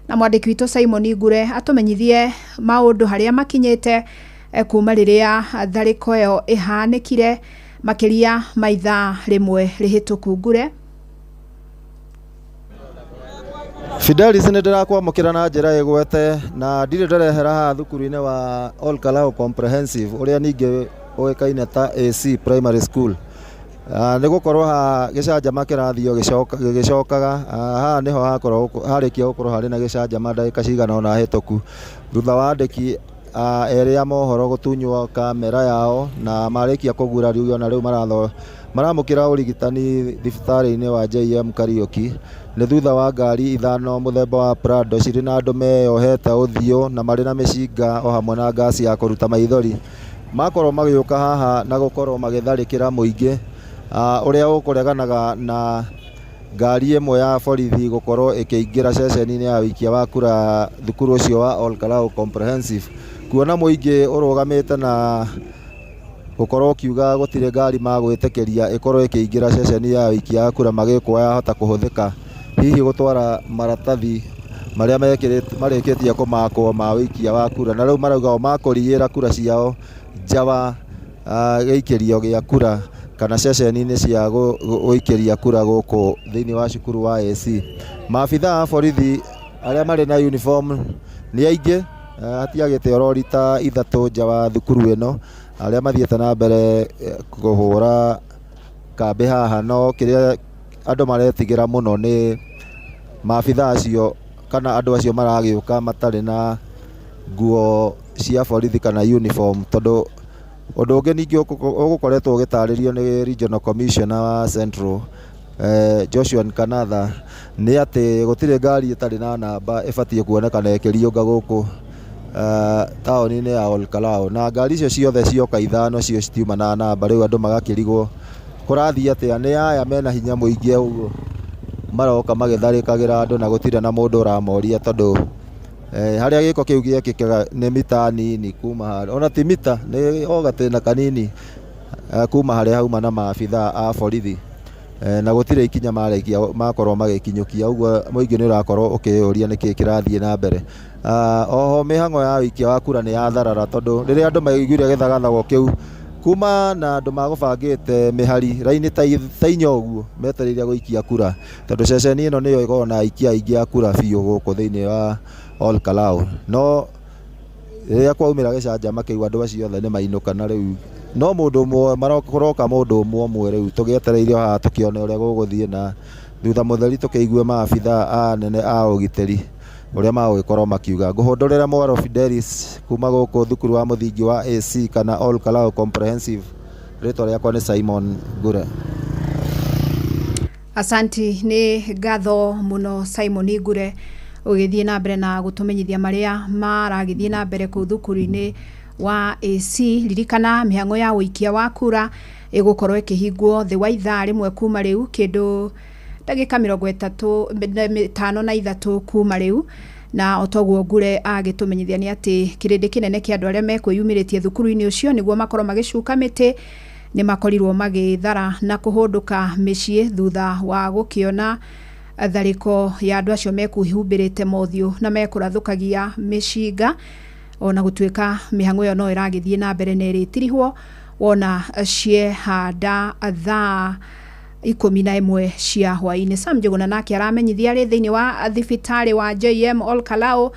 na mwandĩki witũ Simon Ngure atũmenyithie maũndũ harĩa makinyĩte kuma rĩrĩa tharĩko ĩyo ĩhanĩkire makĩria ma ithaa rĩmwe rĩhĩtũku. Ngure. Fidelis nĩ ndĩrakwamũkĩra na njĩra ĩgwete na ndirĩ ndĩrehera haha thukuru-inĩ wa Olkalau Comprehensive ũrĩa ningĩ ũĩkaine ta AC Primary School. Nĩ gũkorwo haha gĩcanjama kĩrathio gĩgĩcokaga. Haha nĩho hakorwo harĩkia gũkorwo harĩ na gĩcanjama ndagĩka cigana ũna hĩtũku thutha wa andĩki erĩ a mohoro gũtunywo kamera yao na marĩkia kũgurario na rĩu maramũkĩra ũrigitani thibitarĩ-inĩ wa JM Kariuki. Nĩ thutha wa ngari 5 mũthemba wa Prado cirĩ na andũ meyohete ũthiũ na marĩ na mĩcinga o hamwe na ngasi ya kũruta maithori makorwo magĩũka haha na gũkorwo magĩtharĩkĩra mũingĩ. Ũrĩa ũkũreganaga na ngari ĩmwe ya borithi gũkorwo ĩkĩingĩra ceceni-inĩ ya ũikia wa kura thukuru ũcio wa Ol Kalou Comprehensive, kuona mũingĩ ũrũgamĩte na gũkorwo ũkiuga gũtirĩ ngari magwĩtĩkĩria ĩkorwo ĩkĩingĩra ceceni ya ũikia wa kura, magĩkwo yahota kũhũthĩka hihi gũtwara maratathi marĩa marĩkĩtie kũmakwo ma ũikia wa kura, na rĩu marauga o makũriĩra kura ciao nja wa gĩikĩrio gĩa kura kana ceceni-inĩ cia gũikĩria kura gũkũ thĩinĩ wa cukuru wa AC. Maabitha a borithi arĩa marĩ na uniform nĩ aingĩ, hatiagĩte orori ta 3 nja wa thukuru ĩno, arĩa mathiĩte na mbere kũhũra kambĩ haha, no kĩrĩa andũ maretigĩra mũno nĩ maabitha acio kana andũ acio maragĩũka matarĩ na nguo cia borithi kana uniform, tondũ ũndũ ũngĩ ningĩ ũgũkoretwo ũgĩtarĩrio nĩ Regional Commissioner wa Central Joshua Nkanatha nĩ atĩ gũtirĩ ngari ĩtarĩ na namba ĩbatiĩ kuonekana ĩkĩriũnga gũkũ taũni-inĩ ya Ol Kalou, na ngari icio ciothe cioka 5 cio citiuma na namba. Rĩu andũ magakĩrigwo kũrathiĩ atĩa, nĩ aya mena hinya mũingĩ ũguo maroka magĩtharĩkagĩra andũ na gũtirĩ na mũndũ ũramoria, tondũ harĩa gĩko kĩu gĩekĩkaga nĩ mita nini kuma harĩa, ona ti mita, nĩ o gatĩna kanini kuma harĩa hauma na maabitha a borithi, na gũtirĩ ikinya marĩkia makorwo magĩkinyũkia. Ũguo mũingĩ nĩ ũrakorwo ũkĩyũria nĩkĩĩ kĩrathiĩ na mbere. Oho mĩhang'o ya ũikia wa kura nĩ yatharara, tondũ rĩrĩa andũ maiguire gĩthagathago kĩu kuma na andũ magũbangĩte mĩhari raini ta 4 ũguo metereire gũikia kura, tondũ ceceni ĩno nĩyo ĩkoragwo na aikia aingĩ a kura biũ gũkũ thĩinĩ wa Ol Kalou. No rĩrĩa kwaumĩra gĩcanjama kĩu andũ acio othe nĩ mainũka, na rĩu no mũndũ ũmwe maroka, mũndũ ũmwe ũmwe rĩu tũgĩetereire haha tũkĩone ũrĩa gũgũthiĩ, na thutha mũtheri tũkĩigue maabitha anene a ũgitĩri ũrĩa magũgĩkorwo makiuga. Ngũhũndũrĩra mwaro Fidelis kuma gũkũ thukuru wa mũthingi wa AC kana Ol Kalou Comprehensive. Rĩtwa rĩakwa nĩ Simon Ngure. Asanti, nĩ ngatho mũno Simon Ngure ũgĩthiĩ na mbere na gũtũmenyithia marĩa maragĩthiĩ na mbere kũu thukuru-inĩ wa AC. Ririkana mĩhang'o ya ũikia wa kura ĩgũkorwo ĩkĩhingwo thĩ wa ithaa rĩmwe kuma rĩu, kĩndũ ndagĩka 53 kuma rĩu, na otoguo Ngure agĩtũmenyithia nĩ atĩ kĩrĩndĩ kĩnene kĩa andũ arĩa mekwĩyumĩrĩtie thukuru-inĩ ũcio nĩguo makorwo magĩcuka mĩtĩ nĩ makorirwo magĩthara na kũhũndũka mĩciĩ thutha wa gũkĩona tharĩko ya andũ acio mekũhumbĩrĩte mothiũ na mekũrathũkagia mĩcinga, ona gũtuĩka mĩhang'o ĩyo no ĩragĩthiĩ na mbere na ĩrĩtirihwo wona ciehanda thaa 11 cia hwaĩ-inĩ. Sam Njuguna nake aramenyithia arĩ thĩinĩ wa thibitarĩ wa JM Ol Kalou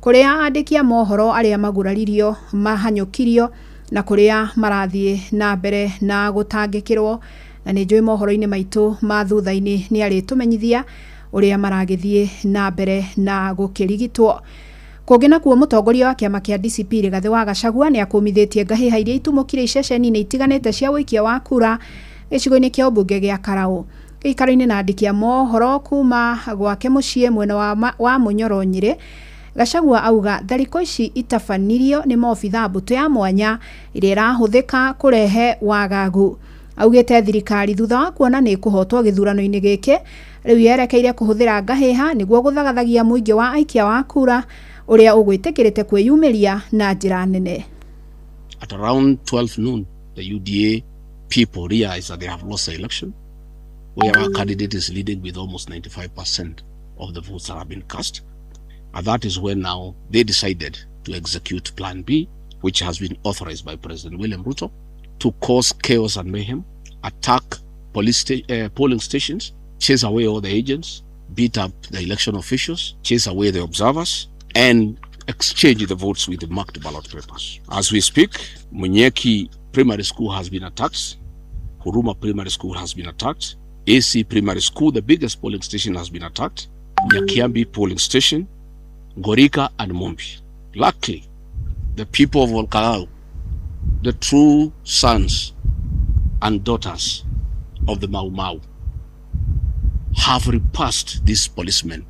kũrĩa andĩki a mohoro arĩa maguraririo mahanyũkirio na kũrĩa marathiĩ na mbere na gũtangĩkĩrwo, na nĩ njũĩ mohoro-inĩ maitũ ma thutha-inĩ nĩ arĩtũmenyithia ũrĩa maragĩthiĩ na mbere na gũkĩrigitwo. Kũngĩ nakuo mũtongoria wa kĩama kĩa DCP Rigathĩ wa Gachagua nĩ akũmithĩtie ngahĩha iria itumũkire iceceni-inĩ itiganĩte cia ũikia wa kura gĩcigo-inĩ kĩa ũmbunge gĩa Karau. Gĩikaro-inĩ na andĩki a mohoro kuma gwake mũciĩ mwena wa Mũnyoro Nyĩrĩ, Gachagua auga tharĩko ici itabanirio nĩ maobitha mbũtũ ya mwanya ĩrĩa ĩrahũthĩka kũrehe wagagu. Augĩte thirikari thutha wa kuona nĩ ĩkũhotwo gĩthurano-inĩ gĩkĩ rĩu yerekeire kũhũthĩra ngahĩha nĩguo gũthagathagia mũingĩ wa aikia wa kura ũrĩa ũgwĩtĩkĩrĩte kwĩyumĩria na njĩra nene. At around 12 noon, the UDA people realize that they have lost the election, where our candidate is leading with almost 95% of the votes that have been cast. And that is when now they decided to execute Plan B, which has been authorized by President William Ruto, to cause chaos and mayhem, attack police polling stations, chase away all the agents, beat up the election officials, chase away the observers, and exchange the votes with the marked ballot papers. As we speak, Munyeki Primary School has been attacked, Huruma Primary School has been attacked, AC Primary School, the biggest polling station, has been attacked, Nyakiambi polling station, Ngorika and Mumbi. Luckily, the people of Ol Kalou, the true sons and daughters of the Mau Mau, have repassed these policemen.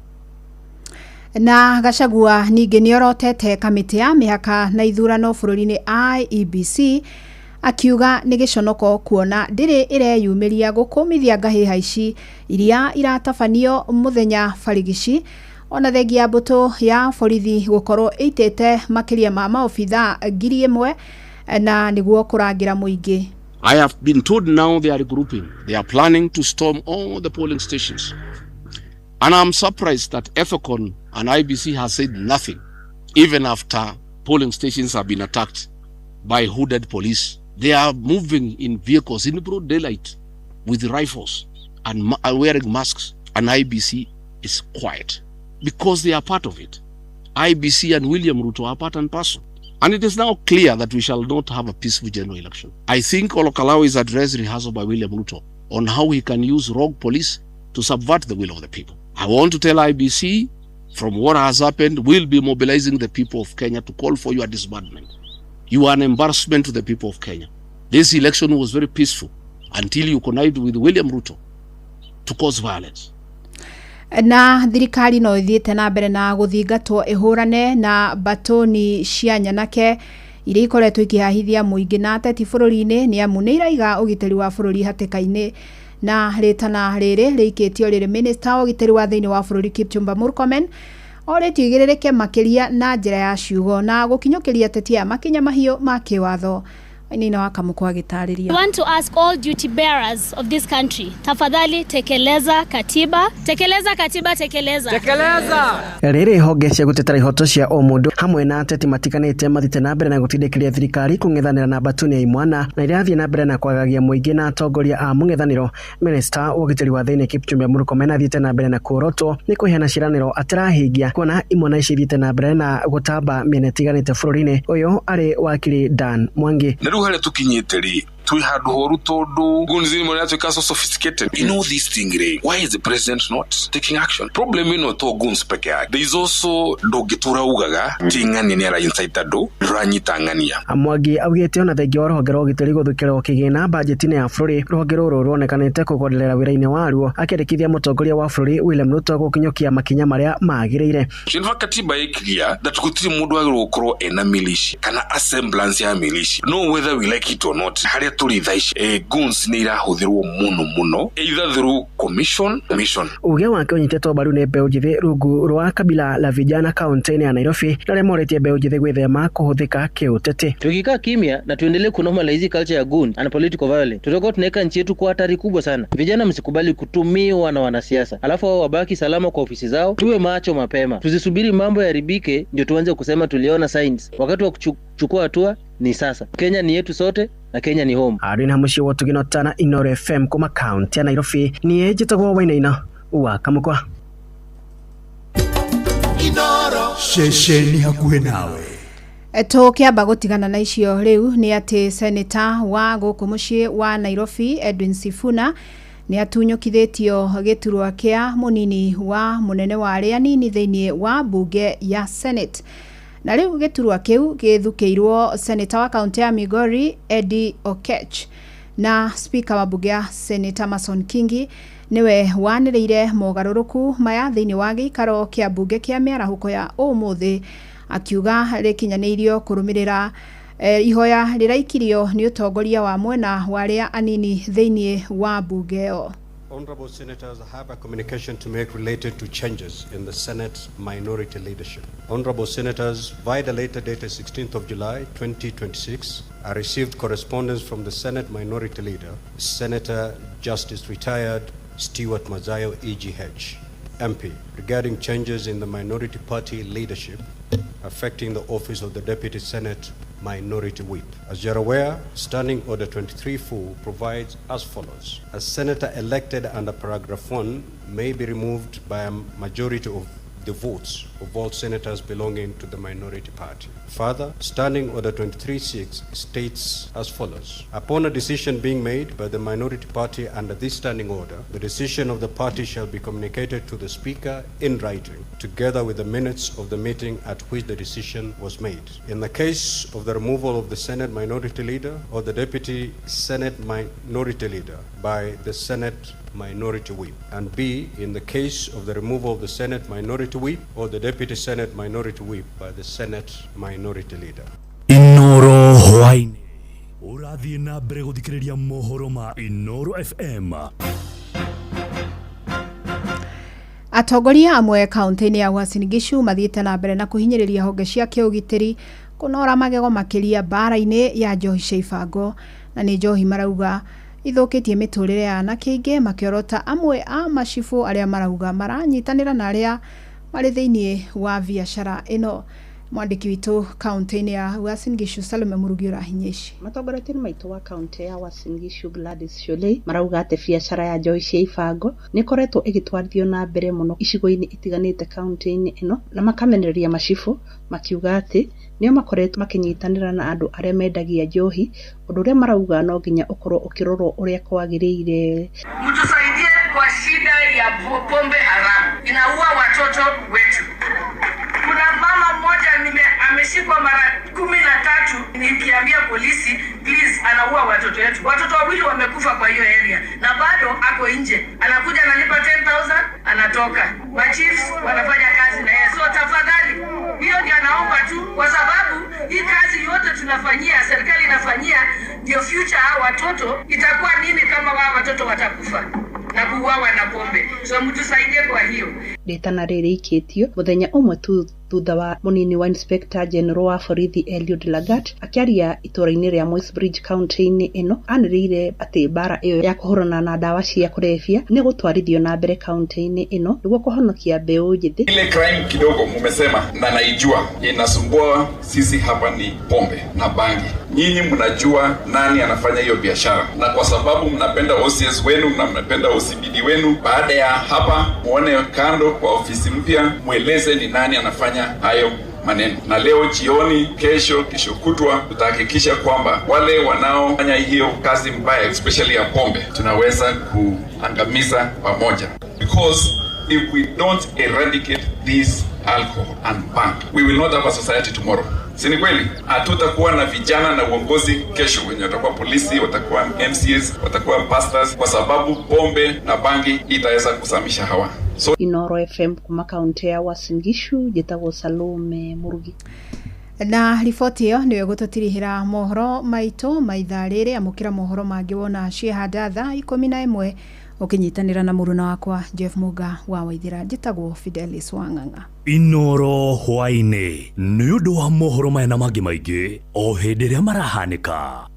Na Gachagua ningĩ nĩorotete kamĩtĩ ya mĩhaka na ithurano bũrũri-inĩ IEBC Akiuga nĩ gĩconoko kuona ndĩrĩ ĩreyumĩria gũkũmithia ngahĩha ici iria iratabanio mũthenya barigici, ona thengia ya mbũtũ ya borithi gũkorwo ĩitĩte makĩria ma maobitha 1,000 na nĩguo kũrangĩra mũingĩ. I have been told now they are regrouping. They are planning to storm all the polling stations. And I'm surprised that EFECON and IBC has said nothing, even after polling stations have been attacked by hooded police. They are moving in vehicles in broad daylight with rifles and wearing masks, and IBC is quiet because they are part of it. IBC and William Ruto are part and parcel. And it is now clear that we shall not have a peaceful general election. I think Olokalao is address rehearsal by William Ruto on how he can use rogue police to subvert the will of the people. I want to tell IBC, from what has happened, we'll be mobilizing the people of Kenya to call for your disbandment. You are an embarrassment to the people of Kenya. This election was very peaceful until you connived with William Ruto to cause violence. Na thirikari no ithiĩte na mbere na gũthingatwo ĩhũrane na batoni cia nyanake iria ikoretwo ikĩhahithia mũingĩ na ateti bũrũri-inĩ, nĩ amu nĩ iraiga ũgitĩri wa bũrũri hatĩka-inĩ. Na rĩtana rĩrĩ rĩikĩtio rĩrĩ minista wa ũgitĩri wa thĩinĩ wa bũrũri Kipchumba Murkomen orĩtio igĩrĩrĩke makĩria na njĩra ya ciugo na gũkinyũkĩria ateti aya makinya mahiũ ma kĩwatho. Wainaina wa Kamũkũ agĩtarĩria. We want to ask all duty bearers of this country, tafadhali tekeleza katiba, tekeleza katiba, tekeleza. Tekeleza. Rĩrĩ honge cia gũtetera ihoto cia ũmũndũ hamwe na ateti matiganĩte mathiĩte na mbere na gũtindĩkĩria thirikari kũng'ethanĩra na mbatuni ya imwana na irathiĩ na mbere na kwagagia mũingĩ na atongoria a mũng'ethanĩro. Minista wa ũgitĩri wa thĩinĩ Kipchumba Murkomen athiĩte na mbere na kuorotwo nĩ kũheana ciĩranĩro atarahingia, kuona imwana ici ithiĩte na mbere na gũtamba mĩena ĩtiganĩte bũrũri-inĩ. Ũyũ arĩ wakiri Dan Mwangi. Na rĩu harĩa tũkinyĩte rĩ, twĩ handũ horu tondũ goons nĩ maratuĩka so sophisticated. You know this thing rĩ, why is the president not taking action? Problem ĩno to goons peke yake, there is also ndũngĩtũra ugaga ti ng'ania nĩ ara incite andũ, ndũranyita ng'ania. Mwangi augĩte ona thengia wa rũhonge rwa ũgitĩri gũthukĩrwo kĩgĩna bajeti-inĩ ya bũrũri, rũhonge rũrũ ruonekanĩte kũgonderera wĩra-inĩ waruo, akĩendekithia mũtongoria wa bũrũri William Ruto gũkinyũkia makinya marĩa magĩrĩire. In fact, katiba ĩ clear that gũtirĩ mũndũ wagĩrĩirwo gũkorwo ena militia kana a semblance ya militia, no whether we like it or not. Harĩa tũrĩ thaa ici, goons nĩ irahũthĩrwo mũno mũno, either through commission. Uge wake ũnyitĩtwo mbaru nĩ mbeũ njĩthĩ rungu rwa kabila la vijana kaunti-inĩ ya Nairobi, na arĩa morĩtie mbeũ njĩthĩ gwĩthema kũhũthĩka kĩũteti. Tukikaa kimya na tuendelee kunormalize culture ya goon and political violence, tutakuwa tunaweka nchi yetu kwa hatari kubwa sana. Vijana, msikubali kutumiwa na wanasiasa alafu wao wabaki salama kwa ofisi zao. Tuwe macho mapema, tusisubiri mambo yaharibike ndio tuanze kusema tuliona signs. Wakati wa kuchukua hatua ni sasa. Kenya ni yetu sote na Kenya ni home. Arina muciĩ wa Tugino Tana, Inooro FM kuma kaunti ya Nairobi. Niĩ njĩtagwo Wainaina wa Kamũkwa. Inooro ceceni hakuhĩ nawe. Tũkĩamba gũtigana na icio rĩu nĩ atĩ seneta wa gũkũ mũciĩ wa Nairobi Edwin Sifuna nĩ atunyũkithĩtio gĩturwa kĩa mũnini wa mũnene wa arĩa anini thĩinĩ wa mbunge ya Senate. Na rĩu gĩturwa kĩu gĩthukĩirwo seneta wa kaunti ya Migori Eddie Okech, na speaker wa mbunge ya Senator Mason Kingi nĩwe wanĩrĩire mogarũrũku maya thĩinĩ wa gĩikaro kĩa mbunge kĩa mĩarahũko ya ũmũthĩ, akiuga rĩkinyanĩirio kũrũmĩrĩra ihoya rĩraikirio nĩ ũtongoria wa mwena wa arĩa anini thĩinĩ wa mbunge ĩyo. Honorable Senators, I have a communication to make related to changes in the Senate minority leadership. Honorable Senators, via the letter dated 16th of July, 2026, I received correspondence from the Senate Minority Leader, Senator Justice Retired Stewart Mazayo, EGH, MP, regarding changes in the minority party leadership affecting the office of the Deputy Senate Minority Whip. As you're aware, Standing Order 23-4 provides as follows. A senator elected under paragraph 1 may be removed by a majority of the votes of all senators belonging to the minority party. Further, Standing Order 23-6 states as follows. Upon a decision being made by the minority party under this standing order, the decision of the party shall be communicated to the Speaker in writing, together with the minutes of the meeting at which the decision was made. In the case of the removal of the Senate Minority Leader or the Deputy Senate Minority Leader by the Senate Minority Whip, and B, in the case of the removal of the Senate Minority Whip or the Deputy Senate Minority Whip by the Senate Minority Leader. Inooro hwaĩ-inĩ. Ũrathiĩ na mbere gũthikĩrĩria mohoro ma Inoro FM. Atongoria amwe kaunti-inĩ ya Uasin Gishu mathiĩte na mbere na kũhinyĩrĩria honge cia kĩũgitĩri kũnora magego makĩria mbara-inĩ ya njohi cia ibango, na nĩ njohi marauga ithũkĩtie mĩtũrĩre ya anake aingĩ, makĩorota amwe a macibũ arĩa marauga maranyitanĩra na arĩa marĩ thĩinĩ wa biacara ĩno. Mwandĩki witũ kaunti-inĩ ya Uasin Gishu Salome Murugi ũrahinya ici. Matongoretio nĩ maitũ wa kaunti ya Uasin Gishu Gladys Shollei marauga atĩ biacara ya njohi cia ibango nĩ ĩkoretwo ĩgĩtwarithio na mbere mũno icigo-inĩ itiganĩte kaunti-inĩ ĩno, na makamenereria macibũ makiuga atĩ nĩo makoretwo makĩnyitanĩra na andũ arĩa mendagia njohi, ũndũ ũrĩa marauga no nginya ũkorwo ũkĩrorwo ũrĩa kwagĩrĩire. Mtusaidie kwa shida ya pombe haramu inaua watoto wetu. Kuna mama mmoja ameshikwa mara 13 nikiambia polisi please, anaua watoto wetu. Watoto wawili wamekufa kwa hiyo area na bado ako nje, anakuja analipa 10,000 anatoka. Machiefs wanafanya kazi na yeye, so tafadhali, hiyo ndio naomba tu, kwa sababu hii kazi yote tunafanyia, serikali inafanyia ndio future hao watoto. Itakuwa nini kama wao watoto watakufa na kuuawa na pombe? So mtusaidie kwa hiyo. Rĩtana rĩrĩ ikĩtio mũthenya ũmwe tu thutha wa mũnini wa Inspector General wa borithi Eliud Lagat akĩaria itũũra-inĩ rĩa Moi's Bridge kaunti-inĩ ĩno, anĩrĩire atĩ mbara ĩyo ya kũhũrana na ndawa cia kũrebia nĩ gũtwarithio na mbere kaunti-inĩ ĩno nĩguo kũhonokia mbeũ njĩthĩ. Ile crime kidogo mumesema na naijua inasumbua sisi hapa ni pombe na bangi. Nyinyi mnajua nani anafanya hiyo biashara, na kwa sababu mnapenda OCS wenu na mnapenda OCBD wenu, baada ya hapa muone kando kwa ofisi mpya, mweleze ni nani anafanya hayo maneno. Na leo jioni, kesho, kesho kutwa, tutahakikisha kwamba wale wanaofanya hiyo kazi mbaya especially ya pombe tunaweza kuangamiza pamoja, because if we don't eradicate this alcohol and bank, we will not have a society tomorrow. Si ni kweli? Hatutakuwa na vijana na uongozi kesho, wenye watakuwa polisi, watakuwa MCAs, watakuwa pastors, kwa sababu pombe na bangi itaweza kusamisha hawa. So Inoro FM kuma kaunti ya Uasin Gishu, njĩtagwo Salome Murugi. Na riboti ĩyo nĩyo ĩgũtũtirihĩra mohoro maitũ ma ithaa rĩrĩ. Amũkĩra mohoro mangĩ wona ciĩhanda thaa 11 ũkĩnyitanĩra na mũruna wakwa Jeff Muga wa Waithĩra. Njĩtagwo Fidelis Wang'ang'a. Inoro hwaĩ-inĩ nĩ ũndũ wa mohoro maya na mangĩ maingĩ o hĩndĩ ĩrĩa marahanĩka.